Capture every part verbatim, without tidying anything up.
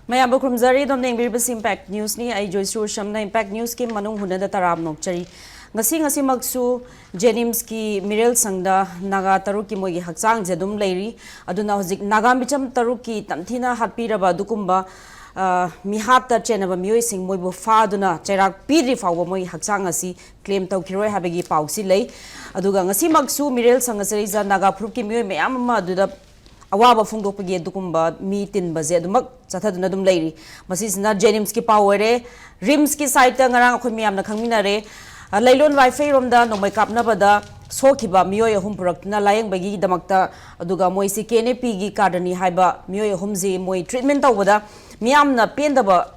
ꯃꯌꯥꯝꯕꯨ ꯈꯨꯔꯨꯝꯖꯔꯤ꯫ ꯑꯗꯣꯝꯅ ꯌꯦꯡꯕꯤꯔꯤꯕꯁꯤ ꯏꯝꯄꯦꯛ ꯅ꯭ꯌꯨꯁꯅꯤ꯫ ꯑꯩ ꯖꯣꯏꯁ꯭ꯔꯤ ꯎꯁꯝꯅ ꯏꯝꯄꯦꯛ ꯅ꯭ꯌꯨꯁꯀꯤ ꯃꯅꯨꯡ ꯍꯨꯟꯅꯗ ꯇꯔꯥꯝꯅ ꯑꯣꯛꯆꯔꯤ꯫ ꯉꯁꯤ, ꯉꯁꯤꯃꯛꯁꯨ ꯖꯦꯅꯤꯝꯁꯀꯤ ꯃꯤꯔꯦꯜ ꯁꯪꯗ ꯅꯥꯒꯥ ꯇꯔꯨꯛꯀꯤ ꯃꯣꯏꯒꯤ ꯍꯛꯆꯥꯡꯁꯦ ꯑꯗꯨꯝ ꯂꯩꯔꯤ꯫ ꯑꯗꯨꯅ ꯍꯧꯖꯤꯛ ꯅꯥꯒꯥ ꯃꯤꯆꯝ ꯇꯔꯨꯛꯀꯤ ꯇꯝꯊꯤꯅ ꯍꯥꯠꯄꯤꯔꯕ ꯑꯗꯨꯒꯨꯝꯕ, ꯑ, ꯃꯤꯍꯥꯠꯇ ꯆꯦꯟꯅꯕ ꯃꯤꯑꯣꯏꯁꯤꯡ ꯃꯣꯏꯕꯨ ꯐꯥꯗꯨꯅ ꯆꯩꯔꯥꯛ ꯄꯤꯗ꯭ꯔꯤ ꯐꯥꯎꯕ ꯃꯣꯏꯒꯤ ꯍꯛꯆꯥꯡ ꯑꯁꯤ ꯀ꯭ꯂꯦꯝ ꯇꯧꯈꯤꯔꯣꯏ ꯍꯥꯏꯕꯒꯤ ꯄꯥꯎꯁꯤ ꯂꯩ꯫ ꯑꯗꯨꯒ ꯉꯁꯤꯃꯛꯁꯨ ꯃꯤꯔꯦꯜ ꯁꯪ ꯑꯁꯤꯗꯩꯁꯤꯗ ꯅꯥꯒꯥ ꯐꯨꯔꯨꯞꯀꯤ ꯃꯤꯑꯣꯏ ꯃꯌꯥꯝ ꯑꯃ ꯑꯗꯨꯗ ꯑꯋꯥꯕ ꯐꯣꯡꯗꯣꯛꯄꯒꯤ ꯑꯗꯨꯒꯨꯝꯕ ꯃꯤ ꯇꯤꯟꯕꯁꯦ ꯑꯗꯨꯃꯛ ꯆꯠꯊꯗꯨꯅ ꯑꯗꯨꯝ ꯂꯩꯔꯤ꯫ ꯃꯁꯤꯁꯤꯅ ꯖꯦꯅꯤꯝꯁꯀꯤ ꯄꯥꯎ ꯑꯣꯏꯔꯦ꯫ ꯔꯤꯝꯁꯀꯤ ꯁꯥꯏꯠꯇ ꯉꯔꯥꯡ ꯑꯩꯈꯣꯏ ꯃꯌꯥꯝꯅ ꯈꯪꯃꯤꯟꯅꯔꯦ꯫ ꯑ, ꯂꯩꯂꯣꯟ ꯋꯥꯏꯐꯩꯔꯣꯝꯗ ꯅꯣꯡꯃꯩ ꯀꯥꯞꯅꯕꯗ ꯁꯣꯛꯈꯤꯕ ꯃꯤꯑꯣꯏ ꯑꯍꯨꯝ ꯄꯨꯔꯛꯇꯨꯅ ꯂꯥꯌꯦꯡꯕꯒꯤꯗꯃꯛꯇ, ꯑꯗꯨꯒ ꯃꯣꯏꯁꯤ ꯀꯦ ꯑꯦꯟ ꯑꯦ ꯄꯤꯒꯤ ꯀꯥꯔꯗꯅꯤ ꯍꯥꯏꯕ ꯃꯤꯑꯣꯏ ꯑꯍꯨꯝꯁꯤ ꯃꯣꯏ ꯇ꯭ꯔꯤꯠꯃꯦꯟ ꯇꯧꯕꯗ ꯃꯤꯌꯥꯝꯅ ꯄꯦꯟꯗꯕ,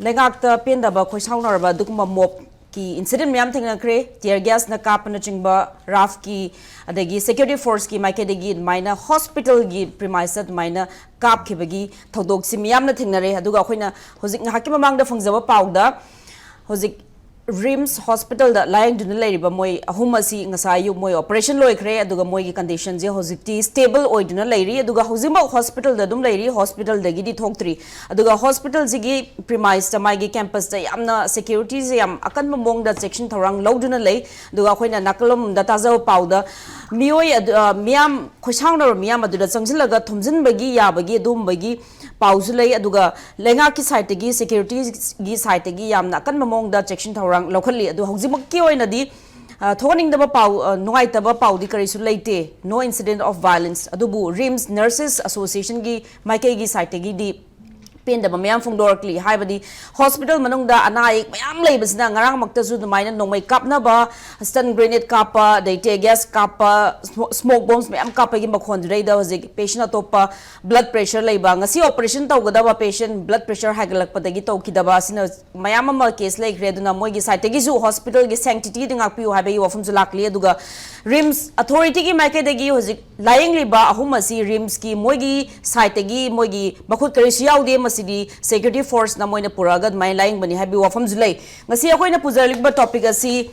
ꯂꯩꯉꯥꯛꯇ ꯄꯦꯟꯗꯕ, ꯈꯣꯏꯁꯥꯎꯅꯔꯕ ꯑꯗꯨꯒꯨꯝꯕ ꯃꯣꯞ ꯀꯤ ꯏꯟꯁꯤꯗꯦꯟ ꯃꯌꯥꯝ ꯊꯦꯡꯅꯈ꯭ꯔꯦ꯫ ꯇꯤꯌꯔ ꯒ꯭ꯌꯥꯁꯅ ꯀꯥꯞꯄꯅꯆꯤꯡꯕ, ꯔꯥꯐꯀꯤ ꯑꯗꯒꯤ ꯁꯦꯀ꯭ꯌꯨꯔꯤꯇꯤ ꯐꯣꯔꯁꯀꯤ ꯃꯥꯏꯀꯩꯗꯒꯤ ꯑꯗꯨꯃꯥꯏꯅ ꯍꯣꯁꯄꯤꯇꯥꯜꯒꯤ ꯄ꯭ꯔꯤꯃꯥꯏꯁꯇ ꯑꯗꯨꯃꯥꯏꯅ ꯀꯥꯞꯈꯤꯕꯒꯤ ꯊꯧꯗꯣꯛꯁꯤ ꯃꯤꯌꯥꯝꯅ ꯊꯦꯡꯅꯔꯦ꯫ ꯑꯗꯨꯒ ꯑꯩꯈꯣꯏꯅ ꯍꯧꯖꯤꯛ ꯉꯥꯏꯍꯥꯛꯀꯤ ꯃꯃꯥꯡꯗ ꯐꯪꯖꯕ ꯄꯥꯎꯗ ꯍꯧꯖꯤꯛ ꯔꯤꯝꯁ ꯍꯣꯁꯄꯤꯇꯥꯜꯗ ꯂꯥꯌꯦꯡꯗꯨꯅ ꯂꯩꯔꯤꯕ ꯃꯣꯏ ꯑꯍꯨꯝ ꯑꯁꯤ ꯉꯁꯥꯏ ꯑꯌꯨꯛ ꯃꯣꯏ ꯑꯣꯄꯔꯦꯁꯟ ꯂꯣꯏꯈ꯭ꯔꯦ, ꯑꯗꯨꯒ ꯃꯣꯏꯒꯤ ꯀꯟꯗꯤꯁꯟꯁꯦ ꯍꯧꯖꯤꯛꯇꯤ ꯁ꯭ꯇꯦꯕꯜ ꯑꯣꯏꯗꯨꯅ ꯂꯩꯔꯤ꯫ ꯑꯗꯨꯒ ꯍꯧꯖꯤꯛꯃꯛ ꯍꯣꯁꯄꯤꯇꯥꯜꯗ ꯑꯗꯨꯝ ꯂꯩꯔꯤ, ꯍꯣꯁꯄꯤꯇꯥꯜꯗꯒꯤꯗꯤ ꯊꯣꯛꯇ꯭ꯔꯤ꯫ ꯑꯗꯨꯒ ꯍꯣꯁꯄꯤꯇꯥꯜꯁꯤꯒꯤ ꯄ꯭ꯔꯤꯃꯥꯏꯁꯇ, ꯃꯥꯒꯤ ꯀꯦꯝꯄꯁꯇ ꯌꯥꯝꯅ ꯁꯦꯀ꯭ꯌꯨꯔꯤꯇꯤꯁꯦ ꯌꯥꯝ ꯑꯀꯟꯕ ꯃꯑꯣꯡꯗ ꯆꯦꯛꯁꯤꯟ ꯊꯧꯔꯥꯡ ꯂꯧꯗꯨꯅ ꯂꯩ꯫ ꯑꯗꯨꯒ ꯑꯩꯈꯣꯏꯅ ꯅꯥꯀꯜ ꯑꯃꯗ ꯇꯥꯖꯕ ꯄꯥꯎꯗ ꯃꯤꯑꯣꯏ ꯑꯗꯨ, ꯑ, ꯃꯤꯌꯥꯝ, ꯈꯣꯏꯁꯥꯎꯅꯔꯕ ꯃꯤꯌꯥꯝ ꯑꯗꯨꯗ ꯆꯪꯁꯤꯜꯂꯒ ꯊꯣꯝꯖꯤꯟꯕꯒꯤ ꯌꯥꯕꯒꯤ ꯑꯗꯨꯒꯨꯝꯕꯒꯤ ꯄꯥꯎꯁꯨ ꯂꯩ꯫ ꯑꯗꯨꯒ ꯂꯩꯉꯥꯛꯀꯤ ꯁꯥꯏꯠꯇꯒꯤ, ꯁꯦꯀ꯭ꯌꯨꯔꯤꯇꯤꯒꯤ ꯁꯥꯏꯠꯇꯒꯤ ꯌꯥꯝꯅ ꯑꯀꯟꯕ ꯃꯑꯣꯡꯗ ꯆꯦꯛꯁꯤꯟ ꯊꯧꯔꯥꯡ ꯂꯧꯈꯠꯂꯤ꯫ ꯑꯗꯨ ꯍꯧꯖꯤꯛꯃꯛꯀꯤ ꯑꯣꯏꯅꯗꯤ, ꯑ, ꯊꯣꯛꯍꯟꯅꯤꯡꯗꯕ ꯄꯥꯎ, ꯑ, ꯅꯨꯡꯉꯥꯏꯇꯕ ꯄꯥꯎꯗꯤ ꯀꯔꯤꯁꯨ ꯂꯩꯇꯦ꯫ No incident of violence꯫ ꯑꯗꯨꯕꯨ ꯔꯤꯝꯁ ꯅꯔꯁꯦꯁ ꯑꯁꯣꯁꯤꯌꯦꯁꯟꯒꯤ ꯃꯥꯏꯀꯩꯒꯤ ꯁꯥꯏꯠꯇꯒꯤꯗꯤ ꯄꯦꯟꯗꯕ ꯃꯌꯥꯝ ꯐꯣꯡꯗꯣꯔꯛꯂꯤ꯫ ꯍꯥꯏꯕꯗꯤ ꯍꯣꯁꯄꯤꯇꯥꯜ ꯃꯅꯨꯡꯗ ꯑꯅꯥ ꯑꯌꯦꯛ ꯃꯌꯥꯝ ꯂꯩꯕꯁꯤꯅ ꯉꯔꯥꯡꯃꯛꯇꯁꯨ ꯑꯗꯨꯃꯥꯏꯅ ꯅꯣꯡꯃꯩ ꯀꯥꯞꯅꯕ, ꯁ꯭ꯇꯟ ꯒ꯭ꯔꯦꯅꯦꯗ ꯀꯥꯞꯄ, ꯑꯗꯩ ꯇꯤꯌꯔ ꯒ꯭ꯌꯥꯁ ꯀꯥꯞꯄ, ꯁ꯭ꯃꯣ-, ꯁ꯭ꯃꯣꯛ ꯕꯣꯝꯁ ꯃꯌꯥꯝ ꯀꯥꯞꯄꯒꯤ ꯃꯈꯣꯟꯗꯨꯗꯩꯗ ꯍꯧꯖꯤꯛ ꯄꯦꯁꯦꯟ ꯑꯇꯣꯞꯄ ꯕ꯭ꯂꯗ ꯄ꯭ꯔꯦꯁꯔ ꯂꯩꯕ, ꯉꯁꯤ ꯑꯣꯄꯔꯦꯁꯟ ꯇꯧꯒꯗꯕ ꯄꯦꯁꯦꯟ ꯕ꯭ꯂꯗ ꯄ꯭ꯔꯦꯁꯔ ꯍꯥꯏꯒꯠꯂꯛꯄꯗꯒꯤ ꯇꯧꯈꯤꯗꯕ ꯑꯁꯤꯅ ꯃꯌꯥꯝ ꯑꯃ ꯀꯦꯁ ꯂꯩꯈ꯭ꯔꯦ꯫ ꯑꯗꯨꯅ ꯃꯣꯏꯒꯤ ꯁꯥꯏꯠꯇꯒꯤꯁꯨ ꯍꯣꯁꯄꯤꯇꯥꯜꯒꯤ ꯁꯦꯡꯇꯤꯇꯤꯗꯤ ꯉꯥꯛꯄꯤꯌꯨ ꯍꯥꯏꯕꯒꯤ ꯋꯥꯐꯝꯁꯨ ꯂꯥꯛꯂꯤ꯫ ꯑꯗꯨꯒ ꯔꯤꯝꯁ ꯑꯊꯣꯔꯤꯇꯤꯒꯤ ꯃꯥꯏꯀꯩꯗꯒꯤ ꯍꯧꯖꯤꯛ ꯂꯥꯌꯦꯡꯂꯤꯕ ꯑꯍꯨꯝ ꯑꯁꯤ ꯔꯤꯝꯁꯀꯤ ꯃꯣꯏꯒꯤ ꯁꯥꯏꯠꯇꯒꯤ ꯃꯣꯏꯒꯤ ꯃꯈꯨꯠ ꯀꯔꯤꯁꯨ ꯌꯥꯎꯗꯦ, ꯃꯁꯤꯗꯤ ꯁꯦꯀ꯭ꯌꯨꯔꯤꯇꯤ ꯐꯣꯔꯁꯅ ꯃꯣꯏꯅ ꯄꯨꯔꯛꯑꯒ ꯑꯗꯨꯃꯥꯏꯅ ꯂꯥꯌꯦꯡꯕꯅꯤ ꯍꯥꯏꯕꯒꯤ ꯋꯥꯐꯝꯁꯨ ꯂꯩ꯫ ꯉꯁꯤ ꯑꯩꯈꯣꯏꯅ ꯄꯨꯖꯔꯛꯂꯤꯕ ꯇꯣꯄꯤꯛ ꯑꯁꯤ,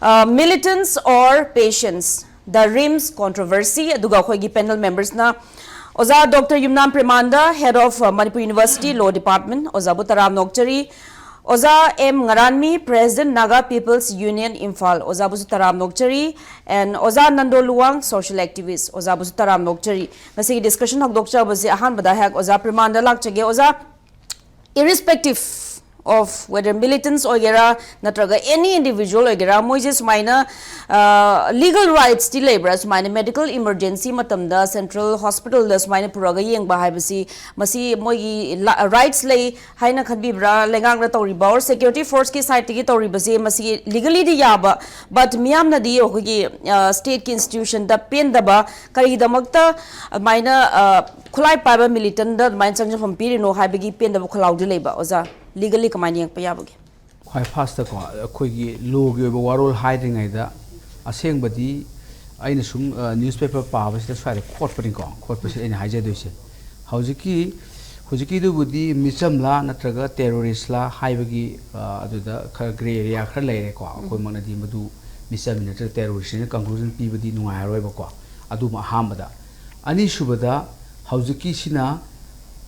ꯑ, militants or patients, the RIMS controversy, ꯑꯗꯨꯒ ꯑꯩꯈꯣꯏꯒꯤ ꯄꯦꯅꯦꯜ ꯃꯦꯝꯕꯔꯁꯅ ꯑꯣꯖꯥ doctor Yumnam Premananda, Head of Manipur University Law Department, ꯑꯣꯖꯥꯕꯨ ꯇꯔꯥꯝꯅ ꯑꯣꯛꯆꯔꯤ꯫ ꯑꯣꯖꯥ M Ngaranmi, President Naga People's Union Imphal, ꯑꯣꯖꯥꯕꯨꯁꯨ ꯇꯔꯥꯝꯅ ꯑꯣꯛꯆꯔꯤ꯫ And ꯑꯣꯖꯥ ꯅꯟꯗꯣ ꯂꯨꯋꯥꯡ, social activist, ꯑꯣꯖꯥꯕꯨꯁꯨ ꯇꯔꯥꯝꯅ ꯑꯣꯛꯆꯔꯤ꯫ ꯉꯁꯤꯒꯤ discussion ꯍꯧꯗꯣꯛꯆꯕꯁꯦ ꯑꯍꯥꯟꯕꯗ ꯍꯦꯛ ꯑꯣꯖꯥ ꯄ꯭ꯔꯦꯃꯥꯟꯗ ꯂꯥꯛꯆꯒꯦ꯫ ꯑꯣꯖꯥ, irrespective of whether militants ꯑꯣꯏꯒꯦꯔꯥ ꯅꯠꯇ꯭ꯔꯒ any individual ꯑꯣꯏꯒꯦꯔꯥ, ꯃꯣꯏꯁꯦ ꯁꯨꯃꯥꯏꯅ, ꯑ, legal rights ꯇꯤ ꯂꯩꯕ꯭ꯔꯥ? ꯁꯨꯃꯥꯏꯅ medical emergency ꯃꯇꯝꯗ central hospital ꯗ ꯁꯨꯃꯥꯏꯅ ꯄꯨꯔꯛꯑꯒ ꯌꯦꯡꯕ ꯍꯥꯏꯕꯁꯤ, ꯃꯁꯤ ꯃꯣꯏꯒꯤ ꯂ-, rights ꯂꯩ ꯍꯥꯏꯅ ꯈꯟꯕꯤꯕ꯭ꯔꯥ? ꯂꯩꯉꯥꯛꯅ ꯇꯧꯔꯤꯕ or security force ꯀꯤ side ꯇꯒꯤ ꯇꯧꯔꯤꯕꯁꯦ, ꯃꯁꯤ legally ꯗꯤ ꯌꯥꯕ, but ꯃꯤꯌꯥꯝꯅꯗꯤ ꯑꯩꯈꯣꯏꯒꯤ, ꯑ, state ꯀꯤ institution ꯗ ꯄꯦꯟꯗꯕ, ꯀꯔꯤꯒꯤꯗꯃꯛꯇ ꯑꯗꯨꯃꯥꯏꯅ, ꯑ, ꯈꯨꯠꯂꯥꯏ ꯄꯥꯏꯕ militant ꯗ ꯑꯗꯨꯃꯥꯏꯅ ꯆꯪꯖꯐꯝ ꯄꯤꯔꯤꯅꯣ ꯍꯥꯏꯕꯒꯤ ꯄꯦꯟꯗꯕ ꯈꯣꯜꯂꯥꯎꯗꯤ ꯂꯩꯕ꯫ ꯑꯣꯖꯥ, legally ꯀꯃꯥꯏꯅ ꯌꯦꯡꯉꯛꯄ ꯌꯥꯕꯒꯦ? ꯈ꯭ꯋꯥꯏ first ꯀꯣ, ꯑꯩꯈꯣꯏꯒꯤ law ꯒꯤ ꯑꯣꯏꯕ ꯋꯥꯔꯣꯜ ꯍꯥꯏꯗ꯭ꯔꯤꯉꯩꯗ, ꯑꯁꯦꯡꯕꯗꯤ ꯑꯩꯅ ꯁꯨꯝ, ꯑ, newspaper ꯄꯥꯕꯁꯤꯗ ꯁ꯭ꯋꯥꯏꯗ ꯈꯣꯠꯄꯅꯤꯀꯣ, ꯈꯣꯠꯄꯁꯤ ꯑꯩꯅ ꯍꯥꯏꯖꯗꯣꯏꯁꯦ꯫ ꯍꯧꯖꯤꯛꯀꯤ, ꯍꯧꯖꯤꯛꯀꯤꯗꯨꯕꯨꯗꯤ ꯃꯤꯆꯝꯂꯥ ꯅꯠꯇ꯭ꯔꯒ terrorist ꯂꯥ ꯍꯥꯏꯕꯒꯤ, ꯑ, ꯑꯗꯨꯗ ꯈꯔ grey area ꯈꯔ ꯂꯩꯔꯦꯀꯣ꯫ ꯑꯩꯈꯣꯏꯃꯛꯅꯗꯤ ꯃꯗꯨ ꯃꯤꯆꯝꯅꯤ ꯅꯠꯇ꯭ꯔꯒ terrorist ꯅꯤꯅ conclusion ꯄꯤꯕꯗꯤ ꯅꯨꯡꯉꯥꯏꯔꯔꯣꯏꯕꯀꯣ꯫ ꯑꯗꯨꯃ ꯑꯍꯥꯟꯕꯗ꯫ ꯑꯅꯤꯁꯨꯕꯗ, ꯍꯧꯖꯤꯛꯀꯤꯁꯤꯅ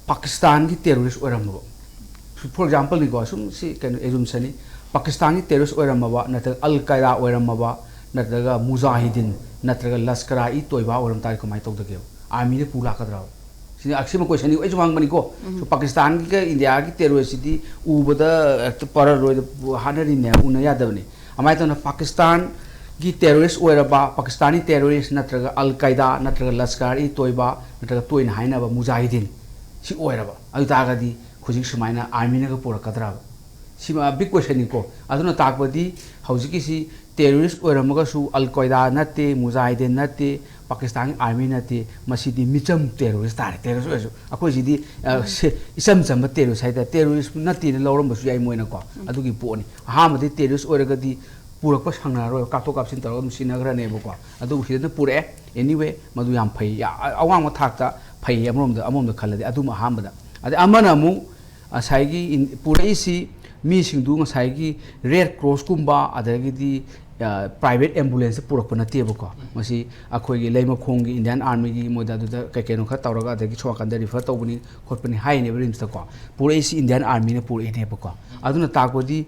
ꯄꯥꯀꯤꯁꯇꯥꯟꯒꯤ terrorist ꯑꯣꯏꯔꯝꯃꯕ, for example ꯅꯤꯀꯣ, ꯁꯨꯝ ꯁꯤ ꯀꯩꯅꯣ assumption ꯅꯤ, ꯄꯥꯀꯤꯁꯇꯥꯟꯒꯤ terrorist ꯑꯣꯏꯔꯝꯃꯕ, ꯅꯠꯇ꯭ꯔꯒ ꯑꯜ ꯀꯥꯏꯗꯥ ꯑꯣꯏꯔꯝꯃꯕ, ꯅꯠꯇ꯭ꯔꯒ ꯃꯨꯖꯥꯍꯤꯗꯤꯟ, ꯅꯠꯇ꯭ꯔꯒ ꯂꯁꯀꯔꯥ ꯏ ꯇꯣꯏꯕꯥ ꯑꯣꯏꯔꯝ ꯇꯥꯔꯗꯤ ꯀꯃꯥꯏꯅ ꯇꯧꯗꯒꯦꯕ? Army ꯅ ꯄꯨ ꯂꯥꯛꯀꯗ꯭ꯔꯕ? ꯁꯤꯅꯤ, ꯑꯁꯤꯃ question ꯅꯤ, ꯑꯩꯁꯨ ꯍꯪꯕꯅꯤꯀꯣ꯫ ꯁꯨꯝ ꯄꯥꯀꯤꯁꯇꯥꯟꯒꯤꯒ ꯏꯟꯗꯤꯌꯥꯒꯤ terrorist ꯁꯤꯗꯤ ꯎꯕꯗ ꯍꯦꯛꯇ ꯄꯔꯂꯣꯏꯗ ꯍꯥꯠꯅꯔꯤꯅꯦ, ꯎꯅ ꯌꯥꯗꯕꯅꯤ꯫ ꯑꯗꯨꯃꯥꯏꯅ ꯇꯧꯅ ꯄꯥꯀꯤꯁꯇꯥꯟꯒꯤ terrorist ꯑꯣꯏꯔꯕ, ꯄꯥꯀꯤꯁꯇꯥꯅꯤ terrorist ꯅꯠꯇ꯭ꯔꯒ ꯑꯜ ꯀꯥꯏꯗꯥ ꯅꯠꯇ꯭ꯔꯒ ꯂꯁꯀꯥꯔ ꯏ ꯇꯣꯏꯕꯥ ꯅꯠꯇ꯭ꯔꯒ ꯇꯣꯏꯅ ꯍꯥꯏꯅꯕ ꯃꯨꯖꯥꯍꯤꯗꯤꯟ ꯁꯤ ꯑꯣꯏꯔꯕ, ꯑꯗꯨ ꯇꯥꯔꯒꯗꯤ ꯍꯧꯖꯤꯛ ꯁꯨꯃꯥꯏꯅ army ꯅꯒ ꯄꯨꯔꯛꯀꯗ꯭ꯔꯕ? ꯁꯤꯃ big question ꯅꯤꯀꯣ꯫ ꯑꯗꯨꯅ ꯇꯥꯛꯄꯗꯤ ꯍꯧꯖꯤꯛꯀꯤꯁꯤ terrorist ꯑꯣꯏꯔꯝꯃꯒꯁꯨ ꯑꯜ ꯀꯣꯏꯗꯥ ꯅꯠꯇꯦ, ꯃꯨꯖꯥꯍꯤꯗꯤꯟ ꯅꯠꯇꯦ, ꯄꯥꯀꯤꯁꯇꯥꯟꯒꯤ army ꯅꯠꯇꯦ, ꯃꯁꯤꯗꯤ ꯃꯤꯆꯝ terrorist ꯇꯥꯔꯦ꯫ Terrorist ꯑꯣꯏꯔꯁꯨ ꯑꯩꯈꯣꯏꯁꯤꯗꯤ, ꯑ, ꯁꯦ-, ꯏꯆꯝ ꯆꯝꯕ terrorist ꯍꯥꯏꯇꯥꯔꯦ, terrorist ꯅꯠꯇꯦꯅ ꯂꯧꯔꯝꯕꯁꯨ ꯌꯥꯏ ꯃꯣꯏꯅꯀꯣ꯫ ꯑꯗꯨꯒꯤ ꯄꯣꯠꯅꯤ꯫ ꯑꯍꯥꯟꯕꯗꯤ terrorist ꯑꯣꯏꯔꯒꯗꯤ ꯄꯨꯔꯛꯄ ꯁꯪꯅꯔꯣꯏ, ꯀꯥꯞꯊꯣꯛ ꯀꯥꯞꯁꯤꯟ ꯇꯧꯔꯒ ꯑꯗꯨꯝ ꯁꯤꯟꯅꯈ꯭ꯔꯅꯦꯕꯀꯣ꯫ ꯑꯗꯨꯕꯨ ꯁꯤꯗꯅ ꯄꯨꯔꯛꯑꯦ꯫ Anyway, ꯃꯗꯨ ꯌꯥꯝ ꯐꯩ, ꯌꯥ-, ꯑ-, ꯑꯋꯥꯡꯕ ꯊꯥꯛꯇ ꯐꯩ ꯑꯃꯔꯣꯝꯗ, ꯑꯃꯔꯣꯝꯗ ꯈꯜꯂꯗꯤ꯫ ꯑꯗꯨꯃ ꯑꯍꯥꯟꯕꯗ꯫ ꯑꯗꯩ ꯑꯃꯅ ꯑꯃꯨꯛ ꯉꯁꯥꯏꯒꯤ ꯏꯟ-, ꯄꯨꯔꯛꯏꯁꯤ ꯃꯤꯁꯤꯡꯗꯨ ꯉꯁꯥꯏꯒꯤ ꯔꯦꯗ ꯀ꯭ꯔꯣꯁꯀꯨꯝꯕ, ꯑꯗꯒꯤꯗꯤ ꯄ꯭ꯔꯥꯏꯚꯦꯠ ꯑꯦꯝꯕꯨꯂꯦꯟꯁꯇ ꯄꯨꯔꯛꯄ ꯅꯠꯇꯦꯕꯀꯣ꯫ ꯃꯁꯤ ꯑꯩꯈꯣꯏꯒꯤ ꯂꯩꯃꯈꯣꯡꯒꯤ ꯏꯟꯗꯤꯌꯥꯟ ꯑꯥꯔꯃꯤꯒꯤ, ꯃꯣꯏꯗ ꯑꯗꯨꯗ ꯀꯩ ꯀꯩꯅꯣ ꯈꯔ ꯇꯧꯔꯒ, ꯑꯗꯒꯤ ꯁꯣꯝ ꯅꯥꯀꯟꯗ ꯔꯤꯐꯔ ꯇꯧꯕꯅꯤ ꯈꯣꯠꯄꯅꯤ ꯍꯥꯏꯅꯦꯕ ꯔꯤꯝꯁꯇꯀꯣ꯫ ꯄꯨꯔꯛꯏꯁꯤ ꯏꯟꯗꯤꯌꯥꯟ ꯑꯥꯔꯃꯤꯅ ꯄꯨꯔꯛꯏꯅꯦꯕꯀꯣ꯫ ꯑꯗꯨꯅ ꯇꯥꯛꯄꯗꯤ,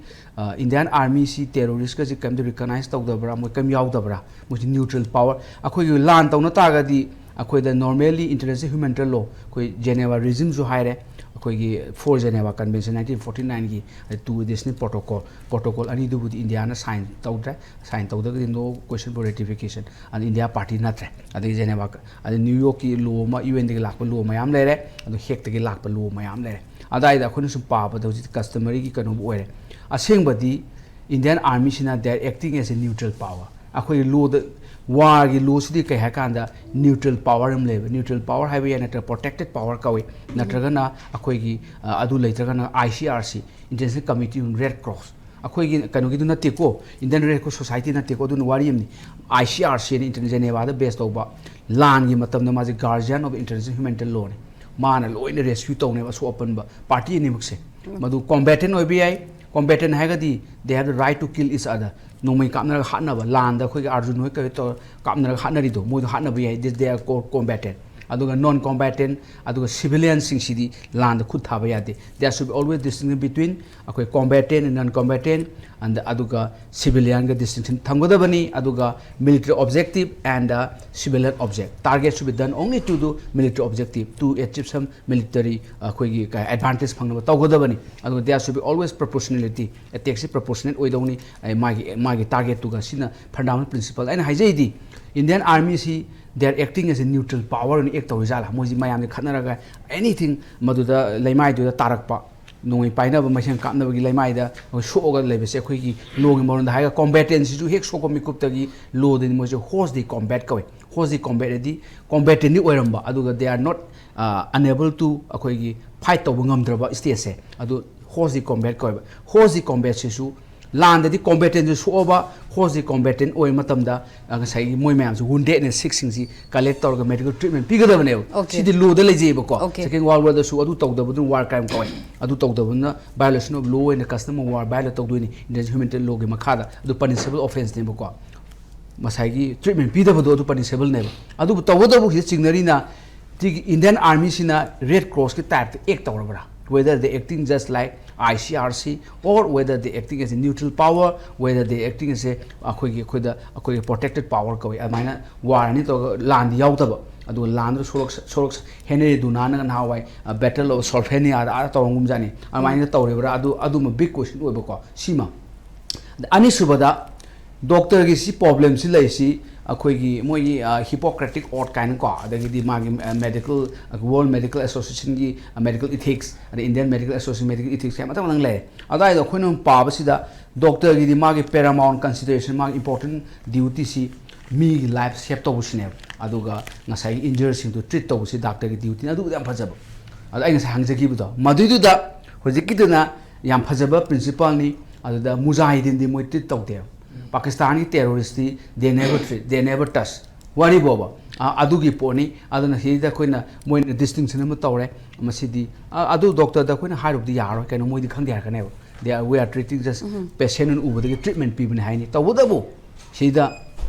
ꯏꯟꯗꯤꯌꯥꯟ ꯑꯥꯔꯃꯤꯁꯤ ꯇꯦꯔꯣꯔꯤꯁꯀꯁꯤ ꯀꯔꯤꯝꯇ ꯔꯤꯀꯒꯅꯥꯏꯁ ꯇꯧꯗꯕ꯭ꯔꯥ, ꯃꯣꯏ ꯀꯔꯤꯝ ꯌꯥꯎꯗꯕ꯭ꯔꯥ? ꯃꯣꯏꯁꯤ ꯅ꯭ꯌꯨꯇ꯭ꯔꯦꯜ ꯄꯥꯋꯔ, ꯑꯩꯈꯣꯏꯒꯤ ꯂꯥꯟ ꯇꯧꯅ ꯇꯥꯔꯒꯗꯤ, ꯑꯩꯈꯣꯏꯗ ꯅꯣꯔꯃꯦꯜꯂꯤ ꯏꯟꯇꯔꯅꯦꯁꯅꯦꯜ ꯍ꯭ꯌꯨꯃꯦꯅꯤꯇꯦꯔꯤꯌꯟ ꯂꯣ, ꯑꯩꯈꯣꯏ ꯖꯦꯅꯦꯚꯥ ꯔꯤꯖꯤꯝꯁꯨ ꯍꯥꯏꯔꯦ, ꯑꯩꯈꯣꯏꯒꯤ four Geneva convention nineteen forty ꯅꯥꯏꯟꯒꯤ ꯇꯨ ꯑꯦꯗꯤꯁꯅꯦꯜ ꯄ꯭ꯔꯣꯇꯣꯀꯣꯜ, ꯄ꯭ꯔꯣꯇꯣꯀꯣꯜ ꯑꯅꯤꯗꯨꯕꯨꯗꯤ ꯏꯟꯗꯤꯌꯥꯅ ꯁꯥꯏꯟ ꯇꯧꯗ꯭ꯔꯦ, ꯁꯥꯏꯟ ꯇꯧꯗ꯭ꯔꯒꯗꯤ no question for ratification, ꯑꯗ ꯏꯟꯗꯤꯌꯥ ꯄꯥꯔꯇꯤ ꯅꯠꯇ꯭ꯔꯦ꯫ ꯑꯗꯒꯤ ꯖꯦꯅꯦꯚꯥ, ꯑꯗꯩ ꯅ꯭ꯌꯨ ꯌꯣꯔꯛꯀꯤ ꯂꯣ ꯑꯃ, ꯌꯨ ꯑꯦꯟꯗꯒꯤ ꯂꯥꯛꯄ ꯂꯣ ꯃꯌꯥꯝ ꯂꯩꯔꯦ, ꯑꯗꯣ ꯍꯦꯛꯇꯒꯤ ꯂꯥꯛꯄ ꯂꯣ ꯃꯌꯥꯝ ꯂꯩꯔꯦ꯫ ꯑꯗꯥꯏꯗ ꯑꯩꯈꯣꯏꯅ ꯁꯨꯝ ꯄꯥꯕꯗ ꯍꯧꯖꯤꯛꯇꯤ ꯀꯁꯇꯃꯔꯤꯒꯤ ꯀꯩꯅꯣꯕꯨ ꯑꯣꯏꯔꯦ꯫ ꯑꯁꯦꯡꯕꯗꯤ ꯏꯟꯗꯤꯌꯥꯟ ꯑꯥꯔꯃꯤꯁꯤꯅ they are acting as a neutral power꯫ ꯑꯩꯈꯣꯏꯒꯤ ꯂꯣꯗ, ꯋꯥꯔꯒꯤ ꯂꯣꯁꯤꯗꯤ ꯀꯩ ꯍꯥꯏ ꯀꯥꯟꯗ, ꯅ꯭ꯌꯨꯇ꯭ꯔꯦꯜ ꯄꯥꯋꯔ ꯑꯃ ꯂꯩꯕ, ꯅ꯭ꯌꯨꯇ꯭ꯔꯦꯜ ꯄꯥꯋꯔ ꯍꯥꯏꯕ ꯌꯥꯏ, ꯅꯠꯇ꯭ꯔꯒ ꯄ꯭ꯔꯣꯇꯦꯛꯇꯦꯠ ꯄꯥꯋꯔ ꯀꯧꯏ, ꯅꯠꯇ꯭ꯔꯒꯅ ꯑꯩꯈꯣꯏꯒꯤ, ꯑ, ꯑꯗꯨ ꯂꯩꯇ꯭ꯔꯒꯅ I C R C, International Committee on Red Cross, ꯑꯩꯈꯣꯏꯒꯤ ꯀꯩꯅꯣꯒꯤꯗꯨ ꯅꯠꯇꯦꯀꯣ, ꯏꯟꯗꯤꯌꯟ ꯔꯦꯗ ꯀ꯭ꯔꯣꯁ ꯁꯣꯁꯥꯏꯇꯤ ꯅꯠꯇꯦꯀꯣ, ꯑꯗꯨꯅ ꯋꯥꯔꯤ ꯑꯃꯅꯤ꯫ ꯑꯥꯏ ꯁꯤ ꯑꯥꯔ ꯁꯤ ꯍꯥꯏꯅ ꯏꯟꯇꯔ-, ꯖꯦꯅꯦꯚꯥꯗ ꯕꯦꯁ ꯇꯧꯕ, ꯂꯥꯟꯒꯤ ꯃꯇꯝꯗ ꯃꯥꯁꯦ guardian of international humanitarian lawꯅꯤ꯫ ꯃꯥꯅ ꯂꯣꯏꯅ ꯔꯦꯁꯀ꯭ꯌꯨ ꯇꯧꯅꯦꯕ ꯑꯁꯣꯛ ꯑꯄꯟꯕ ꯄꯥꯔꯇꯤ ꯑꯅꯤꯃꯛꯁꯦ꯫ ꯃꯗꯨ ꯀꯣꯝꯕꯦꯇꯦꯟ ꯑꯣꯏꯕ ꯌꯥꯏ, ꯀꯣꯝꯕꯦꯇꯦꯟ ꯍꯥꯏꯔꯒꯗꯤ they have the right to kill each other, ꯅꯣꯡꯃꯩ ꯀꯥꯞꯅꯔꯒ ꯍꯥꯠꯅꯕ, ꯂꯥꯟꯗ ꯑꯩꯈꯣꯏꯒꯤ ꯑꯥꯔꯖꯨꯟ ꯍꯣꯏ ꯀꯩ ꯇꯧꯔ ꯀꯥꯞꯅꯔꯒ ꯍꯥꯠꯅꯔꯤꯗꯣ, ꯃꯣꯏꯗꯣ ꯍꯥꯠꯅꯕ ꯌꯥꯏ, they are combatant꯫ ꯑꯗꯨꯒ ꯅꯣꯟ ꯀꯣꯝꯕꯦꯇꯦꯟ, ꯑꯗꯨꯒ ꯁꯤꯚꯤꯂꯤꯌꯟꯁꯤꯡꯁꯤꯗꯤ ꯂꯥꯟꯗ ꯈꯨꯠ ꯊꯥꯕ ꯌꯥꯗꯦ꯫ There should be always distinction between ꯑꯩꯈꯣꯏ combatant and non combatant, and ꯑꯗꯨꯒ ꯁꯤꯚꯤꯂꯤꯌꯟꯒ ꯗꯤꯁꯇꯤꯡꯁꯟ ꯊꯝꯒꯗꯕꯅꯤ꯫ ꯑꯗꯨꯒ military objective and civilian object, target should be done only to the military objective to achieve some military, ꯑꯩꯈꯣꯏꯒꯤ ꯑꯦꯗꯚꯥꯟꯇꯦꯖ ꯐꯪꯅꯕ ꯇꯧꯒꯗꯕꯅꯤ꯫ ꯑꯗꯨꯒ there should be always proportionality, ꯑꯦꯇꯦꯛꯁꯤ ꯄ꯭ꯔꯣꯄꯣꯔꯁꯅꯦꯠ ꯑꯣꯏꯗꯧꯅꯤ, ꯑꯩ ꯃꯥꯒꯤ, ꯃꯥꯒꯤ ꯇꯥꯔꯒꯦꯠꯇꯨꯒ꯫ ꯁꯤꯅ ꯐꯟꯗꯥꯃꯦꯟꯇꯜ ꯄ꯭ꯔꯤꯟꯁꯤꯄꯜ꯫ ꯑꯩꯅ ꯍꯥꯏꯖꯩꯗꯤ, Indian ꯑꯥꯔꯃꯤꯁꯤ they are acting as a neutral power ꯑꯣꯏꯅ ꯑꯦꯛ ꯇꯧꯔꯤꯖꯥꯠꯂꯥ? ꯃꯣꯏꯁꯤ ꯃꯌꯥꯝꯁꯦ ꯈꯠꯅꯔꯒ anything ꯃꯗꯨꯗ ꯂꯩꯃꯥꯏꯗꯨꯗ ꯇꯥꯔꯛꯄ, ꯅꯣꯡꯃꯩ ꯄꯥꯏꯅꯕ, ꯃꯁꯦꯟ ꯀꯥꯞꯅꯕꯒꯤ ꯂꯩꯃꯥꯏꯗ ꯑꯩꯈꯣꯏ ꯁꯣꯛꯑꯒ ꯂꯩꯕꯁꯦ, ꯑꯩꯈꯣꯏꯒꯤ ꯂꯣꯒꯤ ꯃꯔꯣꯟꯗ ꯍꯥꯏꯔꯒ ꯀꯣꯝꯕꯦꯇꯦꯟꯁꯤꯁꯨ ꯍꯦꯛ ꯁꯣꯛꯄ ꯃꯤꯀꯨꯞꯇꯒꯤ ꯂꯣꯗꯗꯤ ꯃꯣꯏꯁꯦ ꯍꯣꯁ ꯗꯤ ꯀꯣꯝꯕꯦꯠ ꯀꯧꯏ꯫ ꯍꯣꯁ ꯗꯤ ꯀꯣꯝꯕꯦꯠ ꯍꯥꯏꯗꯤ ꯀꯣꯝꯕꯦꯇꯦꯟꯗꯤ ꯑꯣꯏꯔꯝꯕ, ꯑꯗꯨꯒ they are not, uh, unable to ꯑꯩꯈꯣꯏꯒꯤ ꯐꯥꯏꯠ ꯇꯧꯕ ꯉꯝꯗ꯭ꯔꯕ ꯁ꯭ꯇꯦꯖꯁꯦ, ꯑꯗꯨ ꯍꯣꯁ ꯗꯤ ꯀꯣꯝꯕꯦꯠ ꯀꯧꯋꯦꯕ꯫ ꯍꯣꯁ ꯗꯤ ꯀꯣꯝꯕꯦꯠꯁꯤꯁꯨ ꯂꯥꯟꯗꯗꯤ ꯀꯣꯝꯕꯦꯇꯦꯟꯁꯨ ꯁꯣꯛꯑꯕ, ꯍꯣꯁꯇꯤ ꯀꯣꯝꯕꯦꯇꯦꯟ ꯑꯣꯏꯕ ꯃꯇꯝꯗ, ꯑ, ꯉꯁꯥꯏꯒꯤ ꯃꯣꯏ ꯃꯌꯥꯝꯁꯦ ꯋꯨꯟꯗꯦꯗꯅꯦ ꯁꯤꯛꯁꯤꯡꯁꯤ ꯀꯂꯦꯛ ꯇꯧꯔꯒ ꯃꯦꯗꯤꯀꯦꯜ ꯇ꯭ꯔꯤꯠꯃꯦꯟ ꯄꯤꯒꯗꯕꯅꯦꯕ꯫ Okay. ꯁꯤꯗꯤ ꯂꯣꯗ ꯂꯩꯖꯩꯑꯕꯀꯣ꯫ Okay. ꯁꯦꯀꯦꯟ ꯋꯥꯔꯜ ꯋꯥꯔꯗꯁꯨ ꯑꯗꯨ ꯇꯧꯗꯕꯗꯨꯅ ꯋꯥꯔ ꯀ꯭ꯔꯥꯏꯝ ꯀꯧꯋꯦ꯫ ꯑꯗꯨ ꯇꯧꯗꯕꯗꯨꯅ violation of law ꯑꯣꯏꯅ custom of war violate ꯇꯧꯗꯣꯏꯅꯤ, International Humanitarian Lawꯒꯤ ꯃꯈꯥꯗ꯫ ꯑꯗꯨ punishable offenceꯅꯦꯕꯀꯣ꯫ ꯉꯁꯥꯏꯒꯤ ꯇ꯭ꯔꯤꯠꯃꯦꯟ ꯄꯤꯗꯕꯗꯣ ꯑꯗꯨ punishable ꯅꯦꯕ꯫ ꯑꯗꯨꯕꯨ ꯇꯧꯕꯇꯕꯨ ꯁꯤꯗ ꯆꯤꯡꯅꯔꯤꯅ, ꯁꯤꯒꯤ Indian Armyꯁꯤꯅ Red Crossꯀꯤ typeꯇ act ꯇꯧꯔꯕ꯭ꯔꯥ? Whether they acting just like I C R C or whether they acting as a neutral power, whether they acting as a, ꯑꯩꯈꯣꯏꯒꯤ, ꯑꯩꯈꯣꯏꯗ, ꯑꯩꯈꯣꯏꯒꯤ protected power ꯀꯧꯏ꯫ ꯑꯗꯨꯃꯥꯏꯅ ꯋꯥꯔ ꯑꯅꯤ ꯇꯧꯔꯒ ꯂꯥꯟꯗꯤ ꯌꯥꯎꯗꯕ, ꯑꯗꯨꯒ ꯂꯥꯟꯗꯨꯗ ꯁꯣꯔꯣꯛ, ꯁꯣꯔꯣꯛ, ꯍꯦꯅꯔꯤ ꯗꯨꯅꯥꯅꯒ ꯅꯍꯥꯟꯋꯥꯏ, ꯑ, Battle of Slovenia ꯑꯥꯗ ꯇꯧꯔꯝꯒꯨꯝꯖꯥꯠꯅꯤ꯫ ꯑꯗꯨꯃꯥꯏꯅ ꯇꯧꯔꯤꯕ꯭ꯔꯥ? ꯑꯗꯨ, ꯑꯗꯨꯃ big question ꯑꯣꯏꯕꯀꯣ, ꯁꯤꯃ꯫ ꯑꯅꯤꯁꯨꯕꯗ, ꯗꯣꯛꯇꯔꯒꯤ ꯁꯤ problemꯁꯤ ꯂꯩꯔꯤꯁꯤ, ꯑꯩꯈꯣꯏꯒꯤ ꯃꯣꯏꯒꯤ, ꯑ, Hippocratic Oath ꯀꯥꯏꯅꯀꯣ, ꯑꯗꯒꯤꯗꯤ ꯃꯥꯒꯤ, ꯑ, medical, World Medical Associationꯒꯤ, ꯑ, medical ethics, ꯑꯗꯩ Indian Medical Association medical ethics ꯀꯥꯏꯅ ꯃꯊꯪ ꯃꯊꯪ ꯂꯩꯔꯦ꯫ ꯑꯗꯨꯋꯥꯏꯗ ꯑꯩꯈꯣꯏꯅ ꯄꯥꯕꯁꯤꯗ, ꯗꯣꯛꯇꯔꯒꯤꯗꯤ ꯃꯥꯒꯤ paramount consideration, ꯃꯥꯒꯤ important dutyꯁꯤ ꯃꯤꯒꯤ life save ꯇꯧꯕꯁꯤꯅꯦꯕ꯫ ꯑꯗꯨꯒ ꯉꯁꯥꯏꯒꯤ injuredꯁꯤꯡꯗꯨ treat ꯇꯧꯕꯁꯤ ꯗꯥꯛꯇꯔꯒꯤ dutyꯅꯤ꯫ ꯑꯗꯨꯕꯨꯗꯤ ꯌꯥꯝ ꯐꯖꯕ꯫ ꯑꯗ ꯑꯩ ꯉꯁꯥꯏ ꯍꯪꯖꯈꯤꯕꯗꯣ, ꯃꯗꯨꯏꯗꯨꯗ ꯍꯧꯖꯤꯛꯀꯤꯗꯨꯅ ꯌꯥꯝ ꯐꯖꯕ principleꯅꯤ꯫ ꯑꯗꯨꯗ ꯃꯨꯖꯥꯍꯤꯗꯤꯟꯗꯤ ꯃꯣꯏ treat ꯇꯧꯗꯦꯕ꯫ ꯄꯥꯀꯤꯁꯇꯥꯟꯒꯤ terroristꯇꯤ they never treat, they never touch꯫ ꯋꯥꯔꯤꯕꯣꯕ꯫ ꯑ, ꯑꯗꯨꯒꯤ ꯄꯣꯠꯅꯤ꯫ ꯑꯗꯨꯅ ꯁꯤꯗ ꯑꯩꯈꯣꯏꯅ, ꯃꯣꯏꯅ distinction ꯑꯃ ꯇꯧꯔꯦ꯫ ꯃꯁꯤꯗꯤ, ꯑ, ꯑꯗꯨ ꯗꯣꯛꯇꯔꯗ ꯑꯩꯈꯣꯏꯅ ꯍꯥꯏꯔꯨꯕꯗꯤ ꯌꯥꯔꯣꯏ, ꯀꯩꯅꯣ ꯃꯣꯏꯗꯤ ꯈꯪꯗꯦ ꯍꯥꯏꯔꯛꯀꯅꯦꯕ꯫ They are, "We are treating just patient ꯑꯣꯏꯅ ꯎꯕꯗꯒꯤ treatment ꯄꯤꯕꯅꯤ" ꯍꯥꯏꯅꯤ꯫ ꯇꯧꯕꯇꯕꯨ ꯁꯤꯗ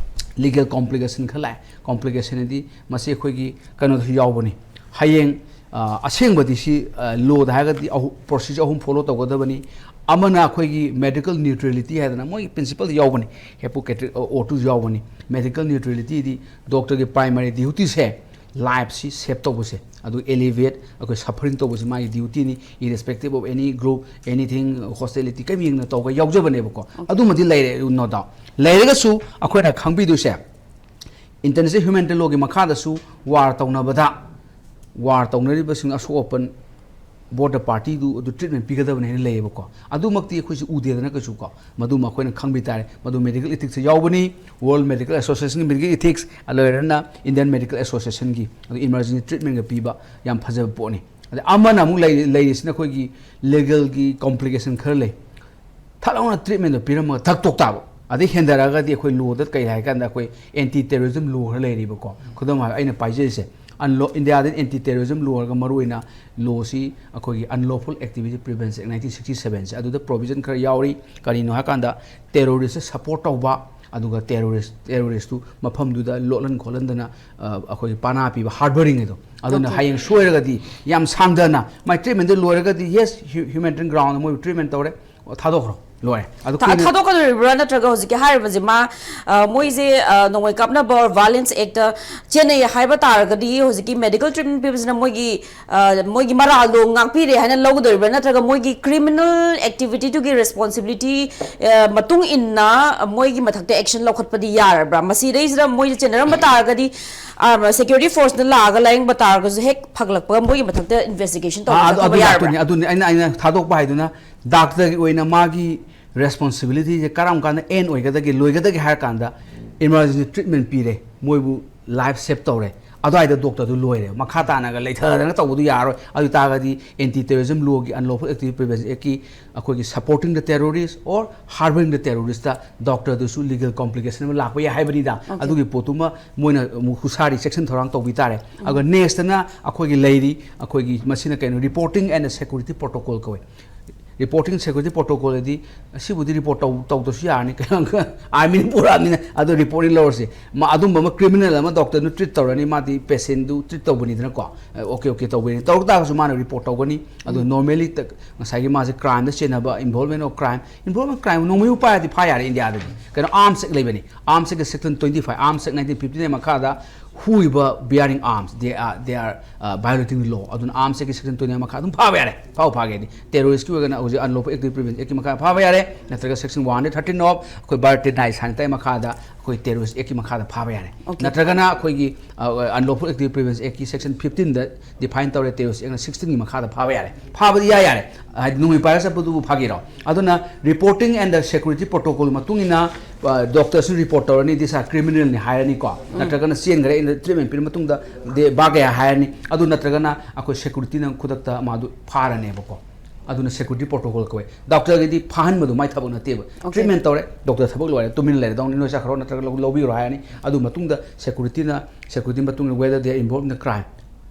legal complication ꯈꯔ ꯂꯥꯛꯑꯦ꯫ Complication ꯍꯥꯏꯗꯤ ꯃꯁꯤ ꯑꯩꯈꯣꯏꯒꯤ ꯀꯩꯅꯣꯗꯁꯨ ꯌꯥꯎꯕꯅꯤ꯫ ꯍꯌꯦꯡ, ꯑ, ꯑꯁꯦꯡꯕꯗꯤ ꯁꯤ, ꯑ, lawꯗ ꯍꯥꯏꯔꯒꯗꯤ ꯑꯍꯨ-, procedure ꯑꯍꯨꯝ follow ꯇꯧꯒꯗꯕꯅꯤ꯫ ꯑꯃꯅ ꯑꯩꯈꯣꯏꯒꯤ medical neutrality ꯍꯥꯏꯗꯅ ꯃꯣꯏꯒꯤ principle ꯌꯥꯎꯕꯅꯤ, Hippocratic Oathꯇꯁꯨ ꯌꯥꯎꯕꯅꯤ꯫ Medical neutralityꯗꯤ ꯗꯣꯛꯇꯔꯒꯤ primary dutyꯁꯦ lifeꯁꯤ save ꯇꯧꯕꯁꯦ, ꯑꯗꯨ alleviate, ꯑꯩꯈꯣꯏ suffering ꯇꯧꯕꯁꯦ ꯃꯥꯒꯤ dutyꯅꯤ, irrespective of any group, anything, hostility, ꯀꯔꯤꯝ ꯌꯦꯡꯅ ꯇꯧꯕ ꯌꯥꯎꯖꯕꯅꯦꯕꯀꯣ꯫ ꯑꯗꯨꯃꯗꯤ ꯂꯩꯔꯦ, no doubt꯫ ꯂꯩꯔꯒꯁꯨ ꯑꯩꯈꯣꯏꯅ ꯈꯪꯕꯤꯗꯣꯏꯁꯦ, International Humanitarian Lawꯒꯤ ꯃꯈꯥꯗꯁꯨ war ꯇꯧꯅꯕꯗ, war ꯇꯧꯅꯔꯤꯕꯁꯤꯡ ꯑꯁꯣꯛ ꯑꯄꯟ both the partyꯗꯨ ꯑꯗꯨ treatment ꯄꯤꯒꯗꯕꯅꯤ ꯍꯥꯏꯅ ꯂꯩꯌꯦꯕꯀꯣ꯫ ꯑꯗꯨꯃꯛꯇꯤ ꯑꯩꯈꯣꯏꯁꯨ ꯎꯗꯦꯗꯅ ꯀꯩꯁꯨ ꯀꯣ꯫ ꯃꯗꯨꯃ ꯑꯩꯈꯣꯏꯅ ꯈꯪꯕꯤ ꯇꯥꯔꯦ꯫ ꯃꯗꯨ medical ethicsꯇ ꯌꯥꯎꯕꯅꯤ, World Medical Associationꯒꯤ medical ethics, ꯂꯣꯏꯔꯅ Indian Medical Associationꯒꯤ, ꯑꯗꯨ emergency treatmentꯒ ꯄꯤꯕ ꯌꯥꯝ ꯐꯖꯕ ꯄꯣꯠꯅꯤ꯫ ꯑꯗ ꯑꯃꯅ ꯑꯃꯨꯛ ꯂꯩ-, ꯂꯩꯔꯤꯁꯤꯅ ꯑꯩꯈꯣꯏꯒꯤ legalꯒꯤ complication ꯈꯔ ꯂꯩ꯫ ꯊꯠ ꯂꯥꯎꯅ ꯇ꯭ꯔꯤꯠꯃꯦꯟꯗꯣ ꯄꯤꯔꯝꯃꯒ ꯊꯛ ꯇꯣꯛ ꯇꯥꯕ꯫ ꯑꯗꯩ ꯍꯦꯟꯗꯔꯛꯑꯒꯗꯤ ꯑꯩꯈꯣꯏ ꯂꯣꯗ ꯀꯩ ꯍꯥꯏ ꯀꯥꯟꯗ ꯑꯩꯈꯣꯏ ꯑꯦꯟꯇꯤ ꯇꯦꯔꯣꯔꯤꯖꯝ ꯂꯣ ꯈꯔ ꯂꯩꯔꯤꯕꯀꯣ꯫ ꯈꯨꯗꯝ ꯍꯥꯏꯕ ꯑꯩꯅ ꯄꯥꯏꯖꯔꯤꯁꯦ ꯑꯟꯂꯣ ꯏꯟꯗꯤꯌꯥꯗ ꯑꯦꯟꯇꯤ ꯇꯦꯔꯣꯔꯤꯖꯝ ꯂꯣ ꯍꯥꯏꯔꯒ ꯃꯔꯨꯑꯣꯏꯅ ꯂꯣꯁꯤ ꯑꯩꯈꯣꯏꯒꯤ Unlawful Activity Prevention Act nineteen sixty seven ꯁꯦ ꯑꯗꯨꯗ ꯄ꯭ꯔꯣꯕꯤꯖꯟ ꯈꯔ ꯌꯥꯎꯔꯤ꯫ ꯀꯔꯤꯅꯣ ꯍꯥꯏꯀꯥꯟꯗ ꯇꯦꯔꯣꯔꯤꯁꯇ ꯁꯄꯣꯔꯠ ꯇꯧꯕ, ꯑꯗꯨꯒ ꯇꯦꯔꯣꯔꯤꯁ ꯇꯦꯔꯣꯔꯤꯁꯇꯨ ꯃꯐꯝꯗꯨꯗ ꯂꯣꯠꯍꯟ ꯈꯣꯠꯍꯟꯗꯅ ꯑ, ꯑꯩꯈꯣꯏꯒꯤ ꯄꯥꯅꯥ ꯄꯤꯕ, ꯍꯥꯔꯕꯔꯤꯡ ꯍꯥꯏꯗꯣ꯫ ꯑꯗꯨꯅ Okay. ꯍꯌꯦꯡ ꯁꯣꯏꯔꯒꯗꯤ ꯌꯥꯝ ꯁꯥꯡꯗꯅ ꯃꯥꯏ ꯇ꯭ꯔꯤꯠꯃꯦꯟꯗꯨ ꯂꯣꯏꯔꯒꯗꯤ ꯌꯦꯁ ꯍ꯭ꯌꯨꯃꯦꯟꯇꯦꯔꯤꯌꯟ ꯒ꯭ꯔꯥꯎꯟꯗ ꯃꯣꯏꯕꯨ ꯇ꯭ꯔꯤꯠꯃꯦꯟ ꯇꯧꯔꯦ, ꯑꯣ, ꯊꯥꯗꯣꯛꯈ꯭ꯔꯣ, ꯂꯣꯏꯔꯦ꯫ ꯑꯗꯨ ꯊꯥ- ꯀꯨꯏꯅ ꯊꯥꯗꯣꯛꯀꯗꯧꯔꯤꯕ꯭ꯔꯥ? ꯅꯠꯇ꯭ꯔꯒ ꯍꯧꯖꯤꯛꯀꯤ ꯍꯥꯏꯔꯤꯕꯁꯤ ꯃꯥ ꯑ, ꯃꯣꯏꯁꯦ ꯑ, ꯅꯣꯡꯃꯩ ꯀꯥꯞꯅꯕ ꯚꯥꯏꯂꯦꯟꯁ ꯑꯦꯛꯇ ꯆꯦꯟꯅꯩ ꯍꯥꯏꯕ ꯇꯥꯔꯒꯗꯤ ꯍꯧꯖꯤꯛꯀꯤ ꯃꯦꯗꯤꯀꯦꯜ ꯇ꯭ꯔꯤꯠꯃꯦꯟ ꯄꯤꯕꯁꯤꯅ ꯃꯣꯏꯒꯤ ꯑ, ꯃꯣꯏꯒꯤ ꯃꯔꯥꯜꯗꯣ ꯉꯥꯛꯄꯤꯔꯦ ꯍꯥꯏꯅ ꯂꯧꯒꯗꯧꯔꯤꯕ꯭ꯔꯥ? ꯅꯠꯇ꯭ꯔꯒ ꯃꯣꯏꯒꯤ ꯀ꯭ꯔꯤꯃꯤꯅꯦꯜ ꯑꯦꯛꯇꯤꯚꯤꯇꯤꯗꯨꯒꯤ ꯔꯦꯁꯄꯣꯟꯁꯤꯕꯤꯂꯤꯇꯤ ꯑ, ꯃꯇꯨꯡ ꯏꯟꯅ ꯃꯣꯏꯒꯤ ꯃꯊꯛꯇ ꯑꯦꯛꯁꯟ ꯂꯧꯈꯠꯄꯗꯤ ꯌꯥꯔꯕ꯭ꯔꯥ? ꯃꯁꯤꯗꯩꯁꯤꯗ ꯃꯣꯏꯁꯦ ꯆꯦꯟꯅꯔꯝꯕ ꯇꯥꯔꯒꯗꯤ ꯁꯦꯀ꯭ꯌꯨꯔꯤꯇꯤ ꯐꯣꯔꯁꯅ ꯂꯥꯛꯑꯒ ꯂꯥꯌꯦꯡꯕ ꯇꯥꯔꯒꯁꯨ ꯍꯦꯛ ꯐꯒꯠꯂꯛꯄꯒ ꯃꯣꯏꯒꯤ ꯃꯊꯛꯇ ꯏꯟꯚꯦꯁꯇꯤꯒꯦꯁꯟ ꯑꯥ, ꯇꯧꯕ ꯑꯗꯨ ꯈꯣꯠꯄ ꯑꯗꯨ ꯌꯥꯔꯕ꯭ꯔꯥ? ꯂꯥꯛꯇꯣꯏꯅꯤ꯫ ꯑꯗꯨꯅꯤ ꯑꯩꯅ ꯑꯩꯅ ꯊꯥꯗꯣꯛꯄ ꯍꯥꯏꯗꯨꯅ ꯗꯥꯛꯇꯔꯒꯤ ꯑꯣꯏꯅ ꯃꯥꯒꯤ ꯔꯦꯁꯄꯣꯟꯁꯤꯕꯤꯂꯤꯇꯤꯁꯦ ꯀꯔꯝ ꯀꯥꯟꯗ ꯑꯦꯟ ꯑꯣꯏꯒꯗꯒꯦ, ꯂꯣꯏꯒꯗꯒꯦ ꯍꯥꯏꯔ ꯀꯥꯟꯗ ꯏꯃꯥꯔꯖꯦꯟꯁꯤ ꯇ꯭ꯔꯤꯠꯃꯦꯟ ꯄꯤꯔꯦ, ꯃꯣꯏꯕꯨ ꯂꯥꯏꯐ ꯁꯦꯞ ꯇꯧꯔꯦ, ꯑꯗꯨꯋꯥꯏꯗ ꯗꯣꯛꯇꯔꯗꯨ ꯂꯣꯏꯔꯦ꯫ ꯃꯈꯥ ꯇꯥꯅꯒ ꯂꯩꯊꯗꯅ ꯇꯧꯕꯗꯨ ꯌꯥꯔꯣꯏ꯫ ꯑꯗꯨ ꯇꯥꯔꯒꯗꯤ ꯑꯦꯟꯇꯤ ꯇꯦꯔꯣꯔꯤꯖꯝ ꯂꯣꯒꯤ, Unlawful Activity Prevention Actꯀꯤ ꯑꯩꯈꯣꯏꯒꯤ supporting the terrorist or harboring the terrorist ꯗꯣꯛꯇꯔꯗꯨꯁꯨ ꯂꯤꯒꯦꯜ ꯀꯣꯝꯄ꯭ꯂꯤꯀꯦꯁꯟ ꯑꯃ ꯂꯥꯛꯄ ꯌꯥꯏ ꯍꯥꯏꯕꯅꯤꯗ꯫ Okay. ꯑꯗꯨꯒꯤ ꯄꯣꯠꯇꯨꯃ ꯃꯣꯏꯅ ꯑꯃꯨꯛ ꯍꯨꯁꯥꯔꯤ ꯆꯦꯛꯁꯤꯟ ꯊꯧꯔꯥꯡ ꯇꯧꯕꯤ ꯇꯥꯔꯦ꯫ ꯑꯗꯨꯒ ꯅꯦꯛꯁꯇꯅ ꯑꯩꯈꯣꯏꯒꯤ ꯂꯩꯔꯤ, ꯑꯩꯈꯣꯏꯒꯤ ꯃꯁꯤꯅ ꯀꯩꯅꯣ, reporting and security protocol ꯀꯧꯋꯦ꯫ Reporting security protocol ꯗꯤ ꯑꯁꯤꯕꯨꯗꯤ ꯔꯤꯄꯣꯔꯠ ꯇꯧ ꯇꯧꯗ꯭ꯔꯁꯨ ꯌꯥꯔꯅꯤ, ꯑꯥꯔꯃꯤꯅ ꯄꯨꯔꯛꯑꯕꯅꯤꯅ꯫ ꯑꯗꯣ ꯔꯤꯄꯣꯔꯠꯅꯤ ꯂꯧꯔꯁꯤ꯫ ꯃꯥ ꯑꯗꯨꯝꯕ ꯑꯃ ꯀ꯭ꯔꯤꯃꯤꯅꯦꯜ ꯑꯃ ꯗꯣꯛꯇꯔꯗꯨꯅ ꯇ꯭ꯔꯤꯠ ꯇꯧꯔꯅꯤ, ꯃꯥꯗꯤ ꯄꯦꯁꯦꯟꯗꯨ ꯇ꯭ꯔꯤꯠ ꯇꯧꯕꯅꯤꯗꯅꯀꯣ꯫ ꯑꯣꯀꯦ, ꯑꯣꯀꯦ, ꯇꯧꯕꯅꯤ꯫ ꯇꯧꯔꯛ ꯇꯥꯔꯒꯁꯨ ꯃꯥꯅ ꯔꯤꯄꯣꯔꯠ ꯇꯧꯒꯅꯤ꯫ ꯑꯗꯣ ꯅꯣꯔꯃꯦꯂꯤ ꯉꯁꯥꯏꯒꯤ ꯃꯥꯁꯦ ꯀ꯭ꯔꯥꯏꯝꯗ ꯆꯦꯟꯅꯕ, involvement of crime, involvement crime ꯅꯣꯡꯃꯩꯕꯨ ꯄꯥꯏꯔꯗꯤ ꯐꯥ ꯌꯥꯔꯦ ꯏꯟꯗꯤꯌꯥꯗꯗꯤ꯫ ꯀꯩꯅꯣ, ꯑꯥꯔꯝꯁ ꯑꯦꯛ ꯂꯩꯕꯅꯤ, ꯑꯥꯔꯝꯁ ꯑꯦꯛ ꯁꯦꯛꯁꯟ twenty five, ꯑꯥꯔꯝꯁ ꯑꯦꯛ nineteen fifty nine ꯃꯈꯥꯗ whoever bearing arms, they are, they are, uh, violating the law. ꯑꯗꯨꯅ ꯑꯥꯔꯝꯁ ꯑꯦꯛꯀꯤ ꯁꯦꯛꯁꯟ twenty nine ꯃꯈꯥ ꯑꯗꯨꯝ ꯐꯥꯕ ꯌꯥꯔꯦ꯫ ꯐꯥꯎ ꯐꯥꯒꯦꯗꯤ ꯇꯦꯔꯣꯔꯤꯁꯀꯤ ꯑꯣꯏꯔꯒꯅ ꯍꯧꯖꯤꯛ Unlawful Activity Prevention Actꯀꯤ ꯃꯈꯥ ꯐꯥꯕ ꯌꯥꯔꯦ, ꯅꯠꯇ꯭ꯔꯒ section one thirteen of ꯑꯩꯈꯣꯏ ꯚꯥꯔꯠꯇ ꯅꯥꯏ ꯁꯥꯟꯇꯥꯏ ꯃꯈꯥꯗ ꯑꯩꯈꯣꯏ ꯇꯦꯔꯣꯔꯤꯁ ꯑꯦꯛꯀꯤ ꯃꯈꯥꯗ ꯐꯥꯕ ꯌꯥꯔꯦ꯫ Okay. ꯅꯠꯇ꯭ꯔꯒꯅ ꯑꯩꯈꯣꯏꯒꯤ, ꯑ, Unlawful Activity Prevention Actꯀꯤ section fifteen ꯗ define ꯇꯧꯔꯦ, ꯇꯦꯔꯣꯔꯤꯁ ꯑꯦꯛꯅ sixteen ꯒꯤ ꯃꯈꯥꯗ ꯐꯥꯕ ꯌꯥꯔꯦ꯫ ꯐꯥꯕꯗꯤ ꯏꯌꯥ ꯌꯥꯔꯦ꯫ ꯍꯥꯏꯗꯤ ꯅꯣꯡꯃꯩ ꯄꯥꯏꯔ ꯆꯠꯄꯗꯨꯕꯨ ꯐꯥꯒꯤꯔꯣ? ꯑꯗꯨꯅ reporting and the security protocol ꯃꯇꯨꯡ ꯏꯟꯅ, ꯑ, ꯗꯣꯛꯇꯔꯁꯨ ꯔꯤꯄꯣꯔꯠ ꯇꯧꯔꯅꯤ, "These are criminalꯅꯤ" ꯍꯥꯏꯔꯅꯤꯀꯣ꯫ ꯅꯠꯇ꯭ꯔꯒꯅ ꯆꯦꯟꯈ꯭ꯔꯦ, ꯑꯩꯅ ꯇ꯭ꯔꯤꯠꯃꯦꯟ ꯄꯤꯔ ꯃꯇꯨꯡꯗ ꯗꯦ ꯕꯥ ꯒꯌꯥ ꯍꯥꯏꯔꯅꯤ꯫ ꯑꯗꯨ ꯅꯠꯇ꯭ꯔꯒꯅ ꯑꯩꯈꯣꯏ ꯁꯦꯀ꯭ꯌꯨꯔꯤꯇꯤꯅ ꯈꯨꯗꯛꯇ ꯃꯥꯗꯨ ꯐꯥꯔꯅꯦꯕꯀꯣ꯫ ꯑꯗꯨꯅ security protocol ꯀꯧꯋꯦ꯫ ꯗꯣꯛꯇꯔꯒꯤꯗꯤ ꯐꯥꯍꯟꯕꯗꯣ ꯃꯥꯏ ꯊꯕꯛ ꯅꯠꯇꯦꯕ꯫ Okay. Treatment ꯇꯧꯔꯦ, ꯗꯣꯛꯇꯔ ꯊꯕꯛ ꯂꯣꯏꯔꯦ, ꯇꯨꯃꯤꯟꯅ ꯂꯩꯔꯦ, ꯗꯥꯎꯟ ꯅꯣꯏ ꯆꯠꯈ꯭ꯔꯣ ꯅꯠꯇ꯭ꯔꯒ ꯂꯧ- ꯂꯧꯕꯤꯔꯣ ꯍꯥꯏꯔꯅꯤ꯫ ꯑꯗꯨ ꯃꯇꯨꯡꯗ securityꯅ, security ꯃꯇꯨꯡꯗ whether they are involved in the crime,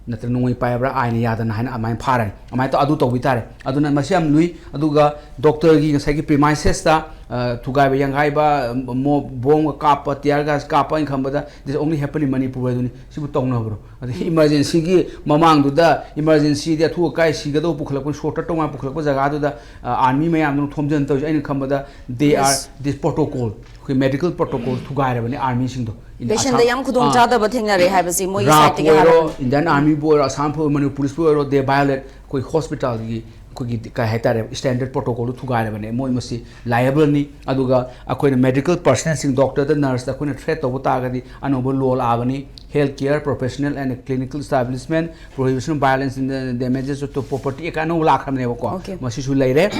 ꯅꯠꯇ꯭ꯔꯒ ꯅꯣꯡꯃꯩ ꯄꯥꯏꯕ꯭ꯔꯥ, ꯑꯥꯏꯟꯅ ꯌꯥꯗꯅ ꯍꯥꯏꯅ ꯑꯗꯨꯃꯥꯏꯅ ꯐꯥꯔꯅꯤ꯫ ꯑꯗꯨꯃꯥꯏꯅ ꯇꯧ-, ꯑꯗꯨ ꯇꯧꯕꯤ ꯇꯥꯔꯦ꯫ ꯑꯗꯨꯅ ꯃꯁꯤ ꯌꯥꯝ ꯂꯨꯏ꯫ ꯑꯗꯨꯒ ꯗꯣꯛꯇꯔꯒꯤ ꯉꯁꯥꯏꯒꯤ premisesꯇ, ꯑ, ꯊꯨꯒꯥꯏꯕ, ꯌꯥꯡꯒꯥꯏꯕ, ꯃꯣ-, ꯕꯣꯝꯒ ꯀꯥꯞꯄ, tear gas ꯀꯥꯞꯄ, ꯑꯩꯅ ꯈꯟꯕꯗ this only happen in Manipur ꯍꯥꯏꯗꯨꯅꯤ꯫ ꯁꯤꯕꯨ ꯇꯧꯅꯕ꯭ꯔꯣ? ꯑꯗꯒꯤ emergencyꯒꯤ ꯃꯃꯥꯡꯗꯨꯗ emergencyꯗꯤ ꯑꯊꯨ ꯑꯀꯥꯏ ꯁꯤꯒꯗꯧꯕ ꯄꯨꯈꯠꯂꯛꯄꯅꯤ, short ꯇꯧꯉꯥꯏ ꯄꯨꯈꯠꯂꯛꯄ ꯖꯒꯥꯗꯨꯗ, ꯑ, army ꯃꯌꯥꯝꯗꯨꯅ ꯊꯣꯝꯖꯤꯟ ꯇꯧꯔꯤꯁꯦ ꯑꯩꯅ ꯈꯟꯕꯗ they are Yes. this protocol, ꯑꯩꯈꯣꯏ medical protocol ꯊꯨꯒꯥꯏꯔꯕꯅꯤ armyꯁꯤꯡꯗꯣ꯫ In Patientꯗ Assam-, ꯌꯥꯝ ꯈꯨꯗꯣꯡ ꯑꯥ꯫ ꯆꯥꯗꯕ ꯊꯦꯡꯅꯔꯦ ꯍꯥꯏꯕꯁꯤ ꯃꯣꯏꯒꯤ RAF sideꯇꯒꯤ ꯑꯣꯏꯔꯣ, ꯍꯥꯏꯔꯕꯅꯤ꯫ Indian Armyꯕꯨ ꯑꯣꯏꯔꯣ, Assam Police ꯃꯅꯤꯄꯨꯔ Policeꯄꯨ ꯑꯣꯏꯔꯣ, they violate ꯑꯩꯈꯣꯏ hospitalꯒꯤ ꯑꯩꯈꯣꯏꯒꯤ ꯀꯩ ꯍꯥꯏꯇꯥꯔꯦ, standard protocolꯗꯨ ꯊꯨꯒꯥꯏꯔꯕꯅꯦ꯫ ꯃꯣꯏ ꯃꯁꯤ liableꯅꯤ꯫ ꯑꯗꯨꯒ ꯑꯩꯈꯣꯏꯅ medical personnelꯁꯤꯡ, doctorꯗ, nurseꯇ ꯑꯩꯈꯣꯏꯅ threat ꯇꯧꯕ ꯇꯥꯔꯒꯗꯤ ꯑꯅꯧꯕ law ꯂꯥꯛꯑꯕꯅꯤ, Health Care Professional and Clinical Establishment Prohibition of Violence in the Damages to Property Act ꯑꯅꯧꯕ ꯂꯥꯛꯈ꯭ꯔꯕꯅꯦꯕꯀꯣ꯫ Okay. ꯃꯁꯤꯁꯨ ꯂꯩꯔꯦ꯫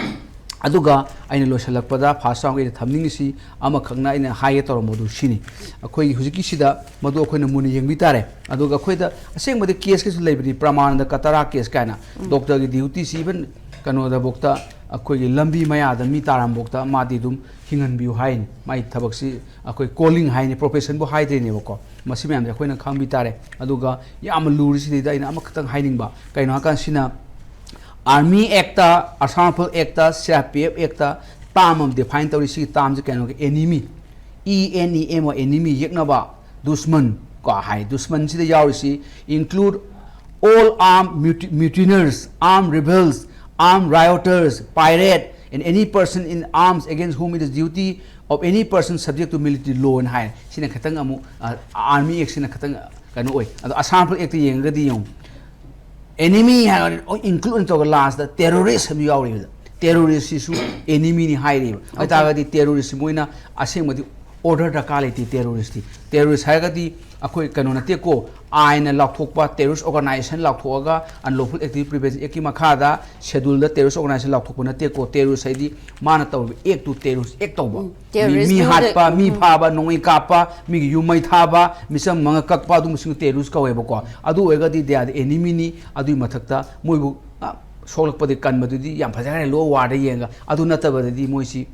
ꯑꯗꯨꯒ ꯑꯩꯅ ꯂꯣꯏꯁꯤꯜꯂꯛꯄꯗ first roundꯒꯤꯗ ꯊꯝꯅꯤꯡꯉꯤꯁꯤ ꯑꯃꯈꯛꯅ ꯑꯩꯅ ꯍꯥꯏꯒꯦ ꯇꯧꯔꯝꯕꯗꯨ ꯁꯤꯅꯤ꯫ ꯑꯩꯈꯣꯏꯒꯤ ꯍꯧꯖꯤꯛꯀꯤꯁꯤꯗ ꯃꯗꯨ ꯑꯩꯈꯣꯏꯅ ꯃꯨꯟꯅ ꯌꯦꯡꯕꯤ ꯇꯥꯔꯦ꯫ ꯑꯗꯨꯒ ꯑꯩꯈꯣꯏꯗ ꯑꯁꯦꯡꯕꯗꯤ caseꯀꯁꯨ ꯂꯩꯕꯅꯤ, ꯄ꯭ꯔꯃꯥꯅꯟꯗ ꯀꯇꯥꯔꯥ case ꯀꯥꯏꯅ꯫ ꯎꯝ꯫ Doctorꯒꯤ dutyꯁꯤ even ꯀꯩꯅꯣꯗꯐꯥꯎꯗ, ꯑꯩꯈꯣꯏꯒꯤ ꯂꯝꯕꯤ ꯃꯌꯥꯗ ꯃꯤ ꯇꯥꯔꯝꯐꯥꯎꯗ ꯃꯥꯗꯤ ꯑꯗꯨꯝ ꯍꯤꯡꯍꯟꯕꯤꯌꯨ ꯍꯥꯏꯅꯤ꯫ ꯃꯥꯒꯤ ꯊꯕꯛꯁꯤ ꯑꯩꯈꯣꯏ calling ꯍꯥꯏꯅꯤ, professionꯕꯨ ꯍꯥꯏꯗ꯭ꯔꯤꯅꯦꯕꯀꯣ꯫ ꯃꯁꯤ ꯃꯌꯥꯝꯁꯦ ꯑꯩꯈꯣꯏꯅ ꯈꯪꯕꯤ ꯇꯥꯔꯦ꯫ ꯑꯗꯨꯒ ꯌꯥꯝꯅ ꯂꯨꯔꯤꯁꯤꯗꯩꯗ ꯑꯩꯅ ꯑꯃꯈꯛꯇꯪ ꯍꯥꯏꯅꯤꯡꯕ, ꯀꯩꯅꯣ ꯍꯥꯏꯀꯥꯟꯗ ꯁꯤꯅ Army Actꯇ, Assam Rifle Actꯇ, CRPF Actꯇ term ꯑꯃ define ꯇꯧꯔꯤ꯫ ꯁꯤꯒꯤ termꯁꯦ ꯀꯩꯅꯣꯒꯤ enemy, E N E M Y, enemy, ꯌꯦꯛꯅꯕ, ꯗꯨꯁꯃꯟ ꯀꯣ ꯍꯥꯏ꯫ ꯗꯨꯁꯃꯟꯁꯤꯗ ꯌꯥꯎꯔꯤꯁꯤ include all armed muti-, mutineers, armed rebels, armed rioters, pirate, and any person in arms against whom it is duty of any person subject to military law ꯅ ꯍꯥꯏ꯫ ꯁꯤꯅ ꯈꯤꯇꯪ ꯑꯃꯨꯛ, ꯑ, Army Actꯁꯤꯅ ꯈꯤꯇꯪ ꯀꯩꯅꯣ ꯑꯣꯏ꯫ ꯑꯗꯣ Assam Rifle Actꯇ ꯌꯦꯡꯉꯒꯗꯤ ꯌꯦꯡꯉꯨ, enemy ꯍꯥꯏꯔꯒ include ꯇꯧꯔꯒ lastꯇ terrorist ꯑꯃ ꯌꯥꯎꯔꯤꯕꯗ, terroristꯁꯤꯁꯨ enemyꯅꯤ ꯍꯥꯏꯔꯤꯕ꯫ Okay. ꯑꯗꯨ ꯇꯥꯔꯒꯗꯤ terrorist ꯃꯣꯏꯅ ꯑꯁꯦꯡꯕꯗꯤ order ꯗꯔꯀꯥꯔ ꯂꯩꯇꯦ terroristꯇꯤ꯫ Terrorist ꯍꯥꯏꯔꯒꯗꯤ ꯑꯩꯈꯣꯏ ꯀꯩꯅꯣ ꯅꯠꯇꯦꯀꯣ, ꯑꯥꯏꯟꯅ ꯂꯥꯎꯊꯣꯛꯄ, terrorist organization ꯂꯥꯎꯊꯣꯛꯑꯒ Unlawful Activity Prevention Actꯀꯤ ꯃꯈꯥꯗ scheduleꯗ terrorist organization ꯂꯥꯎꯊꯣꯛꯄ ꯅꯠꯇꯦꯀꯣ꯫ Terrorist ꯍꯥꯏꯗꯤ ꯃꯥꯅ ꯇꯧꯔꯤꯕ actꯇꯨ terrorist act ꯇꯧꯕ꯫ ꯎꯝ, ꯃꯤ, terrorist ꯃꯤ ꯅꯣꯡꯗ-, ꯍꯥꯠꯄ, ꯃꯤ ꯎꯝ꯫ ꯐꯥꯕ, ꯅꯣꯡꯃꯩ ꯀꯥꯞꯄ, ꯃꯤꯒꯤ ꯌꯨꯝ ꯃꯩ ꯊꯥꯕ, ꯃꯤꯆꯝ ꯃꯉꯛ ꯀꯛꯄ, ꯑꯗꯨꯒꯨꯝꯕꯁꯤꯡꯗꯨ terrorist ꯀꯧꯋꯦꯕꯀꯣ꯫ ꯑꯗꯨ ꯑꯣꯏꯔꯒꯗꯤ they are the enemyꯅꯤ꯫ ꯑꯗꯨꯒꯤ ꯃꯊꯛꯇ ꯃꯣꯏꯕꯨ, ꯑ, ꯁꯣꯛꯂꯛꯄꯗꯤ ꯀꯟꯕꯗꯨꯗꯤ ꯌꯥꯝ ꯐꯖꯈ꯭ꯔꯦ, ꯂꯣ ꯋꯥꯔꯗ ꯌꯦꯡꯉꯒ꯫ ꯑꯗꯨ ꯅꯠꯇꯕꯗꯗꯤ ꯃꯣꯏꯁꯤ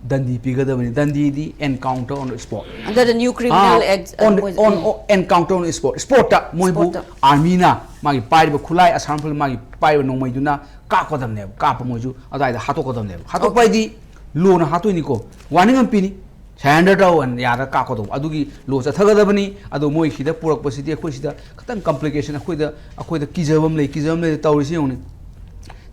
ꯗꯟꯗꯤ ꯄꯤꯒꯗꯕꯅꯤ꯫ ꯗꯟꯗꯤꯗꯤ encounter on spot. Under the new criminal Ah, act, on, ꯃꯣꯏ- on, on, encounter on spot. Spotꯇ ꯃꯣꯏꯕꯨ Spotꯇ. Armyꯅ ꯃꯥꯒꯤ ꯄꯥꯏꯔꯤꯕ ꯈꯨꯠꯂꯥꯏ, ꯑꯁꯥꯝ ꯔꯥꯏꯐꯜ ꯃꯥꯒꯤ ꯄꯥꯏꯔꯤꯕ ꯅꯣꯡꯃꯩꯗꯨꯅ ꯀꯥꯞꯀꯗꯕꯅꯦꯕ꯫ ꯀꯥꯞꯄ ꯃꯣꯏꯁꯨ ꯑꯗꯨꯋꯥꯏꯗ ꯍꯥꯠꯇꯣꯛꯀꯗꯕꯅꯦꯕ꯫ ꯍꯥꯠꯇꯣꯛꯄ ꯍꯥꯏꯗꯤ ꯂꯣꯅ ꯍꯥꯠꯇꯣꯏꯅꯤꯀꯣ꯫ Warning ꯑꯃ ꯄꯤꯅꯤ꯫ Surrender ꯇꯧ ꯍꯥꯏꯅ ꯌꯥꯔꯒ ꯀꯥꯞꯀꯗꯧꯕ꯫ ꯑꯗꯨꯒꯤ ꯂꯣ ꯆꯠꯊꯒꯗꯕꯅꯤ꯫ ꯑꯗꯣ ꯃꯣꯏ ꯁꯤꯗ ꯄꯨꯔꯛꯄꯁꯤꯗꯤ ꯑꯩꯈꯣꯏ ꯁꯤꯗ ꯈꯤꯇꯪ complication, ꯑꯩꯈꯣꯏꯗ, ꯑꯩꯈꯣꯏꯗ ꯀꯤꯖꯕ ꯑꯃ ꯂꯩ, ꯀꯤꯖꯕ ꯑꯃ ꯂꯩ꯫ ꯇꯧꯔꯤꯁꯤ ꯌꯦꯡꯉꯨꯅꯦ꯫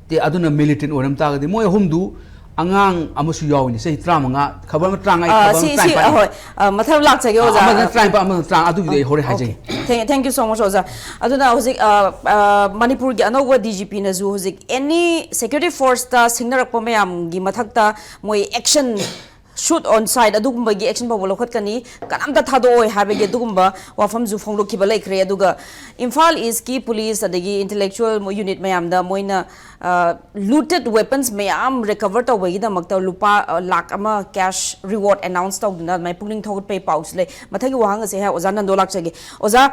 ꯇꯦ, ꯑꯗꯨꯅ militant ꯑꯣꯏꯔꯝ ꯇꯥꯔꯒꯗꯤ ꯃꯣꯏ ꯑꯍꯨꯝꯗꯨ ꯑꯉꯥꯡ ꯑꯃꯁꯨ ꯌꯥꯎꯏꯅꯦ, ꯆꯍꯤ ꯇꯔꯥꯃꯉꯥ, ꯈꯕꯔ ꯑꯃ ꯇꯔꯥꯃꯉꯥ, ꯑ, ꯈꯕꯔ ꯁꯤ ꯑꯃ ꯁꯤ ꯇꯔꯥꯅꯤꯄꯥꯟ꯫ ꯍꯣꯏ, ꯑ, ꯃꯊꯪ ꯂꯥꯛꯆꯒꯦ ꯑꯣꯖꯥ꯫ ꯑꯃꯗ ꯇꯔꯥꯅꯤꯄꯥꯟ, ꯑꯃꯗ ꯇꯔꯥꯃꯉꯥ, ꯑꯗꯨꯒꯤꯗꯤ ꯑꯩ ꯍꯣꯔꯦꯟ ꯍꯥꯏꯖꯒꯦ꯫ Thank, thank you so much ꯑꯣꯖꯥ꯫ ꯑꯗꯨꯅ ꯍꯧꯖꯤꯛ ꯑ, ꯑ, ꯃꯅꯤꯄꯨꯔꯒꯤ ꯑꯅꯧꯕ DGPꯅꯁꯨ ꯍꯧꯖꯤꯛ any security forceꯇ ꯁꯤꯡꯅꯔꯛꯄ ꯃꯌꯥꯝꯒꯤ ꯃꯊꯛꯇ ꯃꯣꯏ action shoot on sight ꯑꯗꯨꯒꯨꯝꯕꯒꯤ action ꯐꯥꯎꯕ ꯂꯧꯈꯠꯀꯅꯤ, ꯀꯅꯥꯝꯇ ꯊꯥꯗꯣꯛꯑꯣꯏ ꯍꯥꯏꯕꯒꯤ ꯑꯗꯨꯒꯨꯝꯕ ꯋꯥꯐꯝꯁꯨ ꯐꯣꯡꯗꯣꯛꯈꯤꯕ ꯂꯩꯈ꯭ꯔꯦ꯫ ꯑꯗꯨꯒ ꯏꯝꯐꯥꯜ ꯏꯁꯀꯤ ꯄꯨꯂꯤꯁ ꯑꯗꯒꯤ intellectual unit ꯃꯌꯥꯝꯗ ꯃꯣꯏꯅ looted weapons ꯃꯌꯥꯝ recover ꯇꯧꯕꯒꯤꯗꯃꯛꯇ ꯂꯨꯄꯥ ꯑ, ꯂꯥꯛ ꯑꯃ cash reward announce ꯇꯧꯗꯨꯅ ꯑꯗꯨꯃꯥꯏꯅ ꯄꯨꯛꯅꯤꯡ ꯊꯧꯒꯠꯄꯒꯤ ꯄꯥꯎꯁꯨ ꯂꯩ꯫ ꯃꯊꯪꯒꯤ ꯋꯥꯍꯪ ꯑꯁꯦ ꯑꯩ ꯑꯣꯖꯥ ꯅꯟꯗꯣ ꯂꯥꯛꯆꯒꯦ꯫ ꯑꯣꯖꯥ,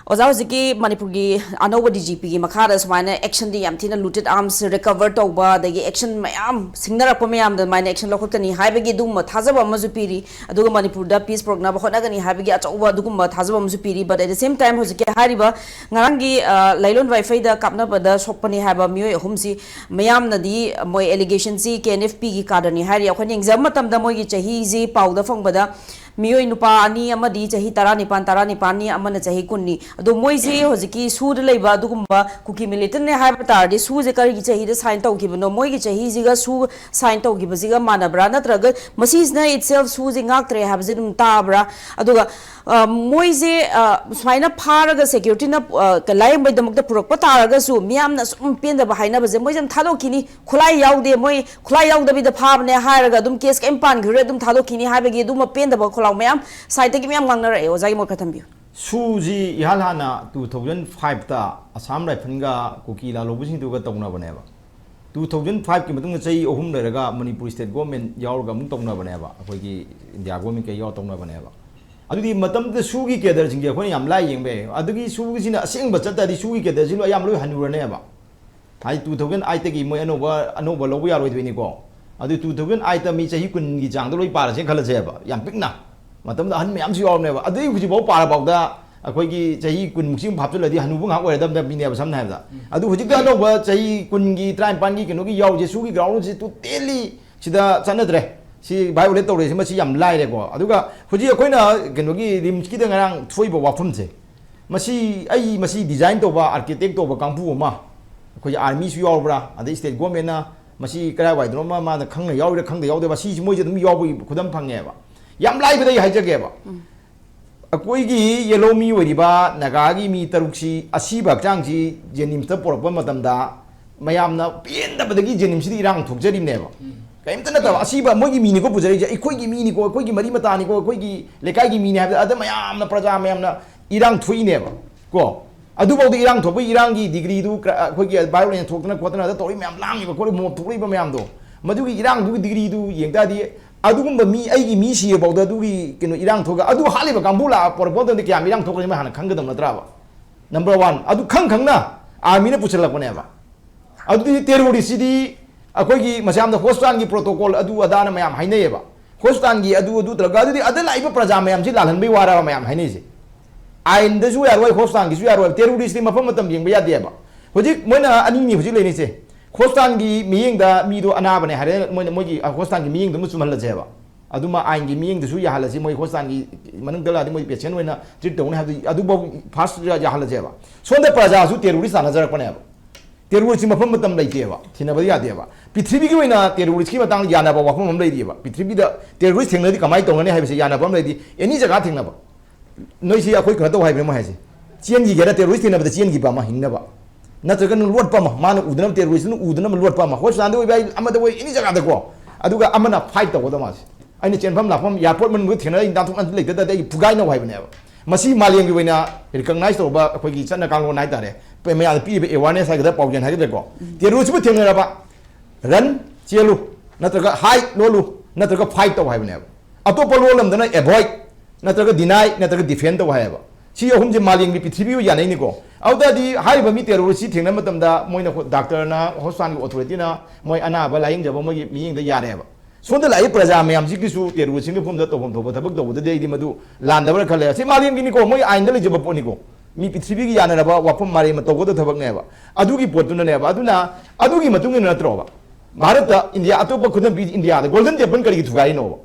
ꯑꯣꯖꯥ, ꯍꯧꯖꯤꯛꯀꯤ ꯃꯅꯤꯄꯨꯔꯒꯤ ꯑꯅꯧꯕ DGPꯒꯤ ꯃꯈꯥꯗ ꯁꯨꯃꯥꯏꯅ actionꯗꯤ ꯌꯥꯝ ꯊꯤꯅ looted arms recover ꯇꯧꯕ, ꯑꯗꯒꯤ action ꯃꯌꯥꯝ ꯁꯤꯡꯅꯔꯛꯄ ꯃꯌꯥꯝꯗ ꯑꯗꯨꯃꯥꯏꯅ action ꯂꯧꯈꯠꯀꯅꯤ ꯍꯥꯏꯕꯒꯤ ꯑꯗꯨꯒꯨꯝꯕ ꯊꯥꯖꯕ ꯑꯃꯁꯨ ꯄꯤꯔꯤ꯫ ꯑꯗꯨꯒ ꯃꯅꯤꯄꯨꯔꯗ peace ꯄꯨꯔꯛꯅꯕ ꯍꯣꯠꯅꯒꯅꯤ ꯍꯥꯏꯕꯒꯤ ꯑꯆꯧꯕ ꯑꯗꯨꯒꯨꯝꯕ ꯊꯥꯖꯕ ꯑꯃꯁꯨ ꯄꯤꯔꯤ꯫ But at the same time ꯍꯧꯖꯤꯛꯀꯤ ꯍꯥꯏꯔꯤꯕ ꯉꯔꯥꯡꯒꯤ, ꯑ, ꯂꯩꯂꯣꯟ ꯋꯥꯏꯐꯩꯗ ꯀꯥꯞꯅꯕꯗ ꯁꯣꯛꯄꯅꯤ ꯍꯥꯏꯕ ꯃꯤꯑꯣꯏ ꯑꯍꯨꯝꯁꯤ ꯃꯌꯥꯝꯅꯗꯤ ꯃꯣꯏ allegationꯁꯤ KNFPꯒꯤ cadreꯅꯤ ꯍꯥꯏꯔꯤ꯫ ꯑꯩꯈꯣꯏꯅ ꯌꯦꯡꯖꯕ ꯃꯇꯝꯗ ꯃꯣꯏꯒꯤ ꯆꯍꯤꯁꯤ ꯄꯥꯎꯗ ꯐꯪꯕꯗ ꯃꯤꯑꯣꯏ ꯅꯨꯄꯥ ꯑꯅꯤ ꯑꯃꯗꯤ ꯆꯍꯤ ꯇꯔꯥꯅꯤꯄꯥꯟ, ꯇꯔꯥꯅꯤꯄꯥꯟꯅꯤ, ꯑꯃꯅ ꯆꯍꯤ ꯀꯨꯟꯅꯤ꯫ ꯑꯗꯣ ꯃꯣꯏꯁꯤ ꯍꯧꯖꯤꯛꯀꯤ ꯁꯨꯗ ꯂꯩꯕ ꯑꯗꯨꯒꯨꯝꯕ ꯀꯨꯀꯤ militantꯅꯦ ꯍꯥꯏꯕ ꯇꯥꯔꯗꯤ ꯁꯨꯁꯦ ꯀꯔꯤꯒꯤ ꯆꯍꯤꯗ sign ꯇꯧꯈꯤꯕꯅꯣ? ꯃꯣꯏꯒꯤ ꯆꯍꯤꯁꯤꯒ ꯁꯨ sign ꯇꯧꯈꯤꯕꯁꯤꯒ ꯃꯥꯟꯅꯕ꯭ꯔꯥ? ꯅꯠꯇ꯭ꯔꯒ ꯃꯁꯤꯁꯤꯅ itself ꯁꯨꯁꯦ ꯉꯥꯛꯇ꯭ꯔꯦ ꯍꯥꯏꯕꯁꯦ ꯑꯗꯨꯝ ꯇꯥꯕ꯭ꯔꯥ? ꯑꯗꯨꯒ ꯑ, ꯃꯣꯏꯁꯦ, ꯑ, ꯁꯨꯃꯥꯏꯅ ꯐꯥꯔꯒ securityꯅ, ꯑ, ꯂꯥꯌꯦꯡꯕꯩꯗꯃꯛꯇ ꯄꯨꯔꯛꯄ ꯇꯥꯔꯒꯁꯨ ꯃꯤꯌꯥꯝꯅ ꯁꯨꯝ ꯄꯦꯟꯗꯕ ꯍꯥꯏꯅꯕꯁꯦ, ꯃꯣꯏꯁꯦ ꯑꯗꯨꯝ ꯊꯥꯗꯣꯛꯈꯤꯅꯤ, ꯈꯨꯠꯂꯥꯏ ꯌꯥꯎꯗꯦ, ꯃꯣꯏ ꯈꯨꯠꯂꯥꯏ ꯌꯥꯎꯗꯕꯤꯗ ꯐꯥꯕꯅꯦ ꯍꯥꯏꯔꯒ ꯑꯗꯨꯝ case ꯀꯔꯤꯝ ꯄꯥꯟꯈꯤꯔꯣꯏ, ꯑꯗꯨꯝ ꯊꯥꯗꯣꯛꯈꯤꯅꯤ ꯍꯥꯏꯕꯒꯤ ꯑꯗꯨꯝꯕ ꯄꯦꯟꯗꯕ ꯈꯣꯜꯂꯥꯎ ꯃꯌꯥꯝ sideꯇꯒꯤ ꯃꯌꯥꯝ ꯉꯥꯡꯅꯔꯛꯑꯦ꯫ ꯑꯣꯖꯥꯒꯤ ꯃꯣꯠ ꯈꯔ ꯊꯝꯕꯤꯌꯨ꯫ ꯁꯨꯁꯤ ꯏꯍꯥꯟ ꯍꯥꯟꯅ two thousand fiveꯇ ꯑꯁꯥꯝ ꯔꯥꯏꯐꯜꯒ ꯀꯨꯀꯤ ꯂꯥꯜꯍꯧꯕꯁꯤꯡꯗꯨꯒ ꯇꯧꯅꯕꯅꯦꯕ꯫ Two thousand fiveꯀꯤ ꯃꯇꯨꯡꯗ ꯆꯍꯤ ꯑꯍꯨꯝ ꯂꯩꯔꯒ ꯃꯅꯤꯄꯨꯔ state government ꯌꯥꯎꯔꯒ ꯑꯃꯨꯛ ꯇꯧꯅꯕꯅꯦꯕ, ꯑꯩꯈꯣꯏꯒꯤ ꯏꯟꯗꯤꯌꯥ government ꯀꯩ ꯌꯥꯎꯔ ꯇꯧꯅꯕꯅꯦꯕ꯫ ꯑꯗꯨꯗꯤ ꯃꯇꯝꯗꯨꯗ ꯁꯨꯒꯤ cadreꯁꯤꯡꯁꯦ ꯑꯩꯈꯣꯏꯅ ꯌꯥꯝ ꯂꯥꯏ ꯌꯦꯡꯕ ꯌꯥꯏ꯫ ꯑꯗꯨꯒꯤ ꯁꯨꯒꯤꯁꯤꯅ ꯑꯁꯦꯡꯕ ꯆꯠ ꯇꯥꯔꯗꯤ ꯁꯨꯒꯤ cadreꯁꯤ ꯂꯣꯏ ꯑꯌꯥꯝꯕ ꯂꯣꯏ ꯍꯟꯅꯨꯔꯅꯦꯕ꯫ ꯍꯥꯏꯗꯤ two thousand eight ꯇꯒꯤ ꯃꯣꯏ ꯑꯅꯧꯕ ꯑꯅꯧꯕ ꯂꯧꯕ ꯌꯥꯔꯣꯏꯗꯣꯏꯅꯤꯀꯣ꯫ ꯑꯗꯨ two thousand eight ꯇ ꯃꯤ ꯆꯍꯤ ꯀꯨꯟꯒꯤ ꯆꯥꯡꯗ ꯂꯣꯏ ꯄꯥꯔꯁꯦꯅ ꯈꯜꯂꯁꯦꯕ, ꯌꯥꯝ ꯄꯤꯛꯅ꯫ ꯃꯇꯝꯗ ꯑꯍꯟ ꯃꯌꯥꯝꯁꯨ ꯌꯥꯎꯔꯝꯅꯦꯕ꯫ ꯑꯗꯨꯏ ꯍꯧꯖꯤꯛꯐꯥꯎ ꯄꯥꯔꯐꯥꯎꯗ ꯑꯩꯈꯣꯏꯒꯤ ꯆꯍꯤ ꯀꯨꯟꯃꯨꯛꯁꯤ ꯑꯃꯨꯛ ꯍꯥꯞꯆꯤꯜꯂꯗꯤ ꯍꯅꯨꯕ ꯉꯥꯏꯍꯥꯛ ꯑꯣꯏꯔꯗꯕꯅꯦꯕ, ꯁꯝꯅ ꯍꯥꯏꯔꯕꯗ꯫ ꯑꯗꯨ ꯍꯧꯖꯤꯛꯇ ꯑꯅꯧꯕ ꯆꯍꯤ ꯀꯨꯟꯒꯤ, ꯇꯔꯥꯅꯤꯄꯥꯟꯒꯤ ꯀꯩꯅꯣꯒꯤ ꯌꯥꯎꯔꯤꯁꯦ, ꯁꯨꯒꯤ ground ꯁꯤ totally ꯁꯤꯗ ꯆꯠꯅꯗ꯭ꯔꯦ꯫ ꯁꯤ violate ꯇꯧꯔꯦꯁꯤ, ꯃꯁꯤ ꯌꯥꯝ ꯂꯥꯏꯔꯦꯀꯣ꯫ ꯑꯗꯨꯒ ꯍꯧꯖꯤꯛ ꯑꯩꯈꯣꯏꯅ ꯀꯩꯅꯣꯒꯤ RIMSꯀꯤꯗ ꯉꯔꯥꯡ ꯊꯣꯛꯏꯕ ꯋꯥꯐꯝꯁꯦ, ꯃꯁꯤ, ꯑꯩ ꯃꯁꯤ design ꯇꯧꯕ, architect ꯇꯧꯕ ꯀꯥꯡꯕꯨ ꯑꯃ, ꯑꯩꯈꯣꯏꯒꯤ armyꯁꯨ ꯌꯥꯎꯕ꯭ꯔꯥ, ꯑꯗꯩ state governmentꯅ ꯃꯁꯤ ꯀꯔꯥꯏꯋꯥꯏꯗꯅꯣ ꯑꯃ ꯃꯥꯅ ꯈꯪꯅ ꯌꯥꯎꯔꯤꯔꯥ ꯈꯪꯗ ꯌꯥꯎꯗꯕ, ꯁꯤꯁꯤ ꯃꯣꯏꯁꯦ ꯑꯗꯨꯝ ꯌꯥꯎꯕꯒꯤ ꯈꯨꯗꯝ ꯐꯪꯉꯦꯕ꯫ ꯌꯥꯝ ꯂꯥꯏꯕꯗ ꯑꯩ ꯍꯥꯏꯖꯒꯦꯕ꯫ ꯑꯩꯈꯣꯏꯒꯤ ꯌꯦꯜꯍꯧꯃꯤ ꯑꯣꯏꯔꯤꯕ ꯅꯥꯒꯥꯒꯤ ꯃꯤ ꯇꯔꯨꯛꯁꯤ ꯑꯁꯤꯕ ꯍꯛꯆꯥꯡꯁꯤ JNIMSꯇ ꯄꯨꯔꯛꯄ ꯃꯇꯝꯗ ꯃꯌꯥꯝꯅ ꯄꯦꯟꯗꯕꯗꯒꯤ JNIMSꯁꯤꯗ ꯏꯔꯥꯡ ꯊꯣꯛꯆꯔꯤꯕꯅꯦꯕ꯫ ꯀꯔꯤꯝꯇ ꯅꯠꯇꯕ, ꯑꯁꯤꯕ ꯃꯣꯏꯒꯤ ꯃꯤꯅꯤꯀꯣ ꯄꯨꯖꯔꯛꯏꯁꯦ, ꯑꯩꯈꯣꯏꯒꯤ ꯃꯤꯅꯤꯀꯣ, ꯑꯩꯈꯣꯏꯒꯤ ꯃꯔꯤ ꯃꯇꯥꯅꯤꯀꯣ, ꯑꯩꯈꯣꯏꯒꯤ ꯂꯩꯀꯥꯏꯒꯤ ꯃꯤꯅꯤ ꯍꯥꯏꯕꯗ ꯑꯗ ꯃꯌꯥꯝꯅ, ꯄ꯭ꯔꯖꯥ ꯃꯌꯥꯝꯅ ꯏꯔꯥꯡ ꯊꯣꯛꯏꯅꯦꯕ ꯀꯣ꯫ ꯑꯗꯨꯐꯥꯎꯗ ꯏꯔꯥꯡ ꯊꯣꯛꯄꯒꯤ ꯏꯔꯥꯡꯒꯤ degreeꯗꯨ ꯀ-, ꯑꯩꯈꯣꯏꯒꯤ violence ꯊꯣꯛꯇꯅ ꯈꯣꯠꯇꯅ ꯑꯗ ꯇꯧꯔꯤ ꯃꯌꯥꯝ, ꯂꯥꯡꯉꯤꯕ ꯈꯣꯠꯂꯤꯕ, mob ꯊꯣꯛꯂꯛꯏꯕ ꯃꯌꯥꯝꯗꯣ, ꯃꯗꯨꯒꯤ ꯏꯔꯥꯡꯗꯨꯒꯤ degreeꯗꯨ ꯌꯦꯡ ꯇꯥꯔꯗꯤ, ꯑꯗꯨꯒꯨꯝꯕ ꯃꯤ, ꯑꯩꯒꯤ ꯃꯤ ꯁꯤꯔꯐꯥꯎꯗ ꯑꯗꯨꯒꯤ ꯀꯩꯅꯣ ꯏꯔꯥꯡ ꯊꯣꯛꯑꯒ, ꯑꯗꯨ ꯍꯥꯠꯂꯤꯕ ꯀꯥꯡꯕꯨ ꯂꯥꯛꯑ ꯄꯣꯔꯛꯄ ꯃꯇꯝꯗ ꯀꯌꯥꯝ ꯏꯔꯥꯡ ꯊꯣꯛꯀꯅꯤ ꯃꯣꯏ ꯍꯥꯟꯅ ꯈꯪꯒꯗꯕ ꯅꯠꯇ꯭ꯔꯥꯕ? Number one, ꯑꯗꯨ ꯈꯪ ꯈꯪꯅ armyꯅ ꯄꯨꯁꯤꯜꯂꯛꯄꯅꯦꯕ꯫ ꯑꯗꯨꯗꯤ terroristꯁꯤꯗꯤ ꯑꯩꯈꯣꯏꯒꯤ ꯃꯁꯥꯝꯗ hospitalꯒꯤ protocol ꯑꯗꯨ ꯑꯗꯥꯅ ꯃꯌꯥꯝ ꯍꯥꯏꯅꯩꯌꯦꯕ꯫ Hospitalꯒꯤ ꯑꯗꯨ, ꯑꯗꯨ ꯇꯧꯔꯒ, ꯑꯗꯨꯗꯤ ꯑꯗ ꯂꯥꯛꯏꯕ ꯄ꯭ꯔꯖꯥ ꯃꯌꯥꯝꯁꯤ ꯂꯥꯜꯍꯟꯕꯩ ꯋꯥꯔꯕ ꯃꯌꯥꯝ ꯍꯥꯏꯅꯩꯁꯦ? ꯑꯥꯏꯟꯗꯁꯨ ꯌꯥꯔꯣꯏ, hospitalꯒꯤꯁꯨ ꯌꯥꯔꯣꯏ, terroristꯇꯤ ꯃꯐꯝ ꯃꯇꯝ ꯌꯦꯡꯕ ꯌꯥꯗꯦꯕ꯫ ꯍꯧꯖꯤꯛ ꯃꯣꯏꯅ ꯑꯅꯤꯅꯤ ꯍꯧꯖꯤꯛ ꯂꯩꯔꯤꯁꯦ꯫ Hospitalꯒꯤ ꯃꯤꯠꯌꯦꯡꯗ ꯃꯤꯗꯣ ꯑꯅꯥꯕꯅꯦ ꯍꯥꯏꯔꯦ, ꯃꯣꯏꯅ, ꯃꯣꯏꯒꯤ hospitalꯒꯤ ꯃꯤꯠꯌꯦꯡꯗꯨꯃ ꯆꯨꯝꯍꯜꯂꯁꯦꯕ꯫ ꯑꯗꯨꯃ ꯑꯥꯏꯟꯒꯤ ꯃꯤꯠꯌꯦꯡꯗꯁꯨ ꯌꯥꯍꯜꯂꯁꯤ, ꯃꯣꯏ hospitalꯒꯤ ꯃꯅꯨꯡꯗ ꯂꯥꯛꯑꯗꯤ ꯃꯣꯏ patient ꯑꯣꯏꯅ treat ꯇꯧꯅꯤ ꯍꯥꯏꯕꯗꯨ, ꯑꯗꯨꯐꯥꯎ first ꯌꯥꯍꯜꯂꯁꯦꯕ꯫ ꯁꯣꯝꯗ ꯄ꯭ꯔꯖꯥꯁꯨ terrorist ꯇꯥꯟꯅꯖꯔꯛꯄꯅꯦꯕ꯫ Terroristꯁꯤ ꯃꯐꯝ ꯃꯇꯝ ꯂꯩꯇꯦꯕ, ꯊꯤꯅꯕ ꯌꯥꯗꯦꯕ꯫ ꯄ꯭ꯔꯤꯊꯤꯕꯤꯒꯤ ꯑꯣꯏꯅ terroristꯀꯤ ꯃꯇꯥꯡꯗ ꯌꯥꯅꯕ ꯋꯥꯐꯝ ꯑꯃ ꯂꯩꯔꯤꯑꯕ꯫ ꯄ꯭ꯔꯤꯊꯤꯕꯤꯗ terrorist ꯊꯦꯡꯅꯔꯗꯤ ꯀꯃꯥꯏꯅ ꯇꯧꯅꯅꯤ ꯍꯥꯏꯕꯁꯤ ꯌꯥꯅꯕ ꯑꯃ ꯂꯩꯔꯤ꯫ Any ꯖꯒꯥ ꯊꯦꯡꯅꯕ꯫ ꯅꯣꯏꯁꯤ ꯑꯩꯈꯣꯏ ꯀꯩꯅꯣ ꯇꯧ ꯍꯥꯏꯕꯅꯤ ꯃꯣꯏ ꯍꯥꯏꯁꯦ꯫ ꯆꯦꯟꯈꯤꯒꯦꯔꯥ, terrorist ꯊꯦꯡꯅꯕꯗ ꯆꯦꯟꯈꯤꯕ ꯑꯃ ꯍꯤꯡꯅꯕ꯫ ꯅꯠꯇ꯭ꯔꯒꯅ ꯂꯣꯠꯄ ꯑꯃ, ꯃꯥꯅ ꯎꯗꯅꯕ, terroristꯅ ꯎꯗꯅꯕ ꯂꯣꯠꯄ ꯑꯃ꯫ Hospitalꯗ ꯑꯣꯏꯕ ꯌꯥꯏ, ꯑꯃꯗ ꯑꯣꯏ, any ꯖꯒꯥꯗꯀꯣ꯫ ꯑꯗꯨꯒ ꯑꯃꯅ fight ꯇꯧꯒꯗꯕ ꯃꯥꯁꯦ꯫ ꯑꯩꯅ ꯆꯦꯟꯐꯝ ꯂꯥꯛꯐꯝ airport ꯃꯅꯨꯡꯗ ꯊꯦꯡꯅꯔ ꯑꯩ ꯅꯥꯟꯊꯣꯛ ꯅꯥꯟꯊꯣꯛ ꯂꯩꯇ ꯇꯥꯔꯗꯤ ꯑꯩ ꯐꯨꯒꯥꯏꯅꯧ ꯍꯥꯏꯕꯅꯦꯕ꯫ ꯃꯁꯤ ꯃꯥꯂꯦꯝꯒꯤ ꯑꯣꯏꯅ recognize ꯇꯧꯔꯕ ꯑꯩꯈꯣꯏꯒꯤ ꯆꯠꯅ ꯀꯥꯡꯂꯣꯟ ꯍꯥꯏꯇꯥꯔꯦ꯫ ꯄ-, ꯃꯌꯥꯝꯗ ꯄꯤꯔꯤꯕ awareness ꯍꯥꯏꯒꯗ꯭ꯔꯥ, ꯄꯥꯎꯖꯦꯜ ꯍꯥꯏꯒꯗ꯭ꯔꯥꯀꯣ꯫ Terroristꯄꯨ ꯊꯦꯡꯅꯔꯕ, run, ꯆꯦꯜꯂꯨ, ꯅꯠꯇ꯭ꯔꯒ hide, ꯂꯣꯜꯂꯨ, ꯅꯠꯇ꯭ꯔꯒ fight ꯇꯧ ꯍꯥꯏꯕꯅꯦꯕ꯫ ꯑꯇꯣꯞꯄ ꯂꯣꯜ ꯑꯃꯗꯅ avoid, ꯅꯠꯇ꯭ꯔꯒ deny, ꯅꯠꯇ꯭ꯔꯒ defend ꯇꯧ ꯍꯥꯏꯌꯦꯕ꯫ ꯁꯤ ꯑꯍꯨꯝꯁꯦ ꯃꯥꯂꯦꯝꯒꯤ ꯄ꯭ꯔꯤꯊꯤꯕꯤꯒꯤ ꯑꯣꯏꯅ ꯌꯥꯅꯩꯅꯤꯀꯣ꯫ ꯑꯗꯨ ꯇꯥꯔꯗꯤ ꯍꯥꯏꯔꯤꯕ ꯃꯤ terrorist ꯁꯤ ꯊꯦꯡꯅꯕ ꯃꯇꯝꯗ ꯃꯣꯏꯅ ꯍꯣ-, doctor ꯅ, hospital ꯒꯤ authority ꯅ ꯃꯣꯏ ꯑꯅꯥꯕ ꯂꯥꯌꯦꯡꯖꯕ ꯃꯣꯏꯒꯤ ꯃꯤꯠꯌꯦꯡꯗ ꯌꯥꯔꯦꯕ꯫ ꯁꯣꯝꯗ ꯂꯥꯛꯏ ꯄ꯭ꯔꯖꯥ ꯃꯌꯥꯝꯁꯤꯒꯤꯁꯨ terrorist ꯁꯤꯡꯒꯤ ꯃꯐꯝꯗ ꯇꯧꯐꯝ ꯊꯣꯛꯄ ꯊꯕꯛ ꯇꯧꯕꯗꯗꯤ ꯑꯩꯗꯤ ꯃꯗꯨ ꯂꯥꯟꯗꯕ꯭ꯔꯥ ꯈꯜꯂꯦ꯫ ꯁꯤ ꯃꯥꯂꯦꯝꯒꯤꯅꯤꯀꯣ, ꯃꯣꯏ ꯑꯥꯏꯟꯗ ꯂꯩꯖꯕ ꯄꯣꯠꯅꯤꯀꯣ꯫ ꯃꯤ ꯄ꯭ꯔꯤꯊꯤꯕꯤꯒꯤ ꯌꯥꯅꯔꯕ ꯋꯥꯐꯝ ꯃꯥꯂꯦꯝꯅ ꯇꯧꯒꯗꯕ ꯊꯕꯛꯅꯦꯕ꯫ ꯑꯗꯨꯒꯤ ꯄꯣꯠꯇꯨꯅꯅꯦꯕ꯫ ꯑꯗꯨꯅ ꯑꯗꯨꯒꯤ ꯃꯇꯨꯡ ꯏꯟꯅ ꯅꯠꯇ꯭ꯔꯣꯕ ꯚꯥꯔꯠꯇ ꯏꯟꯗꯤꯌꯥ ꯑꯇꯣꯞꯄ ꯈꯨꯗꯝ ꯄꯤ, ꯏꯟꯗꯤꯌꯥꯗ Golden Temple ꯀꯔꯤꯒꯤ ꯊꯨꯒꯥꯏꯔꯤꯅꯣꯕ?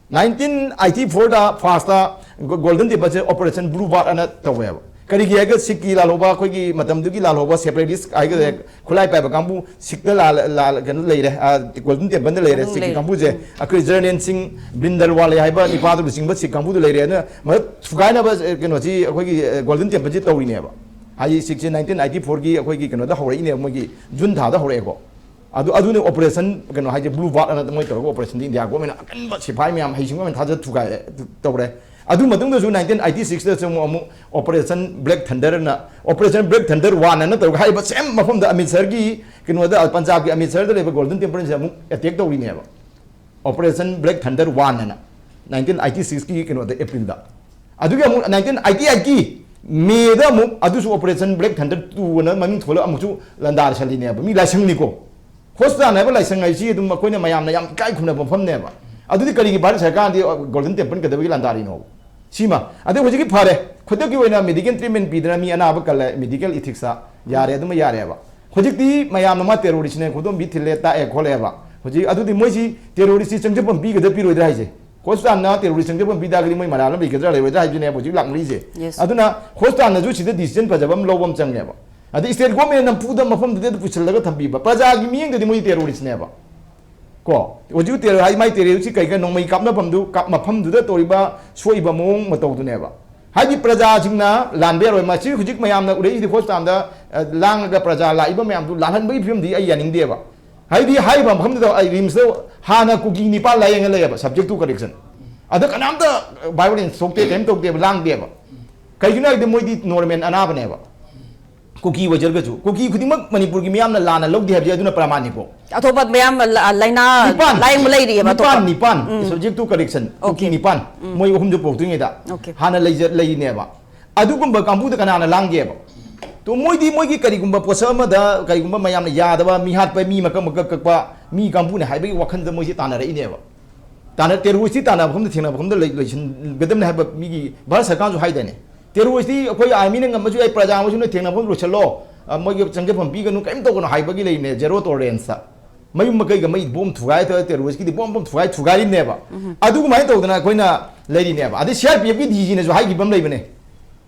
Nineteen eighty four ꯗ first ꯒꯣ-, Golden Temple ꯁꯦ Operation Blue Wall ꯑꯅ ꯇꯧꯋꯦꯕ꯫ ꯀꯔꯤꯒꯤ ꯍꯥꯏꯔꯒ ꯁꯤꯈꯀꯤ ꯂꯥꯜꯍꯧꯕ, ꯑꯩꯈꯣꯏꯒꯤ ꯃꯇꯝꯗꯨꯒꯤ ꯂꯥꯜꯍꯧꯕ separatist ꯍꯥꯏꯒꯗ꯭ꯔꯥ, ꯈꯨꯠꯂꯥꯏ ꯄꯥꯏꯕ ꯀꯥꯡꯕꯨ ꯁꯤꯈꯇ ꯂꯥꯜ-, ꯂꯥꯜ-, ꯀꯩꯅꯣ ꯂꯩꯔꯦ, ꯑ, Golden Temple ꯗ ꯂꯩꯔꯦ, ꯃꯅꯨꯡ ꯁꯤꯈꯀꯤ ꯂꯩꯔꯦ꯫ ꯀꯥꯡꯕꯨꯁꯦ꯫ ꯎꯝ꯫ ꯑꯩꯈꯣꯏ ꯖꯔꯅꯦꯟ ꯁꯤꯡ, ꯕ꯭ꯔꯤꯟꯗꯔꯋꯥꯂꯦ ꯍꯥꯏꯕ ꯅꯤꯄꯥꯗꯨ ꯂꯨꯆꯤꯡꯕ ꯁꯤꯈ ꯀꯥꯡꯕꯨꯗꯨ ꯂꯩꯔꯦ꯫ ꯑꯗꯨꯅ ꯃꯗꯨ ꯊꯨꯒꯥꯏꯅꯕ, ꯑ, ꯀꯩꯅꯣꯁꯤ ꯑꯩꯈꯣꯏꯒꯤ, ꯑ, Golden Temple ꯁꯤ ꯇꯧꯔꯤꯅꯦꯕ꯫ ꯍꯥꯏꯗꯤ ꯁꯤꯈꯁꯦ nineteen eighty four ꯒꯤ ꯑꯩꯈꯣꯏꯒꯤ ꯀꯩꯅꯣꯗ ꯍꯧꯔꯛꯏꯅꯦꯕ, ꯃꯣꯏꯒꯤ ꯖꯨꯟ ꯊꯥꯗ ꯍꯧꯔꯛꯑꯦꯀꯣ꯫ ꯑꯗꯨ, ꯑꯗꯨꯅ operation ꯀꯩꯅꯣ ꯍꯥꯏꯁꯦ, Blue Wall ꯑꯅ ꯃꯣꯏ ꯇꯧꯔꯒ operation ꯗꯤ ꯏꯟꯗꯤꯌꯥ government ꯅ ꯑꯀꯟꯕ ꯁꯤꯐꯥꯏ ꯃꯌꯥꯝ ꯍꯩꯁꯤꯡꯕ ꯃꯌꯥꯝ ꯊꯥꯖ ꯊꯨꯒꯥꯏ ꯇꯧꯔꯦ꯫ ꯑꯗꯨ ꯃꯇꯨꯡꯗꯁꯨ nineteen eighty six ꯗꯁꯨ ꯑꯃꯨꯛ, ꯑꯃꯨꯛ Operation Black Thunder ꯑꯅ, Operation Black Thunder one ꯑꯅ ꯇꯧꯔꯒ ꯍꯥꯏꯔꯤꯕ same ꯃꯐꯝꯗ ꯑꯃꯤꯠꯁꯔꯒꯤ ꯀꯩꯅꯣꯗ, ꯄꯟꯖꯥꯕꯀꯤ ꯑꯃꯤꯠꯁꯔꯗ ꯂꯩꯕ Golden Temple ꯁꯤꯗ ꯑꯃꯨꯛ attack ꯇꯧꯔꯤꯅꯦꯕ꯫ Operation Black Thunder one ꯑꯅ nineteen eighty six ꯀꯤ ꯀꯩꯅꯣꯗ, April ꯗ꯫ ꯑꯗꯨꯒꯤ ꯑꯃꯨꯛ nineteen eighty eight ꯀꯤ May ꯗ ꯑꯃꯨꯛ ꯑꯗꯨꯁꯨ Operation Black Thunder two ꯑꯅ ꯃꯃꯤꯡ ꯊꯣꯜꯂꯒ ꯑꯃꯨꯛꯁꯨ ꯂꯥꯟꯗꯥꯔꯁꯜꯂꯤꯅꯦꯕ꯫ ꯃꯤ ꯂꯥꯏꯁꯪꯅꯤꯀꯣ꯫ Hospital ꯍꯥꯏꯕ ꯂꯥꯏꯁꯪ ꯍꯥꯏꯁꯤ ꯑꯗꯨꯝ ꯑꯩꯈꯣꯏꯅ ꯃꯌꯥꯝꯅ ꯌꯥꯝ ꯏꯀꯥꯏ ꯈꯨꯝꯅꯕ ꯃꯐꯝꯅꯦꯕ꯫ ꯑꯗꯨꯗꯤ ꯀꯔꯤꯒꯤ ꯚꯥꯔꯠ ꯁꯔꯀꯥꯔꯗꯤ Golden Temple ꯀꯩꯗꯧꯕꯒꯤ ꯂꯥꯟꯗꯥꯔꯤꯅꯣ? ꯁꯤꯃ꯫ ꯑꯗꯩ ꯍꯧꯖꯤꯛꯀꯤ ꯐꯔꯦ, ꯈꯨꯗꯛꯀꯤ ꯑꯣꯏꯅ medical treatment ꯄꯤꯗꯅ ꯃꯤ ꯑꯅꯥꯕ ꯀꯜꯂꯦ, medical ethics ꯇ ꯌꯥꯔꯦ, ꯑꯗꯨꯃ ꯌꯥꯔꯦꯕ꯫ ꯍꯧꯖꯤꯛꯇꯤ ꯃꯌꯥꯝꯅ ꯃꯥ terrorist ꯅꯦ, ꯈꯨꯗꯣꯝꯕꯤ ꯊꯤꯜꯂꯦ, ꯇꯥꯛꯑꯦ, ꯈꯣꯠꯂꯦꯕ꯫ ꯍꯧꯖꯤꯛ ꯑꯗꯨꯗꯤ ꯃꯣꯏꯁꯤ terrorist ꯁꯤ ꯆꯪꯖꯐꯝ ꯄꯤꯒꯗ꯭ꯔꯥ ꯄꯤꯔꯣꯏꯗ꯭ꯔꯥ ꯍꯥꯏꯁꯦ꯫ Hospital ꯅ terrorist ꯆꯪꯖꯐꯝ ꯄꯤ ꯇꯥꯔꯒꯗꯤ ꯃꯣꯏ ꯃꯔꯥꯜ ꯑꯃ ꯂꯩꯒꯗ꯭ꯔꯥ ꯂꯩꯔꯣꯏꯗ꯭ꯔꯥ ꯍꯥꯏꯕꯗꯨꯅꯦꯕ ꯍꯧꯖꯤꯛ ꯂꯥꯛꯅꯔꯤꯁꯦ꯫ Yes꯫ ꯑꯗꯨꯅ hospital ꯅꯁꯨ ꯁꯤꯗ decision ꯐꯖꯕ ꯑꯃ ꯂꯧꯕ ꯑꯃ ꯆꯪꯉꯦꯕ꯫ ꯑꯗꯩ state government ꯅ ꯅꯝꯐꯨꯗ ꯃꯐꯝꯗꯨꯗ ꯑꯗꯨ ꯄꯨꯁꯤꯜꯂꯒ ꯊꯝꯕꯤꯕ꯫ ꯄ꯭ꯔꯖꯥꯒꯤ ꯃꯤꯠꯌꯦꯡꯗꯗꯤ ꯃꯣꯏ terrorist ꯅꯦꯕ꯫ ꯀꯣ? ꯍꯧꯖꯤꯛ terror ꯍꯥꯏ, ꯃꯥꯏ terror ꯁꯤ ꯀꯩ ꯀꯩ ꯅꯣꯡꯃꯩ ꯀꯥꯞꯅꯐꯝꯗꯨ, ꯀꯥꯞ-, ꯃꯐꯝꯗꯨꯗ ꯇꯧꯔꯤꯕ ꯁꯣꯛꯏꯕ ꯃꯑꯣꯡ ꯃꯇꯧꯗꯨꯅꯦꯕ꯫ ꯍꯥꯏꯗꯤ ꯄ꯭ꯔꯖꯥꯁꯤꯡꯅ ꯂꯥꯟꯕ ꯌꯥꯔꯣꯏ꯫ ꯃꯁꯤ ꯍꯧꯖꯤꯛ ꯃꯌꯥꯝꯅ ꯎꯔꯛꯏꯁꯤꯗꯤ hospital ꯗ, ꯑ, ꯂꯥꯡꯉꯒ ꯄ꯭ꯔꯖꯥ ꯂꯥꯛꯏꯕ ꯃꯌꯥꯝꯗꯨ ꯂꯥꯜꯍꯟꯕꯒꯤ ꯐꯤꯕꯝꯗꯤ ꯑꯩ ꯌꯥꯅꯤꯡꯗꯦꯕ꯫ ꯍꯥꯏꯗꯤ ꯍꯥꯏꯔꯤꯕ ꯃꯐꯝꯗꯨꯗ ꯑꯩ ꯔꯤꯝꯁꯇ ꯍꯥꯟꯅ ꯀꯨꯀꯤ ꯅꯤꯄꯥꯟ ꯂꯥꯏꯌꯦꯡꯉ ꯂꯩꯌꯦꯕ, subject to correction꯫ ꯑꯗ ꯀꯅꯥꯝꯇ violence ꯊꯣꯛꯇꯦ, ꯀꯔꯤꯝ ꯇꯧꯗꯦꯕ, ꯂꯥꯡꯗꯦꯕ꯫ ꯀꯩꯒꯤꯅꯣ ꯍꯥꯏꯔꯗꯤ ꯃꯣꯏꯗꯤ normal ꯑꯅꯥꯕꯅꯦꯕ꯫ ꯀꯨꯀꯤ ꯑꯣꯏꯖꯔꯒꯁꯨ, ꯀꯨꯀꯤ ꯈꯨꯗꯤꯡꯃꯛ ꯃꯅꯤꯄꯨꯔꯒꯤ ꯃꯤꯌꯥꯝꯅ ꯂꯥꯟꯅ ꯂꯧꯗꯦ ꯍꯥꯏꯕꯁꯦ ꯑꯗꯨꯅ ꯄ꯭ꯔꯃꯥꯟꯅꯤꯀꯣ꯫ ꯑꯇꯣꯞꯄ ꯃꯌꯥꯝ ꯂ-, ꯂꯥꯏꯅꯥ ꯅꯤꯄꯥꯟ, ꯂꯥꯏꯌꯦꯡꯕ ꯂꯩꯔꯤꯑꯕ ꯅꯤꯄꯥꯟ, ꯑꯇꯣꯞꯄ? ꯅꯤꯄꯥꯟ, ꯎꯝ꯫ Subject to correction, Kuki Okay꯫ ꯅꯤꯄꯥꯟ, ꯎꯝ꯫ ꯃꯣꯏ ꯑꯍꯨꯝꯁꯨ ꯄꯨꯔꯛꯇ꯭ꯔꯤꯉꯩꯗ Okay꯫ ꯍꯥꯟꯅ ꯂꯩꯖ-, ꯂꯩꯔꯤꯅꯦꯕ꯫ ꯑꯗꯨꯒꯨꯝꯕ ꯀꯥꯡꯕꯨꯗ ꯀꯅꯥꯅ ꯂꯥꯡꯒꯦꯕ? ꯇꯣ ꯃꯣꯏꯗꯤ ꯃꯣꯏꯒꯤ ꯀꯔꯤꯒꯨꯝꯕ ꯄꯣꯠꯁꯛ ꯑꯃꯗ ꯀꯔꯤꯒꯨꯝꯕ ꯃꯌꯥꯝꯅ ꯌꯥꯗꯕ, ꯃꯤ ꯍꯥꯠꯄ, ꯃꯤ ꯃꯀꯛ ꯃꯀꯛ ꯀꯛꯄ, ꯃꯤ ꯀꯥꯡꯕꯨꯅ ꯍꯥꯏꯕꯒꯤ ꯋꯥꯈꯜꯗ ꯃꯣꯏꯁꯦ ꯇꯥꯟꯅꯔꯛꯏꯅꯦꯕ꯫ ꯇꯥꯟꯅ terrorist ꯇꯤ ꯇꯥꯟꯅꯕ ꯃꯐꯝꯗ, ꯊꯦꯡꯅꯕ ꯃꯐꯝꯗ ꯂꯩ-, ꯂꯣꯏꯁꯤꯟꯒꯗꯕꯅꯤ ꯍꯥꯏꯕ ꯃꯤꯒꯤ ꯚꯥꯔꯠ ꯁꯔꯀꯥꯔꯅꯁꯨ ꯍꯥꯏꯗꯥꯏꯅꯦ꯫ Terrorist ꯇꯤ ꯑꯩꯈꯣꯏ army ꯅ ꯉꯝꯃꯁꯨ ꯌꯥꯏ, ꯄ꯭ꯔꯖꯥ ꯑꯃꯁꯨꯅ ꯊꯦꯡꯅꯕ ꯃꯐꯝꯗ ꯂꯣꯏꯁꯤꯜꯂꯣ, ꯑ, ꯃꯣꯏꯒꯤ ꯆꯪꯖꯐꯝ ꯄꯤꯒꯅꯨ, ꯀꯔꯤꯝ ꯇꯧꯒꯅꯨ ꯍꯥꯏꯕꯒꯤ ꯂꯩꯅꯦ, zero tolerance꯫ ꯃꯌꯨꯝ ꯃꯀꯩꯒ ꯃꯩ ꯕꯣꯝ ꯊꯨꯒꯥꯏ ꯇꯧꯔ terrorist ꯀꯤꯗꯤ ꯕꯣꯝ ꯕꯣꯝ ꯊꯨꯒꯥꯏ ꯊꯨꯒꯥꯏꯔꯤꯕꯅꯦꯕ꯫ ꯑꯗꯨꯒꯨꯃꯥꯏꯅ ꯇꯧꯗꯅ ꯑꯩꯈꯣꯏꯅ ꯂꯩꯔꯤꯅꯦꯕ꯫ ꯑꯗꯩ C R P F ꯀꯤ D G ꯅꯁꯨ ꯍꯥꯏꯈꯤꯕ ꯑꯃ ꯂꯩꯕꯅꯦ꯫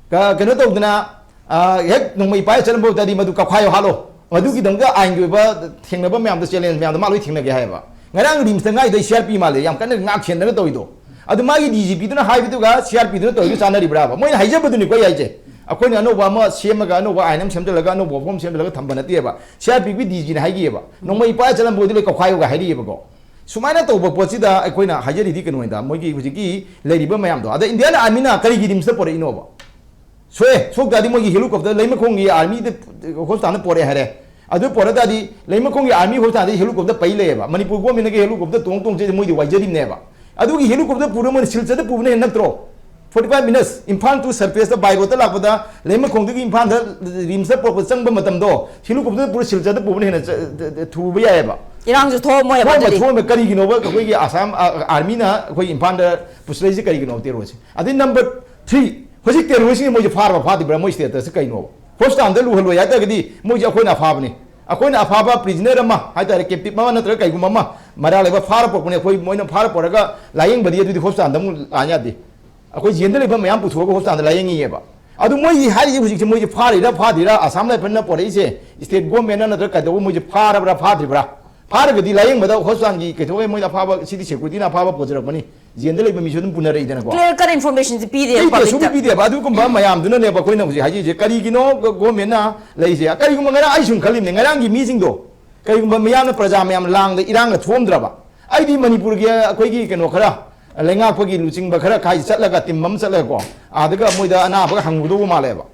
ꯀ-, ꯀꯩꯅꯣ ꯇꯧꯗꯅ, ꯑ, ꯍꯦꯛ ꯅꯣꯡꯃꯩ ꯄꯥꯏꯔ ꯆꯠꯂꯝꯕ ꯑꯣꯏ ꯇꯥꯔꯗꯤ ꯃꯗꯨ ꯀꯛꯈꯥꯏꯌꯣ ꯍꯥꯠꯂꯣ꯫ ꯃꯗꯨꯒꯤꯗꯃꯛꯇ ꯑꯥꯏꯟꯒꯤ ꯑꯣꯏꯕ ꯊꯦꯡꯅꯕ ꯃꯌꯥꯝꯗꯣ, challenge ꯃꯌꯥꯝꯗꯣ ꯃꯥ ꯂꯣꯏ ꯊꯦꯡꯅꯒꯦ ꯍꯥꯏꯌꯦꯕ꯫ ꯉꯔꯥꯡ ꯔꯤꯝꯁꯇ ꯉꯥꯏꯗꯣ C R P ꯃꯥꯜꯂꯦ, ꯌꯥꯝ ꯀꯟꯅ ꯉꯥꯛ ꯁꯦꯟꯗꯅ ꯇꯧꯔꯤꯗꯣ꯫ ꯑꯗꯨ ꯃꯥꯒꯤ D G P ꯗꯨꯅ ꯍꯥꯏꯕꯗꯨꯒ C R P ꯗꯨꯅ ꯇꯧꯔꯤꯗꯨ ꯆꯥꯟꯅꯔꯤꯕ꯭ꯔꯥꯕ? ꯃꯣꯏꯅ ꯍꯥꯏꯖꯕꯗꯨꯅꯤꯀꯣ ꯑꯩ ꯍꯥꯏꯁꯦ꯫ ꯑꯩꯈꯣꯏꯅ ꯑꯅꯧꯕ ꯑꯃ ꯁꯦꯝꯃꯒ, ꯑꯅꯧꯕ ꯑꯥꯏꯟ ꯑꯃ ꯁꯦꯝꯖꯤꯜꯂꯒ, ꯑꯅꯧꯕ ꯋꯥꯐꯝ ꯁꯦꯝꯖꯤꯜꯂꯒ ꯊꯝꯕ ꯅꯠꯇꯦꯕ꯫ C R P F ꯀꯤ D G ꯅ ꯍꯥꯏꯈꯤꯑꯕ, ꯅꯣꯡꯃꯩ ꯄꯥꯏꯔ ꯆꯠꯂꯝꯕ ꯑꯣꯏꯗꯤ ꯂꯣꯏ ꯀꯧꯈꯥꯏꯌꯣꯒ ꯍꯥꯏꯔꯤꯑꯕꯀꯣ꯫ ꯁꯨꯃꯥꯏꯅ ꯇꯧꯕ ꯄꯣꯠꯁꯤꯗ ꯑꯩꯈꯣꯏꯅ ꯍꯥꯏꯖꯔꯤꯗꯤ ꯀꯩꯅꯣꯗ, ꯃꯣꯏꯒꯤ ꯍꯧꯖꯤꯛꯀꯤ ꯂꯩꯔꯤꯕ ꯃꯌꯥꯝꯗꯣ꯫ ꯑꯗ Indian Army ꯅ ꯀꯔꯤꯒꯤ ꯔꯤꯝꯁꯇ ꯄꯣꯔꯛꯏꯅꯣꯕ? ꯁꯣꯛꯑꯦ, ꯁꯣꯛ ꯇꯥꯔꯗꯤ ꯃꯣꯏꯒꯤ helicopter, ꯂꯩꯃꯈꯣꯡꯒꯤ army ꯗ hospital ꯗ ꯄꯣꯔꯛꯑꯦ ꯍꯥꯏꯔꯦ꯫ ꯑꯗꯨ ꯄꯣꯔꯛ ꯇꯥꯔꯗꯤ ꯂꯩꯃꯈꯣꯡꯒꯤ army hospital ꯗ helicopter ꯄꯩ ꯂꯩꯌꯦꯕ꯫ ꯃꯅꯤꯄꯨꯔ government ꯅꯒ helicopter ꯇꯣꯡ ꯇꯣꯡ ꯆꯦꯜꯂꯤ, ꯃꯣꯏꯗꯤ ꯋꯥꯏꯖꯔꯤꯕꯅꯦꯕ꯫ ꯑꯗꯨꯒꯤ helicopter ꯄꯨꯔ ꯃꯣꯏꯅ ꯁꯤꯜꯆꯔꯗ ꯄꯨꯕꯅ ꯍꯦꯟꯅ ꯅꯠꯇ꯭ꯔꯣ? Forty five minutes, Imphal to ꯁꯔꯐꯦꯁꯇ by road ꯇ ꯂꯥꯛꯄꯗ, ꯂꯩꯃꯈꯣꯡꯗꯒꯤ ꯏꯝꯐꯥꯜꯗ ꯔꯤꯝꯁꯇ ꯄꯣꯔꯛꯄ ꯆꯪꯕ ꯃꯇꯝꯗꯣ, helicopter ꯄꯨꯔ ꯁꯤꯜꯆꯔꯗ ꯄꯨꯕꯅ ꯍꯦꯟꯅ ꯆ-, ꯊꯨꯕ ꯌꯥꯏꯑꯕ꯫ ꯏꯔꯥꯡꯁꯨ ꯊꯣꯛꯑꯝꯃꯣꯏ ꯍꯥꯏꯕ ꯊꯣꯛꯑꯝꯃꯣꯏ, ꯑꯗꯨꯗꯤ꯫ ꯊꯣꯛꯑꯝꯃꯣꯏ꯫ ꯀꯔꯤꯒꯤꯅꯣꯕ ꯑꯩꯈꯣꯏꯒꯤ ꯑꯁꯥꯝ, ꯑ, army ꯅ ꯑꯩꯈꯣꯏ ꯏꯝꯐꯥꯜꯗ ꯄꯨꯁꯤꯜꯂꯛꯏꯁꯦ ꯀꯔꯤꯒꯤꯅꯣ terrorist ꯁꯦ? ꯑꯗꯩ number three, ꯍꯧꯖꯤꯛ terrorist ꯁꯤꯡꯁꯦ ꯃꯣꯏꯁꯦ ꯐꯥꯔꯕ ꯐꯥꯗ꯭ꯔꯤꯕ꯭ꯔꯥ? ꯃꯣꯏ status ꯁꯦ ꯀꯩꯅꯣꯕ? Hospital ꯗ ꯂꯨꯍꯜꯂꯣꯏ ꯍꯥꯏ ꯇꯥꯔꯒꯗꯤ ꯃꯣꯏꯁꯦ ꯑꯩꯈꯣꯏꯅ ꯑꯐꯥꯕꯅꯤ꯫ ꯑꯩꯈꯣꯏꯅ ꯑꯐꯥꯕ prisoner ꯑꯃ ꯍꯥꯏ ꯇꯥꯔꯦ, captive ꯑꯃ ꯅꯠꯇ꯭ꯔꯒ ꯀꯩꯒꯨꯝꯕ ꯑꯃ ꯃꯔꯥꯜ ꯂꯩꯕ ꯐꯥꯔ ꯄꯨꯔꯛꯄꯅꯦ꯫ ꯑꯩꯈꯣꯏ ꯃꯣꯏꯅ ꯐꯥꯔ ꯄꯨꯔꯛꯑꯒ ꯂꯥꯌꯦꯡꯕꯗꯤ ꯑꯗꯨꯗꯤ hospital ꯗ ꯑꯃꯨꯛ ꯂꯥꯛ ꯌꯥꯗꯦ꯫ ꯑꯩꯈꯣꯏ ꯖꯦꯜꯗ ꯂꯩꯕ ꯃꯌꯥꯝ ꯄꯨꯊꯣꯛꯑꯒ hospital ꯗ ꯂꯥꯌꯦꯡꯉꯤꯑꯕ꯫ ꯑꯗꯨ ꯃꯣꯏꯒꯤ ꯍꯥꯏꯔꯤꯁꯦ ꯍꯧꯖꯤꯛꯁꯦ ꯃꯣꯏꯁꯦ ꯐꯥꯔꯤꯔꯥ ꯐꯥꯗ꯭ꯔꯤꯔꯥ, Assam Rifles ꯅ ꯄꯣꯔꯛꯏꯁꯦ, state government ꯅ ꯅꯠꯇ꯭ꯔꯒ ꯀꯩꯗꯧꯕ ꯃꯣꯏꯁꯦ ꯐꯥꯔꯕ꯭ꯔꯥ ꯐꯥꯗ꯭ꯔꯤꯕ꯭ꯔꯥ? ꯐꯥꯔꯒꯗꯤ ꯂꯥꯌꯦꯡꯕꯗ hospital ꯒꯤ ꯀꯩꯗꯧꯕꯩ ꯃꯣꯏꯗ ꯑꯐꯥꯕ city security ꯅ ꯑꯐꯥꯕ ꯄꯨꯖꯔꯛꯄꯅꯤ, ꯖꯦꯜꯗ ꯂꯩꯕ ꯃꯤꯁꯨ ꯑꯗꯨꯝ ꯄꯨꯅꯔꯛꯏꯗꯅꯀꯣ꯫ Clear cut information ꯁꯦ ꯄꯤꯗꯦ ꯄꯤꯗꯦ, public ꯁꯨꯡꯄꯤ ꯇ꯫ ꯄꯤꯗꯦꯕ꯫ ꯑꯗꯨꯒꯨꯝꯕ ꯃꯌꯥꯝꯗꯨꯅꯅꯦꯕ ꯑꯩꯈꯣꯏꯅ ꯍꯧꯖꯤꯛ ꯍꯥꯏꯖꯔꯤꯁꯦ, ꯀꯔꯤꯒꯤꯅꯣ ꯒ-, government ꯅ ꯂꯩꯔꯤꯁꯦ? ꯀꯔꯤꯒꯨꯝꯕ ꯉꯔꯥꯡ ꯑꯩ ꯁꯨꯝ ꯈꯜꯂꯤꯕꯅꯦ, ꯉꯔꯥꯡꯒꯤ ꯃꯤꯁꯤꯡꯗꯣ ꯀꯔꯤꯒꯨꯝꯕ ꯃꯤꯌꯥꯝꯅ, ꯄ꯭ꯔꯖꯥ ꯃꯌꯥꯝ ꯂꯥꯡꯗ ꯏꯔꯥꯡꯒ ꯊꯣꯛꯑꯝꯗ꯭ꯔꯕ, ꯑꯩꯗꯤ ꯃꯅꯤꯄꯨꯔꯒꯤ ꯑꯩꯈꯣꯏꯒꯤ ꯀꯩꯅꯣ ꯈꯔ, ꯂꯩꯉꯥꯛꯄꯒꯤ ꯂꯨꯆꯤꯡꯕ ꯈꯔ ꯈꯥꯏ ꯆꯠꯂꯒ, team ꯑꯃ ꯆꯠꯂꯒꯀꯣ, ꯑꯗꯨꯒ ꯃꯣꯏꯗ ꯑꯅꯥꯕꯒ ꯍꯪꯉꯨꯗꯧꯕ ꯃꯥꯜꯂꯦꯕ꯫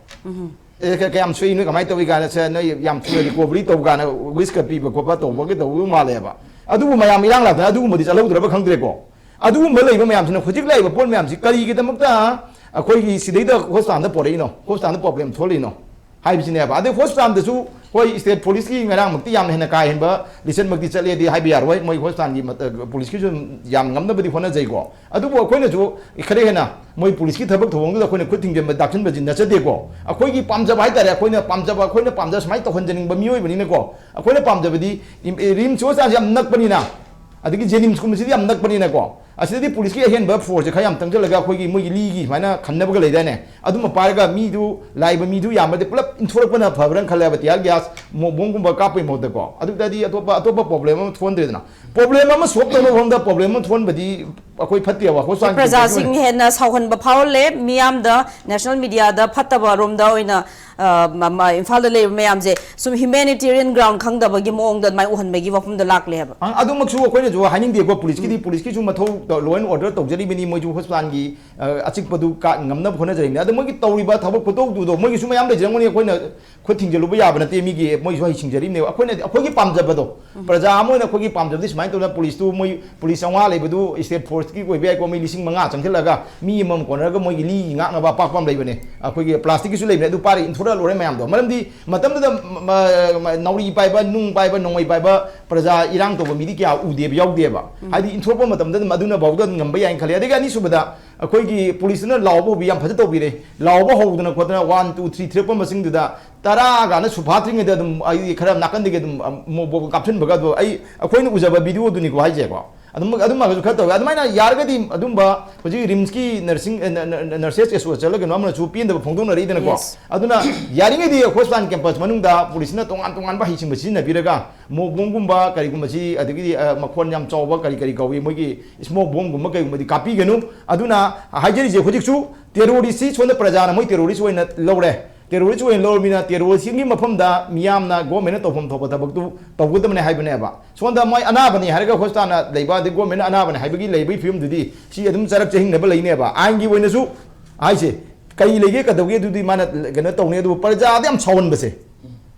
ꯑꯦ, ꯀ-, ꯀꯌꯥꯝ ꯁꯣꯛꯏ, ꯅꯣꯏ ꯀꯃꯥꯏꯅ ꯇꯧꯏ ꯀꯥꯏꯅ, ꯁꯦ, ꯅꯣꯏ ꯌꯥꯝ ꯊꯨꯅ recovery ꯇꯧ ꯀꯥꯏꯅ wish ꯀ ꯄꯤꯕ ꯈꯣꯠꯄ ꯇꯧꯕꯒꯤ ꯇꯧꯗꯧ ꯃꯥꯜꯂꯦꯕ꯫ ꯑꯗꯨꯕꯨ ꯃꯌꯥꯝ ꯏꯔꯥꯡ ꯂꯥꯛꯇꯅ ꯑꯗꯨꯒꯨꯝꯕꯗꯤ ꯆꯠꯍꯧꯗ꯭ꯔꯕ ꯈꯪꯗ꯭ꯔꯦꯀꯣ꯫ ꯑꯗꯨꯒꯨꯝꯕ ꯂꯩꯕ ꯃꯌꯥꯝꯁꯤꯅ ꯍꯧꯖꯤꯛ ꯂꯩꯔꯤꯕ ꯄꯣꯠ ꯃꯌꯥꯝꯁꯤ ꯀꯔꯤꯒꯤꯗꯃꯛꯇ ꯑꯩꯈꯣꯏꯒꯤ ꯁꯤꯗꯩꯗ ꯍꯣꯁꯄꯤꯇꯥꯜꯗ ꯄꯣꯔꯛꯏꯅꯣ, ꯍꯣꯁꯄꯤꯇꯥꯜꯗ ꯄ꯭ꯔꯣꯕ꯭ꯂꯦꯝ ꯊꯣꯛꯂꯛꯏꯅꯣ ꯍꯥꯏꯕꯁꯤꯅꯦꯕ꯫ ꯑꯗꯩ ꯍꯣꯁꯄꯤꯇꯥꯜꯗꯁꯨ ꯍꯣꯏ, ꯁ꯭ꯇꯦꯠ ꯄꯨꯂꯤꯁꯀꯤ ꯉꯔꯥꯡꯃꯛꯇꯤ ꯌꯥꯝꯅ ꯍꯦꯟꯅ ꯀꯥ ꯍꯦꯟꯕ ꯂꯤꯆꯠꯃꯛꯇꯤ ꯆꯠꯂꯦꯗꯤ ꯍꯥꯏꯕ ꯌꯥꯔꯣꯏ, ꯃꯣꯏ ꯍꯣꯁꯄꯤꯇꯥꯜꯒꯤ ꯃꯇ-, ꯄꯨꯂꯤꯁꯀꯤꯁꯨ ꯌꯥꯝ ꯉꯝꯅꯕꯗꯤ ꯍꯣꯠꯅꯖꯩꯀꯣ꯫ ꯑꯗꯨꯕꯨ ꯑꯩꯈꯣꯏꯅꯁꯨ ꯈꯔ ꯍꯦꯟꯅ ꯃꯣꯏ ꯄꯨꯂꯤꯁꯀꯤ ꯊꯕꯛ ꯊꯧꯑꯣꯡꯗꯨꯗ ꯑꯩꯈꯣꯏꯅ ꯈꯨꯠ ꯊꯤꯡꯖꯤꯟꯕ, ꯗꯥꯛꯁꯤꯟꯕꯁꯤ ꯅꯠꯆꯗꯦꯀꯣ꯫ ꯑꯩꯈꯣꯏꯒꯤ ꯄꯥꯝꯖꯕ ꯍꯥꯏꯇꯥꯔꯦ, ꯑꯩꯈꯣꯏꯅ ꯄꯥꯝꯖꯕ, ꯑꯩꯈꯣꯏꯅ ꯄꯥꯝꯖꯕ ꯁꯨꯃꯥꯏꯅ ꯇꯧꯍꯟꯖꯅꯤꯡꯕ ꯃꯤꯑꯣꯏꯕꯅꯤꯅꯀꯣ꯫ ꯑꯩꯈꯣꯏꯅ ꯄꯥꯝꯖꯕꯗꯤ ꯔꯤꯝꯁ ꯍꯣꯁꯄꯤꯇꯥꯜꯁꯤ ꯌꯥꯝ ꯅꯛꯄꯅꯤꯅ, ꯑꯗꯒꯤ ꯖꯦꯅꯤꯝꯁꯀꯨꯝꯕꯁꯤꯗꯤ ꯌꯥꯝ ꯅꯛꯄꯅꯤꯅꯀꯣ꯫ ꯑꯁꯤꯗꯗꯤ ꯄꯨꯂꯤꯁꯀꯤ ꯑꯍꯦꯟꯕ ꯐꯣꯔꯁꯁꯦ ꯈꯔ ꯌꯥꯝ ꯆꯪꯁꯤꯜꯂꯒ ꯑꯩꯈꯣꯏꯒꯤ ꯃꯣꯏꯒꯤ ꯂꯤꯒꯤ ꯁꯨꯃꯥꯏꯅ ꯈꯟꯅꯕꯒ ꯂꯩꯗꯥꯏꯅꯦ? ꯑꯗꯨꯝꯕ ꯄꯥꯏꯔꯒ ꯃꯤꯗꯨ, ꯂꯥꯛꯏꯕ ꯃꯤꯗꯨ ꯌꯥꯝꯃꯗꯤ ꯄꯨꯂꯞ ꯏꯟꯊꯣꯔꯛꯄꯅ ꯐꯕ꯭ꯔꯥ ꯈꯜꯂꯦꯕ, ꯇꯤꯌꯥꯔ ꯒ꯭ꯌꯥꯁ, ꯃꯣ-, ꯕꯣꯝꯒꯨꯝꯕ ꯀꯥꯞꯄꯩ ꯃꯍꯨꯠꯇꯀꯣ꯫ ꯑꯗꯨ ꯇꯥꯔꯗꯤ ꯑꯇꯣꯞꯄ, ꯑꯇꯣꯞꯄ ꯄ꯭ꯔꯣꯕ꯭ꯂꯦꯝ ꯑꯃ ꯊꯣꯛꯍꯟꯗ꯭ꯔꯦꯗꯅ꯫ ꯄ꯭ꯔꯣꯕ꯭ꯂꯦꯝ ꯑꯃ ꯁꯣꯜꯕ ꯇꯧꯅꯕ ꯃꯐꯝꯗ ꯄ꯭ꯔꯣꯕ꯭ꯂꯦꯝ ꯑꯃ ꯊꯣꯛꯍꯟꯕꯗꯤ ꯑꯩꯈꯣꯏ ꯐꯠꯇꯦꯕ꯫ ꯍꯣꯁꯄꯤꯇꯥꯜꯒꯤ ꯄ꯭ꯔꯖꯥꯁꯤꯡ ꯍꯦꯟꯅ ꯁꯥꯎꯍꯟꯕ ꯐꯥꯎꯍꯜꯂꯦ, ꯃꯤꯌꯥꯝꯗ, ꯅꯦꯁꯅꯦꯜ ꯃꯤꯗꯤꯌꯥꯗ ꯐꯠꯇꯕ ꯔꯣꯝꯗ ꯑꯣꯏꯅ, ꯑ, ꯃ-, ꯃ-, ꯏꯝꯐꯥꯜꯗ ꯂꯩꯔꯤꯕ ꯃꯌꯥꯝꯁꯦ ꯁꯨꯝ ꯍ꯭ꯌꯨꯃꯦꯅꯤꯇꯦꯔꯤꯌꯟ ꯒ꯭ꯔꯥꯎꯟ ꯈꯪꯗꯕꯒꯤ ꯃꯑꯣꯡꯗ ꯑꯗꯨꯃꯥꯏꯅ ꯎꯍꯟꯕꯒꯤ ꯋꯥꯐꯝꯗ ꯂꯥꯛꯂꯦ ꯍꯥꯏꯕ꯫ ꯑ, ꯑꯗꯨꯃꯛꯁꯨ ꯑꯩꯈꯣꯏꯅꯁꯨ ꯍꯥꯏꯅꯤꯡꯗꯦꯀꯣ꯫ ꯄꯨꯂꯤꯁꯀꯤꯗꯤ, ꯄꯨꯂꯤꯁꯀꯤꯁꯨ ꯃꯊꯧ ꯇꯧ-, ꯂꯣ ꯑꯦꯟ ꯑꯣꯔꯗꯔ ꯇꯧꯖꯔꯤꯕꯅꯤ, ꯃꯣꯏꯁꯨ ꯍꯣꯁꯄꯤꯇꯥꯜꯒꯤ, ꯑ, ꯑꯆꯤꯛꯄꯗꯨ ꯀꯥ-, ꯉꯝꯅꯕ ꯍꯣꯠꯅꯖꯔꯤꯕꯅꯤ꯫ ꯑꯗꯣ ꯃꯣꯏꯒꯤ ꯇꯧꯔꯤꯕ ꯊꯕꯛ ꯈꯨꯇꯧꯗꯨꯗꯣ ꯃꯣꯏꯒꯤꯁꯨ ꯃꯌꯥꯝ ꯂꯩꯖꯔꯝꯒꯅꯤ, ꯑꯩꯈꯣꯏꯅ ꯈꯨꯠ ꯊꯤꯡꯖꯤꯜꯂꯨꯕ ꯌꯥꯕ ꯅꯠꯇꯦ꯫ ꯃꯤꯒꯤ, ꯃꯣꯏꯁꯨ ꯍꯩꯁꯤꯡꯖꯔꯤꯕꯅꯦꯕ꯫ ꯑꯩꯈꯣꯏꯅ, ꯑꯩꯈꯣꯏꯒꯤ ꯄꯥꯝꯖꯕꯗꯣ, ꯄ꯭ꯔꯖꯥ ꯑꯃ ꯑꯣꯏꯅ ꯑꯩꯈꯣꯏꯒꯤ ꯄꯥꯝꯖꯕꯗꯤ ꯁꯨꯃꯥꯏꯅ ꯇꯧꯗꯅ ꯄꯨꯂꯤꯁꯇꯨ, ꯃꯣꯏ ꯄꯨꯂꯤꯁ ꯆꯥꯝꯃꯉꯥ ꯂꯩꯕꯗꯨ ꯁ꯭ꯇꯦꯠ ꯐꯣꯔꯁꯀꯤ ꯑꯣꯏꯕ ꯌꯥꯏꯀꯣ, ꯃꯤ ꯂꯤꯁꯤꯡ ꯃꯉꯥ ꯆꯪꯁꯤꯜꯂꯒ ꯃꯤ ꯑꯃꯃꯝ ꯀꯣꯟꯅꯔꯒ ꯃꯣꯏꯒꯤ ꯂꯤ ꯉꯥꯛꯅꯕ ꯑꯄꯥꯛꯄ ꯑꯃ ꯂꯩꯕꯅꯦ꯫ ꯑꯩꯈꯣꯏꯒꯤ ꯄ꯭ꯂꯥꯁꯇꯤꯛꯀꯤꯁꯨ ꯂꯩꯕꯅꯦ, ꯑꯗꯨ ꯄꯥꯏꯔ ꯏꯟꯊꯣꯔꯛꯑ ꯂꯣꯏꯔꯦ ꯃꯌꯥꯝꯗꯣ꯫ ꯃꯔꯝꯗꯤ ꯃꯇꯝꯗꯨꯗ ꯃ-, ꯃ-, ꯅꯥꯎꯔꯤ ꯄꯥꯏꯕ, ꯅꯨꯡ ꯄꯥꯏꯕ, ꯅꯣꯡꯃꯩ ꯄꯥꯏꯕ ꯄ꯭ꯔꯖꯥ ꯏꯔꯥꯡ ꯇꯧꯕ ꯃꯤꯗꯤ ꯀꯌꯥ ꯎꯗꯦꯕ, ꯌꯥꯎꯗꯦꯕ꯫ ꯍꯥꯏꯗꯤ ꯏꯟꯊꯣꯔꯛꯄ ꯃꯇꯝꯗ ꯑꯗꯨꯝ ꯑꯗꯨꯅ ꯐꯥꯎꯗ ꯑꯗꯨꯝ ꯉꯝꯕ ꯌꯥꯏꯅ ꯈꯜꯂꯦ꯫ ꯑꯗꯒꯤ ꯑꯅꯤꯁꯨꯕꯗ ꯑꯩꯈꯣꯏꯒꯤ ꯄꯨꯂꯤꯁꯇꯨꯅ ꯂꯥꯎꯕ ꯍꯧꯕꯤ ꯌꯥꯝ ꯐꯖ ꯇꯧꯕꯤꯔꯦ꯫ ꯂꯥꯎꯕ ꯍꯧꯗꯅ ꯈꯣꯠꯇꯅ ꯋꯥꯟ, ꯇꯨ, ꯊ꯭ꯔꯤ ꯊꯤꯔꯛꯄ ꯃꯁꯤꯡꯗꯨꯗ ꯇꯔꯥꯒ ꯁꯨꯐꯥꯠꯇ꯭ꯔꯤꯉꯩꯗ ꯑꯗꯨꯝ ꯑꯩ ꯈꯔ ꯅꯥꯀꯟꯗꯒꯤ ꯑꯗꯨꯝ, ꯑ, ꯃꯣ-, ꯕꯣ-, ꯀꯥꯞꯁꯤꯟꯕꯒ ꯑꯗꯣ ꯑꯩ, ꯑꯩꯈꯣꯏꯅ ꯎꯖꯕ ꯚꯤꯗꯤꯑꯣꯗꯨꯅꯤꯀꯣ ꯍꯥꯏꯁꯦꯀꯣ꯫ ꯑꯗꯨꯝ, ꯑꯗꯨꯝꯕꯒꯁꯨ ꯈꯔ ꯇꯧꯋꯦ꯫ ꯑꯗꯨꯃꯥꯏꯅ ꯌꯥꯔꯒꯗꯤ ꯑꯗꯨꯝꯕ ꯍꯧꯖꯤꯛ ꯔꯤꯝꯁꯀꯤ ꯅꯔꯁꯤꯡ, ꯑ, ꯅ-, ꯅ-, ꯅ-, ꯅꯔꯁꯦꯁ ꯑꯦꯁꯣꯁꯤꯌꯦꯁꯟꯂ ꯀꯩꯅꯣ ꯑꯃꯅꯁꯨ ꯄꯦꯟꯗꯕ ꯐꯣꯡꯗꯣꯛꯅꯔꯛꯏꯗꯅꯀꯣ꯫ Yes. ꯑꯗꯨꯅ ꯌꯥꯔꯤꯉꯩꯗꯤ ꯍꯣꯁꯄꯤꯇꯥꯜ ꯀꯦꯝꯄꯁ ꯃꯅꯨꯡꯗ ꯄꯨꯂꯤꯁꯅ ꯇꯣꯉꯥꯟ ꯇꯣꯉꯥꯟꯕ ꯍꯩꯁꯤꯡꯕ ꯁꯤꯖꯤꯟꯅꯕꯤꯔꯒ ꯃꯣꯛ ꯕꯣꯝꯒꯨꯝꯕ ꯀꯔꯤꯒꯨꯝꯕꯁꯤ, ꯑꯗꯒꯤꯗꯤ, ꯑ, ꯃꯈꯣꯟ ꯌꯥꯝ ꯆꯥꯎꯕ ꯀꯔꯤ ꯀꯔꯤ ꯀꯧꯏ, ꯃꯣꯏꯒꯤ ꯁ꯭ꯃꯣꯛ ꯕꯣꯝꯒꯨꯝꯕ ꯀꯩꯒꯨꯝꯕꯗꯤ ꯀꯥꯞꯄꯤꯒꯅꯨ꯫ ꯑꯗꯨꯅ ꯍꯥꯏꯖꯔꯤꯁꯦ, ꯍꯧꯖꯤꯛꯁꯨ ꯇꯦꯔꯣꯔꯤꯁꯁꯤ ꯁꯣꯝꯗ ꯄ꯭ꯔꯖꯥꯅ ꯃꯣꯏ ꯇꯦꯔꯣꯔꯤꯁ ꯑꯣꯏꯅ ꯂꯧꯔꯦ꯫ ꯇꯦꯔꯣꯔꯤꯁ ꯑꯣꯏꯅ ꯂꯧꯔꯕꯅꯤꯅ ꯇꯦꯔꯣꯔꯤꯁꯀꯤ ꯃꯐꯝꯗ ꯃꯤꯌꯥꯝꯅ ꯒꯣꯔꯃꯦꯟꯅ ꯇꯧꯐꯝ ꯊꯣꯛꯄ ꯊꯕꯛꯇꯨ ꯇꯧꯒꯗꯕꯅꯦ ꯍꯥꯏꯕꯅꯦꯕ꯫ ꯁꯣꯝꯗ ꯃꯣꯏ ꯑꯅꯥꯕꯅꯤ ꯍꯥꯏꯔꯒ ꯍꯣꯁꯄꯤꯇꯥꯜꯅ ꯂꯩꯕ, ꯑꯗꯩ ꯒꯣꯔꯃꯦꯟꯅ ꯑꯅꯥꯕꯅꯤ ꯍꯥꯏꯕꯒꯤ ꯂꯩꯕꯒꯤ ꯐꯤꯕꯝꯗꯨꯗꯤ ꯁꯤ ꯑꯗꯨꯝ ꯆꯔꯛ ꯆꯍꯤꯡꯅꯕ ꯂꯩꯅꯦꯕ꯫ ꯑꯥꯏꯟꯒꯤ ꯑꯣꯏꯅꯁꯨ ꯍꯥꯏꯁꯦ ꯀꯔꯤ ꯂꯩꯒꯦ, ꯀꯩꯗꯧꯒꯦ, ꯑꯗꯨꯗꯤ ꯃꯥꯅ ꯀꯩꯅꯣ ꯇꯧꯅꯤ꯫ ꯑꯗꯨꯕꯨ ꯄ꯭ꯔꯖꯥꯗ ꯌꯥꯝ ꯁꯥꯎꯍꯟꯕꯁꯦ,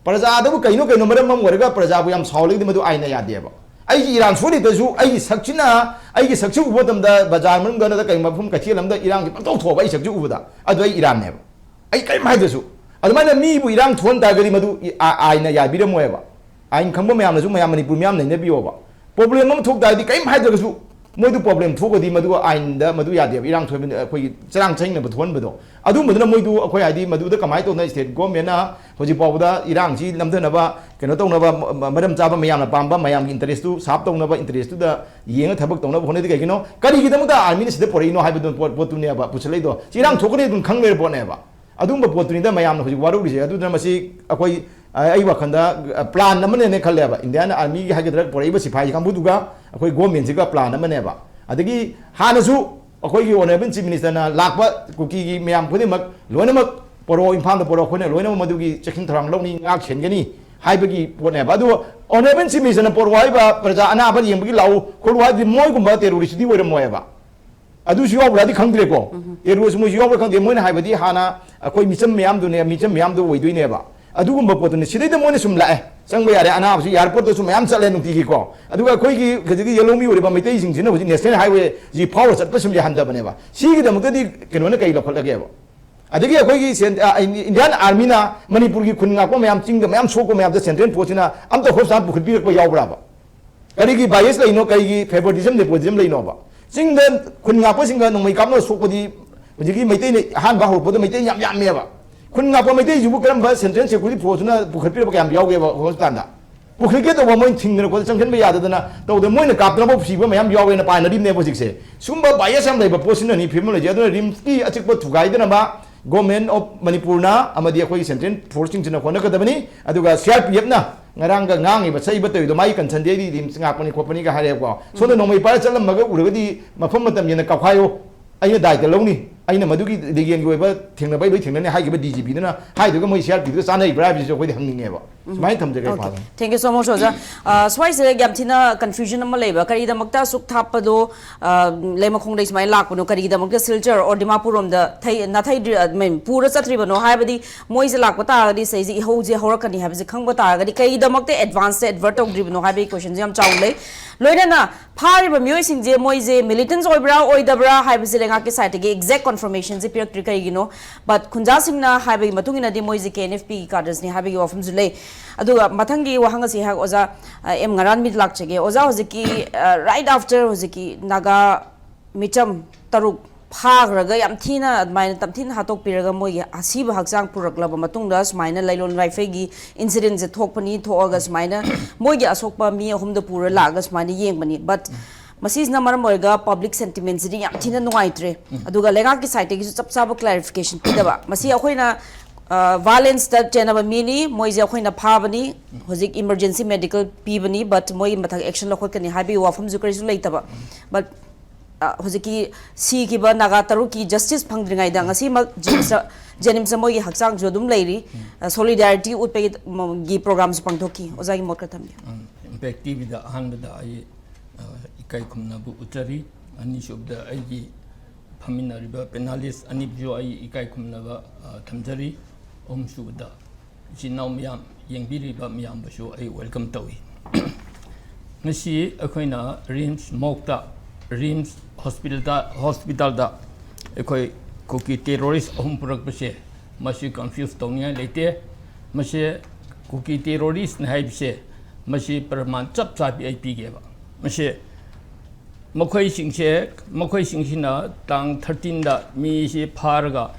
ꯄ꯭ꯔꯖꯥꯗꯕꯨ ꯀꯩꯅꯣ ꯀꯩꯅꯣ ꯃꯔꯝ ꯑꯃ ꯑꯣꯏꯔꯒ ꯄ꯭ꯔꯖꯥꯕꯨ ꯌꯥꯝ ꯁꯥꯎꯍꯜꯂꯒꯗꯤ ꯃꯗꯨ ꯑꯥꯏꯟꯅ ꯌꯥꯗꯦꯕ꯫ ꯑꯩꯒꯤ ꯏꯔꯥꯟ ꯁꯣꯏ ꯂꯩꯇ꯭ꯔꯁꯨ ꯑꯩꯒꯤ ꯁꯛꯁꯤꯅ, ꯑꯩꯒꯤ ꯁꯛꯁꯤ ꯎꯕ ꯃꯇꯝꯗ ꯕꯖꯥꯔ ꯃꯅꯨꯡꯗ ꯅꯠꯇ꯭ꯔꯒ ꯀꯩ ꯃꯐꯝ ꯀꯩꯊꯦꯜ ꯑꯃꯗ ꯏꯔꯥꯡꯁꯤ ꯄꯪꯊꯣꯛ ꯊꯣꯛꯑꯕ ꯑꯩ ꯁꯛꯁꯤ ꯎꯕꯗ, ꯑꯗꯨ ꯑꯩ ꯏꯔꯥꯟꯅꯦꯕ꯫ ꯑꯩ ꯀꯔꯤꯝ ꯍꯥꯏꯗ꯭ꯔꯁꯨ꯫ ꯑꯗꯨꯃꯥꯏꯅ ꯃꯤꯕꯨ ꯏꯔꯥꯡ ꯊꯣꯛꯍꯟ ꯇꯥꯔꯒꯗꯤ ꯃꯗꯨ ꯑꯥꯏꯟꯅ ꯌꯥꯕꯤꯔꯝꯃꯣꯏꯕ꯫ ꯑꯥꯏꯟ ꯈꯪꯕ ꯃꯌꯥꯝꯅꯁꯨ ꯃꯌꯥꯝ ꯃꯅꯤꯄꯨꯔ ꯃꯤꯌꯥꯝ ꯅꯩꯅꯕꯤꯌꯣꯕ꯫ ꯄ꯭ꯔꯣꯕ꯭ꯂꯦꯝ ꯑꯃ ꯊꯣꯛ ꯇꯥꯔꯗꯤ ꯀꯔꯤꯝ ꯍꯥꯏꯗ꯭ꯔꯒꯁꯨ ꯃꯣꯏꯗꯨ ꯄ꯭ꯔꯣꯕ꯭ꯂꯦꯝ ꯊꯣꯛꯑꯒꯗꯤ ꯃꯗꯨ ꯑꯥꯏꯟꯗ ꯃꯗꯨ ꯌꯥꯗꯦꯕ꯫ ꯏꯔꯥꯡ ꯊꯣꯛꯍꯟꯕ, ꯑꯩꯈꯣꯏꯒꯤ ꯆꯔꯥꯡ ꯆꯍꯤꯡꯅꯕ ꯊꯣꯛꯍꯟꯕꯗꯣ꯫ ꯑꯗꯨꯝꯕꯗꯨꯅ ꯃꯣꯏꯗꯨ ꯑꯩꯈꯣꯏ ꯍꯥꯏꯗꯤ ꯃꯗꯨꯗ ꯀꯃꯥꯏꯅ ꯇꯧꯗꯅ ꯁ꯭ꯇꯦꯠ ꯒꯣꯔꯃꯦꯟꯅ ꯍꯧꯖꯤꯛ ꯐꯥꯎꯕꯗ ꯏꯔꯥꯡꯁꯤ ꯅꯝꯊꯅꯕ ꯀꯩꯅꯣ ꯇꯧꯅꯕ ꯃ-, ꯃ-, ꯃꯔꯝ ꯆꯥꯕ ꯃꯌꯥꯝꯅ ꯄꯥꯝꯕ ꯃꯌꯥꯝꯒꯤ ꯏꯟꯇꯔꯦꯁꯇꯨ ꯁꯥꯞ ꯇꯧꯅꯕ, ꯏꯟꯇꯔꯦꯁꯇꯨꯗ ꯌꯦꯡꯉ ꯊꯕꯛ ꯇꯧꯅꯕ ꯍꯣꯠꯅꯗꯦ꯫ ꯀꯩꯒꯤꯅꯣ? ꯀꯔꯤꯒꯤꯗꯃꯛꯇ ꯑꯥꯔꯃꯤꯅ ꯁꯤꯗ ꯄꯨꯔꯛꯏꯅꯣ ꯍꯥꯏꯕꯗꯨ ꯄꯣꯠ-, ꯄꯣꯠꯇꯨꯅꯦꯕ ꯄꯨꯁꯜꯂꯛꯏꯗꯣ꯫ ꯁꯤ ꯏꯔꯥꯡ ꯊꯣꯛꯀꯅꯤ ꯑꯗꯨꯝ ꯈꯪ ꯂꯩꯔ ꯄꯣꯠꯅꯦꯕ꯫ ꯑꯗꯨꯝꯕ ꯄꯣꯠꯇꯨꯅꯤꯗ ꯃꯌꯥꯝꯅ ꯍꯧꯖꯤꯛ ꯋꯥꯔꯧꯔꯤꯁꯦ꯫ ꯑꯗꯨꯅ ꯃꯁꯤ ꯑꯩꯈꯣꯏ, ꯑꯩ ꯋꯥꯈꯜꯗ ꯄ꯭ꯂꯥꯟ ꯑꯃꯅꯦꯅ ꯈꯜꯂꯦꯕ꯫ ꯏꯟꯗꯤꯌꯥꯟ ꯑꯥꯔꯃꯤꯒꯤ ꯍꯥꯏꯒꯗ꯭ꯔꯥ, ꯄꯨꯔꯛꯏꯕ ꯁꯤꯐꯥꯏ ꯀꯥꯡꯕꯨꯗꯨꯒ ꯑꯩꯈꯣꯏ ꯒꯣꯔꯃꯦꯟꯁꯤꯒ ꯄ꯭ꯂꯥꯟ ꯑꯃꯅꯦꯕ꯫ ꯑꯗꯒꯤ ꯍꯥꯟꯅꯁꯨ ꯑꯩꯈꯣꯏꯒꯤ ꯑꯣꯅꯔꯦꯕꯜ ꯆꯤꯐ ꯃꯤꯅꯤꯁꯇꯔꯅ ꯂꯥꯛꯄ ꯀꯨꯀꯤꯒꯤ ꯃꯌꯥꯝ ꯈꯨꯗꯤꯡꯃꯛ ꯂꯣꯏꯅꯃꯛ ꯄꯣꯔꯛꯑꯣ, ꯏꯝꯐꯥꯜꯗ ꯄꯣꯔꯛꯑꯣ, ꯑꯩꯈꯣꯏꯅ ꯂꯣꯏꯅꯃꯛ ꯃꯗꯨꯒꯤ ꯆꯦꯛꯁꯤꯟ ꯊꯧꯔꯥꯡ ꯂꯧꯅꯤ, ꯉꯥꯛ ꯁꯦꯟꯒꯅꯤ ꯍꯥꯏꯕꯒꯤ ꯄꯣꯠꯅꯦꯕ꯫ ꯑꯗꯨ ꯑꯣꯅꯔꯦꯕꯜ ꯆꯤꯐ ꯃꯤꯅꯤꯁꯇꯔꯅ ꯄꯣꯔꯛꯑꯣ ꯍꯥꯏꯕ, ꯄ꯭ꯔꯖꯥ ꯑꯅꯥꯕ ꯌꯦꯡꯕꯒꯤ ꯂꯥꯛꯎ ꯈꯣꯠꯂꯨ ꯍꯥꯏꯕꯗꯤ ꯃꯣꯏꯒꯨꯝꯕ ꯇꯦꯔꯣꯔꯤꯁꯇꯗꯤ ꯑꯣꯏꯔꯝꯃꯣꯏꯕ꯫ ꯑꯗꯨꯁꯨ ꯌꯥꯎꯕ꯭ꯔꯥꯗꯤ ꯈꯪꯗ꯭ꯔꯦꯀꯣ꯫ ꯇꯦꯔꯣꯔꯤꯁ ꯃꯣꯏꯁꯨ ꯌꯥꯎꯕ꯭ꯔꯥ ꯈꯪꯗꯦ꯫ ꯃꯣꯏꯅ ꯍꯥꯏꯕꯗꯤ ꯍꯥꯟꯅ ꯑꯩꯈꯣꯏ ꯃꯤꯆꯝ ꯃꯌꯥꯝꯗꯨꯅꯦ, ꯃꯤꯆꯝ ꯃꯌꯥꯝꯗꯣ ꯑꯣꯏꯗꯣꯏꯅꯦꯕ꯫ ꯑꯗꯨꯒꯨꯝꯕ ꯄꯣꯠꯇꯨꯅꯤ꯫ ꯁꯤꯗꯩꯗ ꯃꯣꯏꯅ ꯁꯨꯝ ꯂꯥꯛꯑꯦ, ꯆꯪꯕ ꯌꯥꯔꯦ, ꯑꯅꯥꯕꯁꯨ ꯑꯦꯌꯥꯔꯄꯣꯔꯠꯇꯁꯨ ꯃꯌꯥꯝ ꯆꯠꯂꯦ ꯅꯨꯡꯇꯤꯒꯤꯀꯣ꯫ ꯑꯗꯨꯒ ꯑꯩꯈꯣꯏꯒꯤ ꯍꯧꯖꯤꯛꯀꯤ ꯌꯦꯂꯧꯃꯤ ꯑꯣꯏꯔꯤꯕ ꯃꯩꯇꯩꯁꯤꯡꯁꯤꯅ ꯍꯧꯖꯤꯛ ꯅꯦꯁꯅꯦꯜ ꯍꯥꯏꯋꯦꯁꯤ ꯐꯥꯎꯔ ꯆꯠꯄ ꯁꯨꯝ ꯌꯥꯍꯟꯗꯕꯅꯦꯕ꯫ ꯁꯤꯒꯤꯗꯃꯛꯇꯗꯤ ꯀꯩꯅꯣꯅ ꯀꯩ ꯂꯧꯈꯠꯂꯒꯦꯕ? ꯑꯗꯒꯤ ꯑꯩꯈꯣꯏꯒꯤ ꯁꯦꯟ-, ꯑ, ꯏꯟ-, ꯏꯟꯗꯤꯌꯥꯟ ꯑꯥꯔꯃꯤꯅ ꯃꯅꯤꯄꯨꯔꯒꯤ ꯈꯨꯟ ꯉꯥꯛꯄ ꯃꯌꯥꯝ, ꯆꯤꯡꯗ ꯃꯌꯥꯝ ꯁꯣꯛꯄ ꯃꯌꯥꯝꯗ ꯁꯦꯟꯇ꯭ꯔꯦꯜ ꯐꯣꯔꯁꯁꯤꯅ ꯑꯝꯇ ꯍꯣꯁꯄꯤꯇꯥꯜ ꯄꯨꯈꯠꯄꯤꯔꯛꯄ ꯌꯥꯎꯕ꯭ꯔꯥꯕ? ꯀꯔꯤꯒꯤ ꯕꯥꯏꯑꯦꯁ ꯂꯩꯅꯣ? ꯀꯔꯤꯒꯤ ꯐꯦꯕꯔꯇꯤꯖꯝ, ꯅꯦꯄꯣꯇꯤꯖꯝ ꯂꯩꯅꯣꯕ? ꯆꯤꯡꯗ ꯈꯨꯟ ꯉꯥꯛꯄꯁꯤꯡꯒ ꯅꯣꯡꯃꯩ ꯀꯥꯞꯅꯕ ꯁꯣꯛꯄꯗꯤ ꯍꯧꯖꯤꯛꯀꯤ ꯃꯩꯇꯩꯅ ꯑꯍꯥꯟꯕ ꯍꯧꯔꯛꯄꯗ ꯃꯩꯇꯩ ꯌꯥꯝ ꯌꯥꯝꯃꯦꯕ꯫ ꯈꯨꯟ ꯉꯥꯛꯄ ꯃꯩꯇꯩꯁꯤꯕꯨ ꯀꯔꯝꯕ ꯁꯦꯟꯇ꯭ꯔꯦꯜ ꯁꯦꯀ꯭ꯌꯨꯔꯤꯇꯤ ꯐꯣꯔꯁꯇꯨꯅ ꯄꯨꯈꯠꯄꯤꯔꯛꯄ ꯀꯌꯥꯝ ꯌꯥꯎꯒꯦꯕ ꯍꯣꯁꯄꯤꯇꯥꯜꯗ? ꯄꯨꯈꯠꯀꯦ ꯇꯧꯕ ꯃꯣꯏ ꯊꯤꯡꯗꯅ ꯈꯣꯠꯇꯅ ꯆꯪꯁꯤꯟꯕ ꯌꯥꯗꯗꯅ ꯇꯧꯗꯅ ꯃꯣꯏꯅ ꯀꯥꯞꯇꯅꯐꯥꯎ ꯁꯤꯕ ꯃꯌꯥꯝ ꯌꯥꯎꯋꯦꯅ ꯄꯥꯏꯅꯔꯤꯕꯅꯦꯕ ꯍꯧꯖꯤꯛꯁꯦ꯫ ꯁꯨꯝꯕ ꯕꯥꯏꯑꯦꯁ ꯌꯥꯝ ꯂꯩꯕ ꯄꯣꯠꯁꯤꯅꯅꯤ ꯐꯤꯕꯝ ꯂꯩꯖꯩ꯫ ꯑꯗꯨꯅ ꯔꯤꯝꯁꯀꯤ ꯑꯆꯤꯛꯄ ꯊꯨꯒꯥꯏꯗꯅꯕ ꯒꯣꯔꯃꯦꯟ ꯑꯣꯐ ꯃꯅꯤꯄꯨꯔꯅ ꯑꯃꯗꯤ ꯑꯩꯈꯣꯏꯒꯤ ꯁꯦꯟꯇ꯭ꯔꯦꯜ ꯐꯣꯔꯁꯁꯤꯡꯁꯤꯅ ꯍꯣꯠꯅꯒꯗꯕꯅꯤ꯫ ꯑꯗꯨꯒ ꯁꯤ ꯑꯥꯔ ꯄꯤ ꯑꯦꯐꯅ ꯉꯔꯥꯡꯒ ꯉꯥꯡꯉꯤꯕ ꯁꯛꯏꯕ ꯇꯧꯔꯤꯗꯣ ꯃꯥꯒꯤ ꯀꯟꯁꯟꯗꯤ ꯑꯩꯗꯤ ꯔꯤꯝꯁ ꯉꯥꯛꯄꯅꯤ ꯈꯣꯠꯄꯅꯤꯒ ꯍꯥꯏꯔꯦꯕꯀꯣ꯫ ꯁꯣꯝꯗ ꯅꯣꯡꯃꯩ ꯄꯥꯏꯔ ꯆꯠꯂꯝꯃꯒ ꯎꯔꯒꯗꯤ ꯃꯐꯝ ꯃꯇꯝ ꯌꯦꯟꯅ ꯀꯥꯎꯈꯥꯏꯌꯨ, ꯑꯩꯅ ꯗꯥꯏꯇ ꯂꯧꯅꯤ꯫ ꯑꯩꯅ ꯃꯗꯨꯒꯤ ꯂꯤꯒꯦꯜꯒꯤ ꯑꯣꯏꯕ ꯊꯦꯡꯅꯕ ꯑꯩ ꯂꯣꯏ ꯊꯦꯡꯅꯅꯤ ꯍꯥꯏꯈꯤꯕ ꯗꯤ ꯖꯤ ꯄꯤꯗꯨꯅ ꯍꯥꯏꯗꯨꯒ ꯃꯣꯏ ꯁꯤ ꯑꯥꯔ ꯄꯤꯗꯨꯒ ꯆꯥꯟꯅꯔꯤꯕ꯭ꯔꯥ ꯍꯥꯏꯕꯁꯤꯁꯨ ꯑꯩꯈꯣꯏꯗꯤ ꯍꯪꯅꯤꯡꯉꯦꯕ꯫ ꯁꯨꯃꯥꯏꯅ ꯊꯝꯖꯒꯦ꯫ Father. Thank you so much, ꯑꯣꯖꯥ꯫ ꯑ, ꯁ꯭ꯋꯥꯏꯁꯤꯗ ꯌꯥꯝ ꯊꯤꯅ confusion ꯑꯃ ꯂꯩꯕ, ꯀꯔꯤꯒꯤꯗꯃꯛꯇ ꯑꯁꯨꯛ ꯊꯥꯞꯄꯗꯣ, ꯑ, ꯂꯩꯃꯈꯣꯡꯗꯩ ꯁꯨꯃꯥꯏꯅ ꯂꯥꯛꯄꯅꯣ, ꯀꯔꯤꯒꯤꯗꯃꯛꯇ ꯁꯤꯜꯆꯔ or ꯗꯤꯃꯥꯄꯨꯔ ꯔꯣꯝꯗ ꯊꯩ-, ꯅꯥꯊꯩꯗ꯭ꯔꯤ-, I mean, ꯄꯨꯔ ꯆꯠꯇ꯭ꯔꯤꯕꯅꯣ ꯍꯥꯏꯕꯗꯤ, ꯃꯣꯏꯁꯦ ꯂꯥꯛꯄ ꯇꯥꯔꯒꯗꯤ ꯁꯤꯗꯩꯁꯦ ꯏꯍꯧꯁꯦ ꯍꯧꯔꯛꯀꯅꯤ ꯍꯥꯏꯕꯁꯦ ꯈꯪꯕ ꯇꯥꯔꯒꯗꯤ, ꯀꯔꯤꯒꯤꯗꯃꯛꯇ advance ꯇ advert ꯇꯧꯗ꯭ꯔꯤꯕꯅꯣ ꯍꯥꯏꯕꯒꯤ question ꯁꯦ ꯌꯥꯝ ꯆꯥꯎꯅ ꯂꯩ꯫ ꯂꯣꯏꯅꯅ ꯐꯥꯔꯤꯕ ꯃꯤꯑꯣꯏꯁꯤꯡꯁꯦ ꯃꯣꯏꯁꯦ militants ꯑꯣꯏꯕ꯭ꯔꯥ ꯑꯣꯏꯗꯕ꯭ꯔꯥ ꯍꯥꯏꯕꯁꯦ ꯂꯩꯉꯥꯛꯀꯤ side ꯇꯒꯤ exact confirmation ꯁꯦ ꯄꯤꯔꯛꯇ꯭ꯔꯤ꯫ ꯀꯩꯒꯤꯅꯣ? But ꯈꯨꯟꯖꯥꯁꯤꯡꯅ ꯍꯥꯏꯕꯒꯤ ꯃꯇꯨꯡ ꯏꯟꯅꯗꯤ ꯃꯣꯏꯁꯦ ꯀꯦ ꯑꯦꯟ ꯑꯦꯐ ꯄꯤ ꯒꯤ cadres ꯅꯤ ꯍꯥꯏꯕꯒꯤ ꯋꯥꯐꯝꯁꯨ ꯂꯩ꯫ ꯑꯗꯨꯒ ꯃꯊꯪꯒꯤ ꯋꯥꯍꯪ ꯑꯁꯤ ꯑꯩꯍꯥꯛ ꯑꯣꯖꯥ, ꯑ, ꯑꯦꯝ ꯉꯔꯥꯟꯕꯤꯗ ꯂꯥꯛꯆꯒꯦ꯫ ꯑꯣꯖꯥ, ꯍꯧꯖꯤꯛꯀꯤ, ꯑ, right after ꯍꯧꯖꯤꯛꯀꯤ ꯅꯥꯒꯥ ꯃꯤꯆꯝ ꯇꯔꯨꯛ ꯐꯥꯈ꯭ꯔꯒ ꯌꯥꯝ ꯊꯤꯅ ꯑꯗꯨꯃꯥꯏꯅ ꯇꯝꯊꯤꯅ ꯍꯥꯠꯇꯣꯛꯄꯤꯔꯒ ꯃꯣꯏꯒꯤ ꯑꯁꯤꯕ ꯍꯛꯆꯥꯡ ꯄꯨꯔꯛꯂꯕ ꯃꯇꯨꯡꯗ ꯁꯨꯃꯥꯏꯅ ꯂꯩꯔꯣꯟ ꯂꯥꯏꯐꯩꯒꯤ incident ꯁꯦ ꯊꯣꯛꯄꯅꯤ, ꯊꯣꯛꯑꯒ ꯁꯨꯃꯥꯏꯅ ꯃꯣꯏꯒꯤ ꯑꯁꯣꯛꯄ ꯃꯤ ꯑꯍꯨꯝꯗ ꯄꯨꯔ ꯂꯥꯛꯑꯒ ꯁꯨꯃꯥꯏꯅ ꯌꯦꯡꯕꯅꯤ꯫ But ꯃꯁꯤꯁꯤꯅ ꯃꯔꯝ ꯑꯣꯏꯔꯒ public sentiment ꯁꯤꯗꯤ ꯌꯥꯝ ꯊꯤꯅ ꯅꯨꯡꯉꯥꯏꯇ꯭ꯔꯦ꯫ ꯑꯗꯨꯒ ꯂꯩꯉꯥꯛꯀꯤ side ꯇꯒꯤꯁꯨ ꯆꯞ ꯆꯥꯕ clarification ꯄꯤꯗꯕ꯫ ꯃꯁꯤ ꯑꯩꯈꯣꯏꯅ, ꯑ, violence ꯇ ꯆꯦꯟꯅꯕ ꯃꯤꯅꯤ, ꯃꯣꯏꯁꯦ ꯑꯩꯈꯣꯏꯅ ꯐꯥꯕꯅꯤ, ꯍꯧꯖꯤꯛ emergency medical ꯄꯤꯕꯅꯤ, but ꯃꯣꯏꯒꯤ ꯃꯊꯛ action ꯂꯧꯈꯠꯀꯅꯤ ꯍꯥꯏꯕꯒꯤ ꯋꯥꯐꯝꯁꯨ ꯀꯔꯤꯁꯨ ꯂꯩꯇꯕ꯫ But ꯑ, ꯍꯧꯖꯤꯛꯀꯤ ꯁꯤꯈꯤꯕ ꯅꯥꯒꯥ ꯇꯔꯨꯛꯀꯤ justice ꯐꯪꯗ꯭ꯔꯤꯉꯩꯗ ꯉꯁꯤꯃꯛ ꯖꯦꯅꯤꯝꯁꯇ, ꯖꯦꯅꯤꯝꯁꯇ ꯃꯣꯏꯒꯤ ꯍꯛꯆꯥꯡꯁꯨ ꯑꯗꯨꯝ ꯂꯩꯔꯤ꯫ ꯑ, solidarity ꯎꯠꯄꯒꯤ, ꯃ-, ꯒꯤ program ꯁꯨ ꯄꯥꯡꯊꯣꯛꯈꯤ꯫ ꯑꯣꯖꯥꯒꯤ ꯃꯣꯠ ꯈꯔ ꯊꯝꯕꯤꯌꯨ꯫ ꯎꯝ, Impact ꯇꯤ ꯚꯤ ꯗ ꯑꯍꯥꯟꯕꯗ ꯑꯩ, ꯑ, ꯏꯀꯥꯏ ꯈꯨꯝꯅꯕ ꯎꯠꯆꯔꯤ꯫ ꯑꯅꯤꯁꯨꯕꯗ ꯑꯩꯒꯤ ꯐꯝꯃꯤꯟꯅꯔꯤꯕ panelist ꯑꯅꯤꯕꯨꯁꯨ ꯑꯩ ꯏꯀꯥꯏ ꯈꯨꯝꯅꯕ, ꯑ, ꯊꯝꯖꯔꯤ꯫ ꯑꯍꯨꯝꯁꯨꯕꯗ ꯏꯆꯤꯟ ꯏꯅꯥꯎ ꯃꯌꯥꯝ, ꯌꯦꯡꯕꯤꯔꯤꯕ ꯃꯌꯥꯝꯕꯨꯁꯨ ꯑꯩ welcome ꯇꯧꯏ꯫ ꯉꯁꯤ ꯑꯩꯈꯣꯏꯅ ꯔꯤꯝꯁ ꯃꯣꯛꯇ, ꯔꯤꯝꯁ ꯍꯣꯁꯄꯤꯇꯥꯜꯗ, ꯍꯣꯁꯄꯤꯇꯥꯜꯗ ꯑꯩꯈꯣꯏ ꯀꯨꯀꯤ terrorist ꯑꯍꯨꯝ ꯄꯨꯔꯛꯄꯁꯦ, ꯃꯁꯤ confuse ꯇꯧꯅꯤꯡꯉꯥꯏ ꯂꯩꯇꯦ꯫ ꯃꯁꯤ ꯀꯨꯀꯤ terrorist ꯅꯤ ꯍꯥꯏꯕꯁꯦ, ꯃꯁꯤ ꯄ꯭ꯔꯃꯥꯟ ꯆꯞ ꯆꯥꯕꯤ ꯑꯩ ꯄꯤꯒꯦꯕ꯫ ꯃꯁꯤ ꯃꯈꯣꯏꯁꯤꯡꯁꯦ, ꯃꯈꯣꯏꯁꯤꯡꯁꯤꯅ ꯇꯥꯡ thirteen ꯗ ꯃꯤꯁꯤ ꯐꯥꯔꯒ,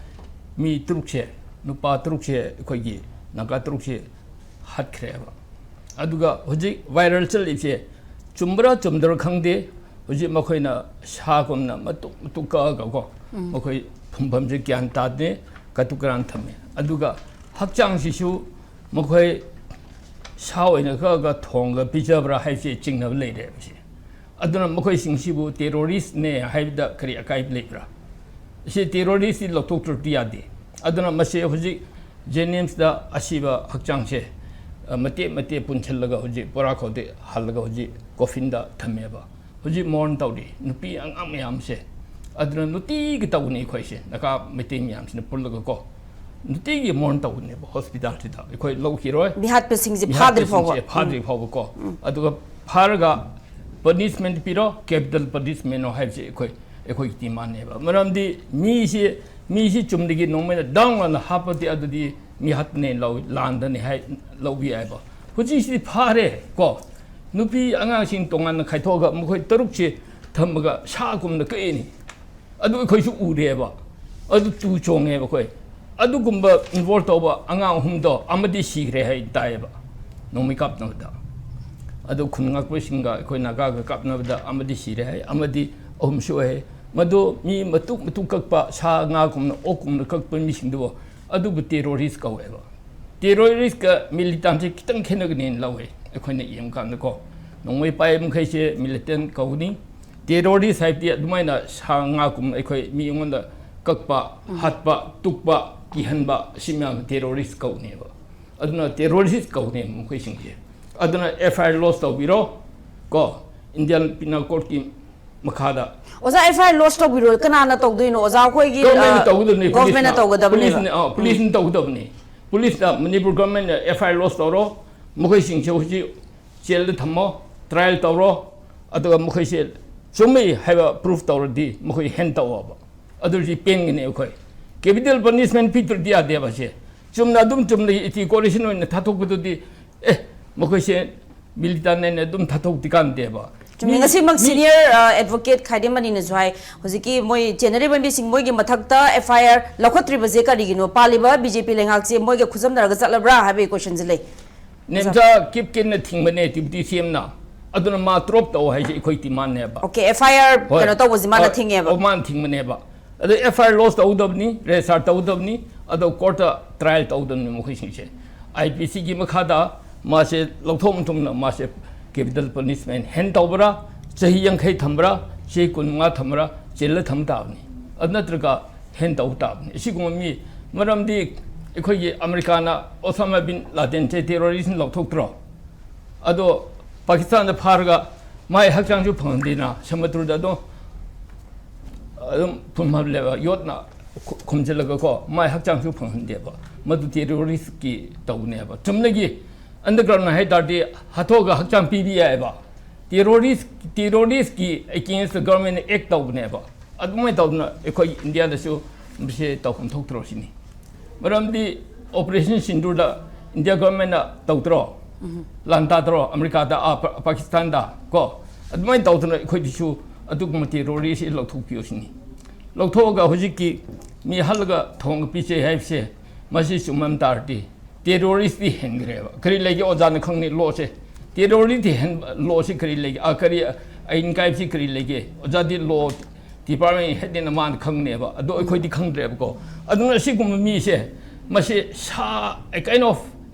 ꯃꯤ ꯇꯔꯨꯛꯁꯦ, ꯅꯨꯄꯥ ꯇꯔꯨꯛꯁꯦ, ꯑꯩꯈꯣꯏꯒꯤ ꯅꯥꯒꯥ ꯇꯔꯨꯛꯁꯦ ꯍꯥꯠꯈ꯭ꯔꯦꯕ꯫ ꯑꯗꯨꯒ ꯍꯧꯖꯤꯛ viral ꯆꯠꯂꯤꯕꯁꯦ ꯆꯨꯝꯕ꯭ꯔꯥ ꯆꯨꯝꯗ꯭ꯔꯥ ꯈꯪꯗꯦ꯫ ꯍꯧꯖꯤꯛ ꯃꯈꯣꯏꯅ ꯁꯥꯒꯨꯝꯅ ꯃꯇꯨꯛ ꯃꯇꯨꯛ ꯀꯛꯑꯒꯀꯣ, ꯃꯈꯣꯏ ꯐꯨꯝꯐꯝꯁꯦ ꯒ꯭ꯌꯥꯟ ꯇꯥꯗꯦ, ꯀꯇꯨ ꯀꯔꯥꯟ ꯊꯝꯃꯦ꯫ ꯑꯗꯨꯒ ꯍꯛꯆꯥꯡꯁꯤꯁꯨ ꯃꯈꯣꯏ ꯁꯥ ꯑꯣꯏꯅ ꯀꯛꯑꯒ ꯊꯣꯡꯉꯒ ꯄꯤꯖꯕ꯭ꯔꯥ ꯍꯥꯏꯕꯁꯦ ꯆꯤꯡꯅꯕ ꯂꯩꯔꯦꯕ ꯁꯤ꯫ ꯑꯗꯨꯅ ꯃꯈꯣꯏꯁꯤꯡꯁꯤꯕꯨ terrorist ꯅꯦ ꯍꯥꯏꯕꯗ ꯀꯔꯤ ꯑꯀꯥꯏꯕ ꯂꯩꯕ꯭ꯔꯥ? ꯁꯤ ꯇꯦꯔꯣꯔꯤꯁꯇꯤ ꯂꯧꯊꯣꯛꯇ꯭ꯔꯗꯤ ꯌꯥꯗꯦ꯫ ꯑꯗꯨꯅ ꯃꯁꯤ ꯍꯧꯖꯤꯛ ꯖꯦꯅꯤꯝꯁꯇ ꯑꯁꯤꯕ ꯍꯛꯆꯥꯡꯁꯦ, ꯑ, ꯃꯇꯦꯛ ꯃꯇꯦꯛ ꯄꯨꯟꯁꯤꯜꯂꯒ ꯍꯧꯖꯤꯛ ꯕꯣꯔꯥꯈꯧꯗ ꯍꯥꯜꯂꯒ ꯍꯧꯖꯤꯛ ꯀꯣꯐꯤꯟꯗ ꯊꯝꯃꯦꯕ꯫ ꯍꯧꯖꯤꯛ ꯃꯣꯔꯟ ꯇꯧꯔꯤ ꯅꯨꯄꯤ ꯑꯉꯥꯡ ꯃꯌꯥꯝꯁꯦ꯫ ꯑꯗꯨꯅ ꯅꯨꯡꯇꯤꯒꯤ ꯇꯧꯒꯅꯤ ꯑꯩꯈꯣꯏꯁꯦ, ꯅꯥꯒꯥ ꯃꯩꯇꯩ ꯃꯌꯥꯝꯁꯤꯅ ꯄꯨꯜꯂꯒꯀꯣ, ꯅꯨꯡꯇꯤꯒꯤ ꯃꯣꯔꯟ ꯇꯧꯒꯅꯦꯕ ꯍꯣꯁꯄꯤꯇꯥꯜꯁꯤꯗ꯫ ꯑꯩꯈꯣꯏ ꯂꯧꯈꯤꯔꯣꯏ꯫ ꯃꯤꯍꯥꯠꯄꯁꯤꯡꯁꯦ ꯐꯥꯗ꯭ꯔꯤ ꯐꯥꯎꯕ꯫ ꯃꯤꯍꯥꯠꯄꯁꯤꯡꯁꯦ ꯐꯥꯗ꯭ꯔꯤ ꯐꯥꯎꯕꯀꯣ꯫ ꯑꯗꯨꯒ ꯐꯥꯔꯒ ꯄꯅꯤꯁꯃꯦꯟ ꯄꯤꯔꯣ, ꯀꯦꯄꯤꯇꯦꯜ ꯄꯅꯤꯁꯃꯦꯟꯅꯣ ꯍꯥꯏꯕꯁꯦ ꯑꯩꯈꯣꯏ, ꯑꯩꯈꯣꯏꯒꯤ ꯗꯤꯃꯥꯟꯅꯦꯕ꯫ ꯃꯔꯝꯗꯤ ꯃꯤꯁꯤ, ꯃꯤꯁꯤ ꯆꯨꯝꯅꯒꯤ ꯅꯣꯡꯃꯩꯅ ꯗꯥꯎꯟ ꯑꯅ ꯍꯥꯞꯄꯗꯤ ꯑꯗꯨꯗꯤ ꯃꯤꯍꯥꯠꯅꯦ ꯂꯧ-, ꯂꯥꯟꯗꯅꯦ ꯍꯥꯏ ꯂꯧꯕ ꯌꯥꯏꯕ꯫ ꯍꯧꯖꯤꯛꯁꯤꯗꯤ ꯐꯥꯔꯦ ꯀꯣ, ꯅꯨꯄꯤ ꯑꯉꯥꯡꯁꯤꯡ ꯇꯣꯉꯥꯟꯅ ꯈꯥꯏꯊꯣꯛꯑꯒ ꯃꯈꯣꯏ ꯇꯔꯨꯛꯁꯤ ꯊꯝꯃꯒ ꯁꯥꯒꯨꯝꯅ ꯀꯛꯏꯅꯤ꯫ ꯑꯗꯨ ꯑꯩꯈꯣꯏꯁꯨ ꯎꯔꯦꯕ꯫ ꯑꯗꯨ ꯇꯨ ꯆꯣꯡꯉꯦꯕ ꯑꯩꯈꯣꯏ꯫ ꯑꯗꯨꯒꯨꯝꯕ ꯏꯟꯚꯣꯜꯕ ꯇꯧꯕ ꯑꯉꯥꯡ ꯑꯍꯨꯝꯗꯣ ꯑꯃꯗꯤ ꯁꯤꯈ꯭ꯔꯦ ꯍꯥꯏ ꯇꯥꯏꯌꯦꯕ, ꯅꯣꯡꯃꯩ ꯀꯥꯞꯅꯕꯗ꯫ ꯑꯗꯨ ꯈꯨꯟ ꯉꯥꯛꯄꯁꯤꯡꯒ ꯑꯩꯈꯣꯏ ꯅꯥꯒꯥꯒ ꯀꯥꯞꯅꯕꯗ ꯑꯃꯗꯤ ꯁꯤꯔꯦ ꯍꯥꯏ, ꯑꯃꯗꯤ ꯑꯍꯨꯝ ꯁꯣꯛꯑꯦ ꯍꯥꯏ꯫ ꯃꯗꯨ ꯃꯤ ꯃꯇꯨ ꯃꯇꯨ ꯀꯛꯄ, ꯁꯥ ꯉꯥꯒꯨꯝꯅ, ꯑꯣꯛꯀꯨꯝꯅ ꯀꯛꯄ ꯃꯤꯁꯤꯡꯗꯨꯕꯨ ꯑꯗꯨꯕꯨ ꯇꯦꯔꯣꯔꯤꯁ ꯀꯧꯋꯦꯕ꯫ ꯇꯦꯔꯣꯔꯤꯁ꯭ꯠꯀ ꯃꯤꯂꯤꯇꯥꯟꯁꯦ ꯈꯤꯇꯪ ꯈꯦꯠꯅꯒꯅꯤꯅ ꯂꯧꯋꯦ ꯑꯩꯈꯣꯏꯅ ꯌꯦꯡꯕꯀꯥꯟꯗꯀꯣ꯫ ꯅꯣꯡꯃꯩ ꯄꯥꯏꯕ ꯃꯈꯩꯁꯦ ꯃꯤꯂꯤꯇꯦꯟ ꯀꯧꯒꯅꯤ꯫ ꯇꯦꯔꯣꯔꯤꯁ꯭ꯠ ꯍꯥꯏꯕꯗꯤ ꯑꯗꯨꯃꯥꯏꯅ ꯁꯥ ꯉꯥꯒꯨꯝ ꯑꯩꯈꯣꯏ ꯃꯤꯉꯣꯟꯗ ꯀꯛꯄ, ꯍꯥꯠꯄ, ꯇꯨꯞꯄ, ꯀꯤꯍꯟꯕ, ꯑꯁꯤ ꯃꯌꯥꯝ ꯇꯦꯔꯣꯔꯤꯁ꯭ꯠ ꯀꯧꯅꯦꯕ꯫ ꯑꯗꯨꯅ ꯇꯦꯔꯣꯔꯤꯁ꯭ꯠ ꯀꯧꯅꯦꯕ ꯃꯈꯣꯏꯁꯤꯡꯁꯦ꯫ ꯑꯗꯨꯅ ꯑꯦꯐ ꯑꯥꯏ ꯑꯥꯔ ꯂꯣꯗꯖ ꯇꯧꯕꯤꯔꯣ ꯀꯣ, ꯏꯟꯗꯤꯌꯥꯟ ꯄꯤꯅꯦꯜ ꯀꯣꯗꯀꯤ ꯃꯈꯥꯗ꯫ ꯑꯣꯖꯥ, ꯑꯦꯐ ꯑꯥꯏ ꯑꯥꯔ ꯂꯣꯗꯖ ꯇꯧꯕꯤꯔꯣ, ꯀꯅꯥꯅ ꯇꯧꯗꯣꯏꯅꯣ? ꯑꯣꯖꯥ, ꯑꯩꯈꯣꯏꯒꯤ, ꯒꯚꯔꯟꯃꯦꯟꯠꯅ ꯑ, ꯇꯧꯒꯗꯕꯅꯤ, ꯒꯚꯔꯟꯃꯦꯟꯠꯅ ꯄꯨꯂꯤꯁꯅ꯫ ꯇꯧꯒꯗꯕꯅꯦꯕ꯫ ꯄꯨꯂꯤꯁꯅ, ꯑ, ꯄꯨꯂꯤꯁꯅ ꯇꯧꯒꯗꯕꯅꯤ꯫ ꯄꯨꯂꯤꯁꯅ, ꯃꯅꯤꯄꯨꯔ ꯒꯚꯔꯟꯃꯦꯟꯠꯅ ꯑꯦꯐ ꯑꯥꯏ ꯑꯥꯔ ꯂꯣꯗꯖ ꯇꯧꯔꯣ, ꯃꯈꯣꯏꯁꯤꯡꯁꯦ ꯍꯧꯖꯤꯛ ꯖꯦꯜꯗ ꯊꯝꯃꯣ, ꯇ꯭ꯔꯥꯏꯌꯦꯜ ꯇꯧꯔꯣ, ꯑꯗꯨꯒ ꯃꯈꯣꯏꯁꯦ ꯆꯨꯝꯃꯤ ꯍꯥꯏꯕ ꯄ꯭ꯔꯨꯐ ꯇꯧꯔꯗꯤ ꯃꯈꯣꯏ ꯍꯦꯟ ꯇꯧꯑꯣꯕ꯫ ꯑꯗꯨꯗꯤ ꯄꯦꯟꯒꯅꯤ ꯑꯩꯈꯣꯏ꯫ ꯀꯦꯄꯤꯇꯦꯜ ꯄꯅꯤꯁꯃꯦꯟꯠ ꯄꯤꯗ꯭ꯔꯗꯤ ꯌꯥꯗꯦꯕ ꯁꯦ꯫ ꯆꯨꯝꯅ ꯑꯗꯨꯝ ꯆꯨꯝꯅꯒꯤ ꯏꯇꯤ ꯀꯣꯔꯤꯁꯟ ꯑꯣꯏꯅ ꯊꯥꯗꯣꯛꯄꯗꯨꯗꯤ, ꯑꯦ, ꯃꯈꯣꯏꯁꯦ ꯃꯤꯂꯤꯇꯥꯟ ꯑꯣꯏꯅ ꯑꯗꯨꯝ ꯊꯥꯗꯣꯛꯇꯤ ꯀꯥꯟꯗꯦꯕ꯫ ꯆꯨꯝꯃꯤ꯫ ꯃꯤ, ꯉꯁꯤꯃꯛ ꯃꯤ ꯁꯤꯅꯤꯌꯔ, ꯑ, ꯑꯦꯗꯚꯣꯀꯦꯠ ꯈꯥꯏꯗꯦꯝꯕꯅꯤꯅꯁꯨ ꯍꯥꯏ, ꯍꯧꯖꯤꯛꯀꯤ ꯃꯣꯏ ꯆꯦꯟꯅꯔꯤꯕ ꯃꯤꯁꯤꯡ ꯃꯣꯏꯒꯤ ꯃꯊꯛꯇ ꯑꯦꯐ ꯑꯥꯏ ꯑꯥꯔ ꯂꯧꯈꯠꯇ꯭ꯔꯤꯕꯁꯦ ꯀꯔꯤꯒꯤꯅꯣ? ꯄꯥꯜꯂꯤꯕ ꯕꯤ ꯖꯦ ꯄꯤ ꯂꯩꯉꯥꯛꯁꯦ ꯃꯣꯏꯒ ꯈꯨꯠꯁꯝꯅꯔꯒ ꯆꯠꯂꯕ꯭ꯔꯥ ꯍꯥꯏꯕꯒꯤ ꯀꯣꯏꯁꯟꯁꯦ ꯂꯩ꯫ ꯅꯦꯝꯆꯥ ꯀꯤꯞꯀꯦꯟꯅ ꯊꯤꯡꯕꯅꯦ ꯗꯤꯄ꯭ꯌꯨꯇꯤ ꯁꯤ ꯑꯦꯝꯅ꯫ ꯑꯗꯨꯅ ꯃꯥ ꯗ꯭ꯔꯣꯞ ꯇꯧ ꯍꯥꯏꯁꯦ ꯑꯩꯈꯣꯏ ꯗꯤꯃꯥꯟꯅꯦꯕ꯫ ꯑꯣꯀꯦ, ꯑꯦꯐ ꯑꯥꯏ ꯑꯥꯔ ꯍꯣꯏ꯫ ꯀꯩꯅꯣ ꯇꯧꯕꯁꯤ ꯃꯥꯅ ꯑ, ꯊꯤꯡꯉꯦꯕ꯫ ꯑ, ꯃꯥꯅ ꯊꯤꯡꯕꯅꯦꯕ꯫ ꯑꯗꯣ ꯑꯦꯐ ꯑꯥꯏ ꯑꯥꯔ ꯂꯣꯗꯖ ꯇꯧꯒꯗꯕꯅꯤ, ꯔꯦꯖꯤꯁꯇꯥꯔ ꯇꯧꯒꯗꯕꯅꯤ, ꯑꯗꯣ ꯀꯣꯔꯠꯇ ꯇ꯭ꯔꯥꯏꯌꯦꯜ ꯇꯧꯒꯗꯕꯅꯤ ꯃꯈꯣꯏꯁꯤꯡꯁꯦ꯫ ꯑꯥꯏ ꯄꯤ ꯁꯤꯒꯤ ꯃꯈꯥꯗ ꯃꯥꯁꯦ ꯂꯧꯊꯣꯛ ꯃꯇꯨꯡꯗ ꯃꯥꯁꯦ ꯀꯦꯄꯤꯇꯦꯜ ꯄꯅꯤꯁꯃꯦꯟꯠ ꯍꯦꯟ ꯇꯧꯕ꯭ꯔꯥ, ꯆꯍꯤ ꯌꯥꯡꯈꯩ ꯊꯝꯕ꯭ꯔꯥ, ꯆꯍꯤ ꯀꯨꯟꯃꯉꯥ ꯊꯝꯕ꯭ꯔꯥ, ꯖꯦꯜꯗ ꯊꯝ ꯇꯥꯕꯅꯤ꯫ ꯑꯗꯨ ꯅꯠꯇ꯭ꯔꯒ ꯍꯦꯟ ꯇꯧ ꯇꯥꯕꯅꯤ꯫ ꯑꯁꯤꯒꯨꯝꯕ ꯃꯤ, ꯃꯔꯝꯗꯤ ꯑꯩꯈꯣꯏꯒꯤ ꯑꯃꯦꯔꯤꯀꯥꯅ ꯑꯣꯁꯥꯃꯥ ꯕꯤꯟ ꯂꯥꯗꯦꯟꯁꯦ ꯇꯦꯔꯣꯔꯤꯁ꯭ꯠꯅ ꯂꯧꯊꯣꯛꯇ꯭ꯔꯣ? ꯑꯗꯣ ꯄꯥꯀꯤꯁꯇꯥꯟꯗ ꯐꯥꯔꯒ ꯃꯥꯏ ꯍꯛꯆꯥꯡꯁꯨ ꯐꯪꯍꯟꯗꯦꯅ ꯁꯃꯨꯗ꯭ꯔꯗ ꯑꯗꯨꯝ ꯑꯗꯨꯝ ꯐꯨꯝꯍꯜꯂꯦꯕ, ꯌꯣꯠꯅ ꯈꯨ- ꯈꯨꯝꯖꯤꯜꯂꯒꯀꯣ, ꯃꯥꯏ ꯍꯛꯆꯥꯡꯁꯨ ꯐꯪꯍꯟꯗꯦꯕ꯫ ꯃꯗꯨ ꯇꯦꯔꯣꯔꯤꯁ꯭ꯠꯀꯤ ꯇꯧꯕꯅꯦꯕ꯫ ꯆꯨꯝꯅꯒꯤ ꯑꯟꯗꯔꯒ꯭ꯔꯥꯎꯟ ꯍꯥꯏ ꯇꯥꯔꯗꯤ ꯍꯥꯠꯇꯣꯛꯑꯒ ꯍꯛꯆꯥꯡ ꯄꯤꯕ ꯌꯥꯏꯑꯕ꯫ ꯇꯦꯔꯣꯔꯤꯁ꯭ꯠ, ꯇꯦꯔꯣꯔꯤꯁ꯭ꯠꯀꯤ ꯑꯦꯒꯦꯟꯁꯇ ꯒꯚꯔꯟꯃꯦꯟꯅ ꯑꯦꯛ ꯇꯧꯕꯅꯦꯕ꯫ ꯑꯗꯨꯃꯥꯏꯅ ꯇꯧꯗꯅ ꯑꯩꯈꯣꯏ ꯏꯟꯗꯤꯌꯥꯗꯁꯨ ꯃꯁꯤ ꯇꯧꯐꯝ ꯊꯣꯛꯇ꯭ꯔꯣ ꯁꯤꯅꯤ꯫ ꯃꯔꯝꯗꯤ ꯑꯣꯄꯔꯦꯁꯟ ꯁꯤꯟꯗꯨꯔꯗ ꯏꯟꯗꯤꯌꯥ ꯒꯚꯔꯟꯃꯦꯟꯅ ꯇꯧꯗ꯭ꯔꯣ? ꯂꯥꯟ ꯇꯥꯗ꯭ꯔꯣ? ꯑꯃꯦꯔꯤꯀꯥꯗ, ꯑꯥ, ꯄꯥ- ꯄꯥꯀꯤꯁꯇꯥꯟꯗ ꯀꯣ? ꯑꯗꯨꯃꯥꯏꯅ ꯇꯧꯗꯅ ꯑꯩꯈꯣꯏꯗꯁꯨ ꯑꯗꯨꯒꯨꯝꯕ ꯇꯦꯔꯣꯔꯤꯁ꯭ꯠꯁꯤ ꯂꯧꯊꯣꯛꯄꯤꯌꯨ ꯁꯤꯅꯤ꯫ ꯂꯧꯊꯣꯛꯑꯒ ꯍꯧꯖꯤꯛꯀꯤ ꯃꯤ ꯍꯜꯂꯒ ꯊꯣꯡꯒ ꯄꯤꯖꯩ ꯍꯥꯏꯕꯁꯦ, ꯃꯁꯤ ꯆꯨꯝꯃꯝ ꯇꯥꯔꯗꯤ ꯇꯦꯔꯣꯔꯤꯁ꯭ꯠꯇꯤ ꯍꯦꯟꯈ꯭ꯔꯦꯕ꯫ ꯀꯔꯤ ꯂꯩꯒꯦ ꯑꯣꯖꯥꯅ ꯈꯪꯅꯤ ꯂꯣꯁꯦ? ꯇꯦꯔꯣꯔꯤꯁ꯭ꯠꯇꯤ ꯍꯦꯟꯕ ꯂꯣꯁꯤ ꯀꯔꯤ ꯂꯩꯒꯦ? ꯑꯥ, ꯀꯔꯤ ꯑꯥꯏꯟ ꯀꯥꯏꯕꯁꯤ ꯀꯔꯤ ꯂꯩꯒꯦ? ꯑꯣꯖꯥꯗꯤ ꯂꯣ ꯗꯤꯄꯥꯔꯠꯃꯦꯟ ꯍꯦꯗꯅꯤꯅ ꯃꯥꯅ ꯈꯪꯅꯦꯕ, ꯑꯗꯣ ꯑꯩꯈꯣꯏꯗꯤ ꯈꯪꯗ꯭ꯔꯦꯕꯀꯣ꯫ ꯑꯗꯨꯅ ꯑꯁꯤꯒꯨꯝꯕ ꯃꯤꯁꯦ, ꯃꯁꯤ ꯁꯥ, a kind of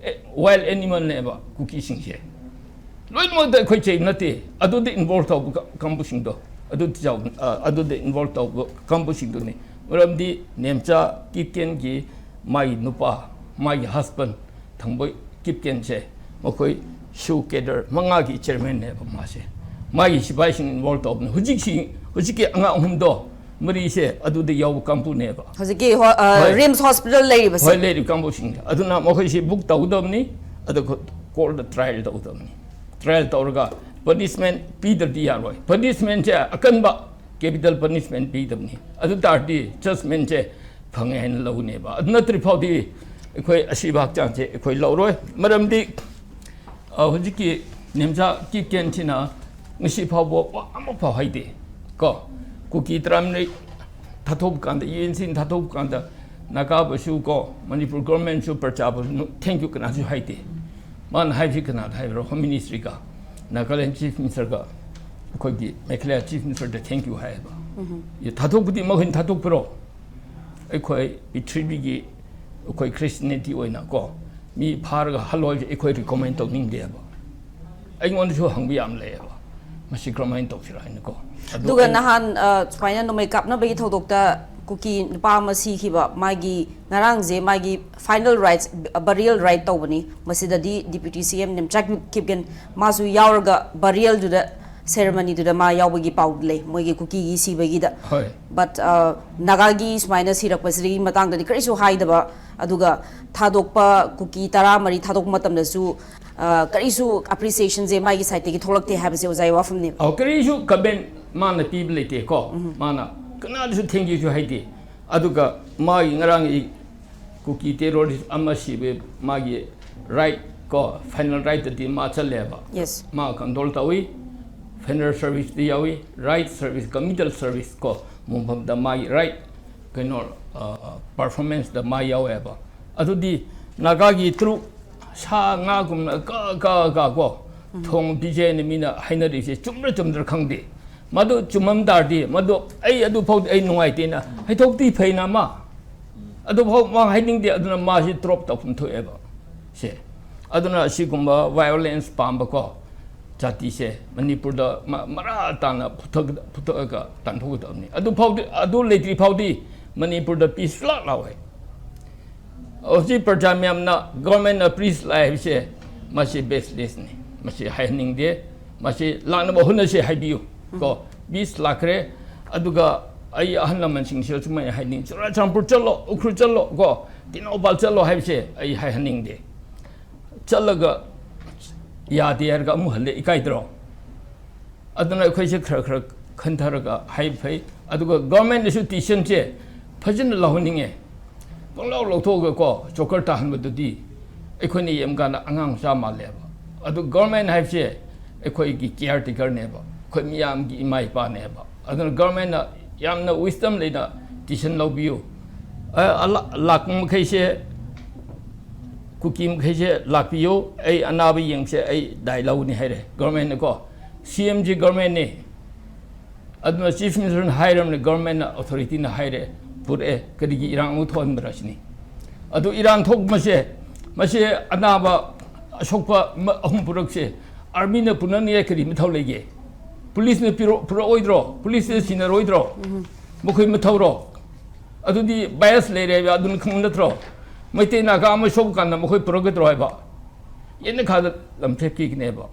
wild animalꯅꯦꯕ ꯀꯨꯀꯤꯁꯤꯡꯁꯦ꯫ ꯂꯣꯏꯅꯃꯛꯇ ꯑꯩꯈꯣꯏ ꯆꯩ ꯅꯠꯇꯦ, ꯑꯗꯨꯗ ꯏꯟꯚꯣꯜꯕ ꯇꯧꯕ ꯀ- ꯀꯥꯡꯕꯨꯁꯤꯡꯗꯣ, ꯑꯗꯨ ꯆꯥꯎ-, ꯑ, ꯑꯗꯨꯗ ꯏꯟꯚꯣꯜꯕ ꯇꯧꯕ ꯀꯥꯡꯕꯨꯁꯤꯡꯗꯨꯅꯤ꯫ ꯃꯔꯝꯗꯤ ꯅꯦꯝꯆꯥ ꯀꯤꯞꯀꯦꯟꯒꯤ ꯃꯥꯒꯤ ꯅꯨꯄꯥ, ꯃꯥꯒꯤ ꯍꯁꯕꯦꯟ ꯊꯥꯡꯕꯣꯏ ꯀꯤꯞꯀꯦꯟꯁꯦ, ꯃꯈꯣꯏ ꯁꯨ ꯀꯦꯗꯔ ꯃꯉꯥꯒꯤ ꯆꯤꯌꯔꯃꯦꯟꯅꯦꯕ ꯃꯥꯁꯦ꯫ ꯃꯥꯒꯤ ꯁꯤꯐꯥꯏꯁꯤꯡ ꯏꯟꯚꯣꯜꯕ ꯇꯧꯕꯅꯦ꯫ ꯍꯧꯖꯤꯛꯁꯤ, ꯍꯧꯖꯤꯛꯀꯤ ꯑꯉꯥꯡ ꯑꯍꯨꯝꯗꯣ, ꯃꯔꯤꯁꯦ ꯑꯗꯨꯗ ꯌꯥꯎꯕ ꯀꯥꯡꯕꯨꯅꯦꯕ꯫ ꯍꯧꯖꯤꯛꯀꯤ ꯍꯣ- ꯑ, ꯍꯣꯏ꯫ ꯔꯤꯝꯁ ꯍꯣꯁꯄꯤꯇꯥꯜ ꯂꯩꯔꯤꯕꯁꯦ꯫ ꯍꯣꯏ, ꯂꯩꯔꯤꯕ ꯀꯥꯡꯕꯨꯁꯤꯡꯁꯦ꯫ ꯑꯗꯨꯅ ꯃꯈꯣꯏꯁꯤ ꯕꯨꯛ ꯇꯧꯒꯗꯕꯅꯤ, ꯑꯗꯨꯒ ꯀꯣꯔꯠꯇ ꯇ꯭ꯔꯥꯏꯌꯦꯜ ꯇꯧꯒꯗꯕꯅꯤ꯫ ꯇ꯭ꯔꯥꯏꯌꯦꯜ ꯇꯧꯔꯒ ꯄꯅꯤꯁꯃꯦꯟ ꯄꯤꯗ꯭ꯔꯗꯤ ꯌꯥꯔꯣꯏ꯫ ꯄꯅꯤꯁꯃꯦꯟꯁꯦ ꯑꯀꯟꯕ, ꯀꯦꯄꯤꯇꯦꯜ ꯄꯅꯤꯁꯃꯦꯟ ꯄꯤꯗꯕꯅꯤ꯫ ꯑꯗꯨ ꯇꯥꯔꯗꯤ ꯖꯁꯃꯦꯟꯁꯦ ꯐꯪꯉꯦ ꯍꯥꯏꯅ ꯂꯧꯅꯦꯕ꯫ ꯑꯗꯨ ꯅꯠꯇ꯭ꯔꯤ ꯐꯥꯎꯗꯤ ꯑꯩꯈꯣꯏ ꯑꯁꯤꯕ ꯍꯛꯆꯥꯡꯁꯦ ꯑꯩꯈꯣꯏ ꯂꯧꯔꯣꯏ꯫ ꯃꯔꯝꯗꯤ, ꯑ, ꯍꯧꯖꯤꯛꯀꯤ ꯅꯦꯝꯆꯥ ꯀꯤꯞꯀꯦꯟꯁꯤꯅ ꯉꯁꯤ ꯐꯥꯎꯕ ꯋꯥ ꯑꯃꯐꯥꯎ ꯍꯥꯏꯗꯦ ꯀꯣ꯫ ꯀꯨꯀꯤ ꯇꯔꯥꯃꯔꯤ ꯊꯥꯗꯣꯛꯄ ꯀꯥꯟꯗ, ꯌꯨ ꯑꯦꯟ ꯁꯤꯅ ꯊꯥꯗꯣꯛꯄ ꯀꯥꯟꯗ ꯅꯥꯒꯥꯕꯨꯁꯨ ꯀꯣ, ꯃꯅꯤꯄꯨꯔ ꯒꯣꯔꯃꯦꯟꯁꯨ, ꯄ꯭ꯔꯖꯥꯕꯨꯁꯨ ꯊꯦꯡꯀ꯭ꯌꯨ ꯀꯅꯥꯁꯨ ꯍꯥꯏꯗꯦ꯫ ꯃꯥꯅ ꯍꯥꯏꯕꯁꯤ ꯀꯅꯥꯗ ꯍꯥꯏꯕ꯭ꯔꯣ? ꯍꯣꯝ ꯃꯤꯅꯤꯁꯇ꯭ꯔꯤꯒ, ꯅꯥꯒꯥꯂꯦꯟ ꯆꯤꯐ ꯃꯤꯅꯤꯁꯇꯔꯒ ꯑꯩꯈꯣꯏꯒꯤ ꯃꯦꯘꯥꯂꯌꯥ ꯆꯤꯐ ꯃꯤꯅꯤꯁꯇꯔꯗ ꯊꯦꯡꯀ꯭ꯌꯨ ꯍꯥꯏꯌꯦꯕ꯫ ꯊꯥꯗꯣꯛꯄꯗꯤ ꯃꯈꯣꯏꯅ ꯊꯥꯗꯣꯛꯄ꯭ꯔꯣ? ꯑꯩꯈꯣꯏ ꯄ꯭ꯔꯤꯊꯤꯕꯤꯒꯤ, ꯑꯩꯈꯣꯏ ꯈ꯭ꯔꯤꯁꯇꯤꯌꯥꯅꯤꯇꯤ ꯑꯣꯏꯅ ꯀꯣ, ꯃꯤ ꯐꯥꯔꯒ ꯍꯜꯂꯣꯏꯁꯦ ꯑꯩꯈꯣꯏ ꯔꯤꯀꯣꯃꯦꯟ ꯇꯧꯅꯤꯡꯗꯦꯕ꯫ ꯑꯩꯉꯣꯟꯗꯁꯨ ꯍꯪꯕ ꯌꯥꯝ ꯂꯩꯌꯦꯕ꯫ ꯃꯁꯤ ꯀꯔꯝꯍꯥꯏꯅ ꯇꯧꯁꯤꯔꯥ ꯍꯥꯏꯅꯀꯣ꯫ ꯑꯗꯨ ꯑꯗꯨꯒ ꯑꯩꯅ ꯅꯍꯥꯟ ꯑ, ꯁꯨꯃꯥꯏꯅ ꯅꯣꯡꯃꯩ ꯀꯥꯞꯅꯕꯒꯤ ꯊꯧꯗꯣꯛꯇ ꯀꯨꯀꯤ ꯅꯨꯄꯥ ꯑꯃ ꯁꯤꯈꯤꯕ, ꯃꯥꯒꯤ ꯉꯔꯥꯡꯁꯦ ꯃꯥꯒꯤ final rites, burial rite ꯇꯧꯕꯅꯤ꯫ ꯃꯁꯤꯗꯗꯤ Deputy C M ꯅꯤꯝꯆꯥꯛ ꯀꯤꯞꯒꯦꯟ ꯃꯥꯁꯨ ꯌꯥꯎꯔꯒ burialꯗꯨꯗ, ceremonyꯗꯨꯗ ꯃꯥ ꯌꯥꯎꯕꯒꯤ ꯄꯥꯎ ꯂꯩ, ꯃꯣꯏꯒꯤ ꯀꯨꯀꯤꯒꯤ ꯁꯤꯕꯒꯤꯗ꯫ ꯍꯣꯏ꯫ But ꯑ, ꯅꯥꯒꯥꯒꯤ ꯁꯨꯃꯥꯏꯅ ꯁꯤꯔꯛꯄꯁꯤꯒꯤ ꯃꯇꯥꯡꯗꯗꯤ ꯀꯔꯤꯁꯨ ꯍꯥꯏꯗꯕ, ꯑꯗꯨꯒ ꯊꯥꯗꯣꯛꯄ, ꯀꯨꯀꯤ ꯇꯔꯥꯃꯔꯤ ꯊꯥꯗꯣꯛꯄ ꯃꯇꯝꯗꯁꯨ ꯑ, ꯀꯔꯤꯁꯨ appreciationꯁꯦ ꯃꯥꯒꯤ sideꯇꯒꯤ ꯊꯣꯛꯂꯛꯇꯦ ꯍꯥꯏꯕꯁꯦ ꯑꯣꯖꯥꯒꯤ ꯋꯥꯐꯝꯅꯦꯕ꯫ ꯑꯧ, ꯀꯔꯤꯁꯨ comment ꯃꯥꯅ ꯄꯤꯕ ꯂꯩꯇꯦꯀꯣ꯫ ꯃꯥꯅ ꯀꯅꯥꯗꯁꯨ thank you ꯁꯨ ꯍꯥꯏꯗꯦ꯫ ꯑꯗꯨꯒ ꯃꯥꯒꯤ ꯉꯔꯥꯡꯒꯤ ꯀꯨꯀꯤ terrorist ꯑꯃ ꯁꯤꯕ ꯃꯥꯒꯤ rite ꯀꯣ, final riteꯇꯗꯤ ꯃꯥ ꯆꯠꯂꯦꯕ꯫ Yes. ꯃꯥ condole ꯇꯧꯏ, funeral serviceꯇ ꯌꯥꯎꯏ, rite service, committal service ꯀꯣ, ꯃꯐꯝꯗ ꯃꯥꯒꯤ rite ꯀꯩꯅꯣ, ꯑ, performanceꯇ ꯃꯥ ꯌꯥꯎꯋꯦꯕ꯫ ꯑꯗꯨꯗꯤ ꯅꯥꯒꯥꯒꯤ ꯇ꯭ꯔꯨꯛ ꯁꯥ ꯉꯥꯒꯨꯝꯅ ꯀ ꯀ ꯀ ꯀꯣ ꯊꯣꯡ ꯄꯤꯖꯩꯅ ꯃꯤꯅ ꯍꯥꯏꯅꯔꯤꯁꯦ ꯆꯨꯝꯕ꯭ꯔꯥ ꯆꯨꯝꯗ꯭ꯔꯥ ꯈꯪꯗꯦ꯫ ꯃꯗꯨ ꯆꯨꯝꯃꯝ ꯇꯥꯔꯗꯤ, ꯃꯗꯨ ꯑꯩ ꯑꯗꯨ ꯐꯥꯎꯗꯤ ꯑꯩ ꯅꯨꯡꯉꯥꯏꯇꯦꯅ ꯍꯥꯏꯗꯣꯛꯇꯤ ꯐꯩꯅ ꯃꯥ꯫ ꯑꯗꯨ ꯐꯥꯎ ꯃꯥ ꯍꯥꯏꯅꯤꯡꯗꯦ, ꯑꯗꯨꯅ ꯃꯥꯁꯤ drop ꯇꯧꯐꯝ ꯊꯣꯛꯑꯦꯕ꯫ ꯁꯦ꯫ ꯑꯗꯨꯅ ꯑꯁꯤꯒꯨꯝꯕ violence ꯄꯥꯝꯕꯀꯣ ꯖꯥꯇꯤꯁꯦ ꯃꯅꯤꯄꯨꯔꯗ ꯃ-, ꯃꯔꯥ ꯇꯥꯅ ꯄꯨꯊꯣꯛ-, ꯄꯨꯊꯣꯛꯑꯒ ꯇꯥꯟꯊꯣꯛꯀꯗꯕꯅꯤ꯫ ꯑꯗꯨ ꯐꯥꯎꯗꯤ, ꯑꯗꯨ ꯂꯩꯇ꯭ꯔꯤ ꯐꯥꯎꯗꯤ ꯃꯅꯤꯄꯨꯔꯗ peace ꯁꯨꯡꯂꯥꯛ ꯂꯥꯛꯑꯣꯏ꯫ ꯍꯧꯖꯤꯛ ꯄ꯭ꯔꯖꯥ ꯃꯌꯥꯝꯅ governmentꯅ peace ꯂꯥꯛꯑꯦ ꯍꯥꯏꯕꯁꯦ ꯃꯁꯤ baselessꯅꯤ꯫ ꯃꯁꯤ ꯍꯥꯏꯍꯟꯅꯤꯡꯗꯦ꯫ ꯃꯁꯤ ꯂꯥꯛꯅꯕ ꯍꯣꯠꯅꯁꯤ ꯍꯥꯏꯕꯤꯌꯨ ꯀꯣ꯫ Peace ꯂꯥꯛꯈ꯭ꯔꯦ꯫ ꯑꯗꯨꯒ ꯑꯩ ꯑꯍꯜ ꯂꯃꯟꯁꯤꯡꯁꯤꯗ ꯁꯨꯃꯥꯏꯅ ꯍꯥꯏꯅꯤꯡꯉꯤ, ꯆꯨꯔꯆꯥꯟꯄꯨꯔ ꯆꯠꯂꯣ, ꯎꯈ꯭ꯔꯨꯜ ꯆꯠꯂꯣ ꯀꯣ, ꯇꯦꯡꯅꯧꯄꯜ ꯆꯠꯂꯣ ꯍꯥꯏꯕꯁꯦ ꯑꯩ ꯍꯥꯏꯍꯟꯅꯤꯡꯗꯦ꯫ ꯆꯠꯂꯒ ꯌꯥꯗꯦ ꯍꯥꯏꯔꯒ ꯑꯃꯨꯛ ꯍꯜꯂꯦ, ꯏꯀꯥꯏꯗ꯭ꯔꯣ? ꯑꯗꯨꯅ ꯑꯩꯈꯣꯏꯁꯦ ꯈꯔ ꯈꯔ ꯈꯟꯊꯔꯒ ꯍꯥꯏꯕ ꯐꯩ꯫ ꯑꯗꯨꯒ governmentꯅꯁꯨ decisionꯁꯦ ꯐꯖꯅ ꯂꯧꯍꯟꯅꯤꯡꯉꯦ꯫ ꯄꯪꯂꯧ ꯂꯧꯊꯣꯛꯑꯒꯀꯣ ꯆꯣꯀꯔ ꯇꯥꯍꯟꯕꯗꯨꯗꯤ ꯑꯩꯈꯣꯏꯅ ꯌꯦꯡꯕꯀꯥꯟꯗ ꯑꯉꯥꯡ ꯃꯆꯥ ꯃꯥꯜꯂꯦꯕ꯫ ꯑꯗꯨ government ꯍꯥꯏꯕꯁꯦ ꯑꯩꯈꯣꯏꯒꯤ caretakerꯅꯦꯕ, ꯑꯩꯈꯣꯏ ꯃꯤꯌꯥꯝꯒꯤ ꯏꯃꯥ ꯏꯄꯥꯅꯦꯕ꯫ ꯑꯗꯨꯅ governmentꯅ ꯌꯥꯝꯅ wisdom ꯂꯩꯅ decision ꯂꯧꯕꯤꯌꯨ꯫ ꯑ, ꯑ, ꯂꯥꯛꯄ ꯃꯈꯩꯁꯦ, ꯀꯨꯀꯤ ꯃꯈꯩꯁꯦ ꯂꯥꯛꯄꯤꯌꯨ, ꯑꯩ ꯑꯅꯥꯕ ꯌꯦꯡꯁꯦ, ꯑꯩ ꯗꯥꯏ ꯂꯧꯒꯅꯤ ꯍꯥꯏꯔꯦ governmentꯅꯀꯣ꯫ CMꯁꯤ governmentꯅꯤ꯫ ꯑꯗꯨꯅ Chief Ministerꯅ ꯍꯥꯏꯔꯕꯅꯤ, governmentꯅ, authorityꯅ ꯍꯥꯏꯔꯦ, ꯄꯨꯔꯛꯑꯦ, ꯀꯔꯤꯒꯤ ꯏꯔꯥꯡ ꯑꯃꯨꯛ ꯊꯣꯛꯍꯟꯕ꯭ꯔꯥ ꯁꯤꯅꯤ꯫ ꯑꯗꯨ ꯏꯔꯥꯡ ꯊꯣꯛꯄꯁꯦ, ꯃꯁꯤ ꯑꯅꯥꯕ ꯑꯁꯣꯛꯄ ꯃ-, ꯑꯍꯨꯝ ꯄꯨꯔꯛꯁꯦ, armyꯅ ꯄꯨꯅꯅꯤꯡꯉꯥꯏ ꯀꯔꯤ ꯃꯊꯧ ꯂꯩꯒꯦ? ꯄꯨꯂꯤꯁꯅ ꯄꯤꯔꯛ- ꯄꯨꯔꯛꯑꯣꯏꯗ꯭ꯔꯣ? ꯄꯨꯂꯤꯁꯅ ꯁꯤꯟꯅꯔꯣꯏꯗ꯭ꯔꯣ? ꯃꯈꯣꯏ ꯃꯊꯧꯔꯣ? ꯑꯗꯨꯗꯤ ꯕꯥꯏꯁ ꯂꯩꯔꯦ ꯍꯥꯏꯕ, ꯑꯗꯨꯅ ꯈꯪꯕ ꯅꯠꯇ꯭ꯔꯣ? ꯃꯩꯇꯩ ꯅꯥꯒꯥ ꯑꯃ ꯁꯣꯛꯄ ꯀꯥꯟꯗ ꯃꯈꯣꯏ ꯄꯨꯔꯛꯀꯗ꯭ꯔꯣ ꯍꯥꯏꯕ? ꯌꯦꯟꯅꯈꯥꯗ ꯂꯝꯐꯦꯞ ꯀꯤꯒꯅꯦꯕ꯫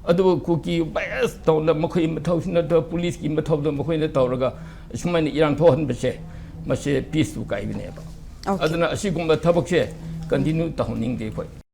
ꯑꯗꯨꯕꯨ ꯀꯨꯀꯤ ꯕꯥꯏꯁ ꯇꯧꯅ ꯃꯈꯣꯏ ꯃꯊꯧꯁꯤ ꯅꯠꯇ꯭ꯔꯒ ꯄꯨꯂꯤꯁꯀꯤ ꯃꯊꯧꯗ ꯃꯈꯣꯏꯅ ꯇꯧꯔꯒ ꯑꯁꯨꯃꯥꯏꯅ ꯏꯔꯥꯡ ꯊꯣꯛꯍꯟꯕꯁꯦ, ꯃꯁꯦ ꯄꯤꯁꯇꯨ ꯀꯥꯏꯕꯅꯦꯕ꯫ Okay. ꯑꯗꯨꯅ ꯑꯁꯤꯒꯨꯝꯕ ꯊꯕꯛꯁꯦ ꯀꯟꯇꯤꯅ꯭ꯌꯨ ꯇꯧꯍꯟꯅꯤꯡꯗꯦ ꯑꯩꯈꯣꯏ꯫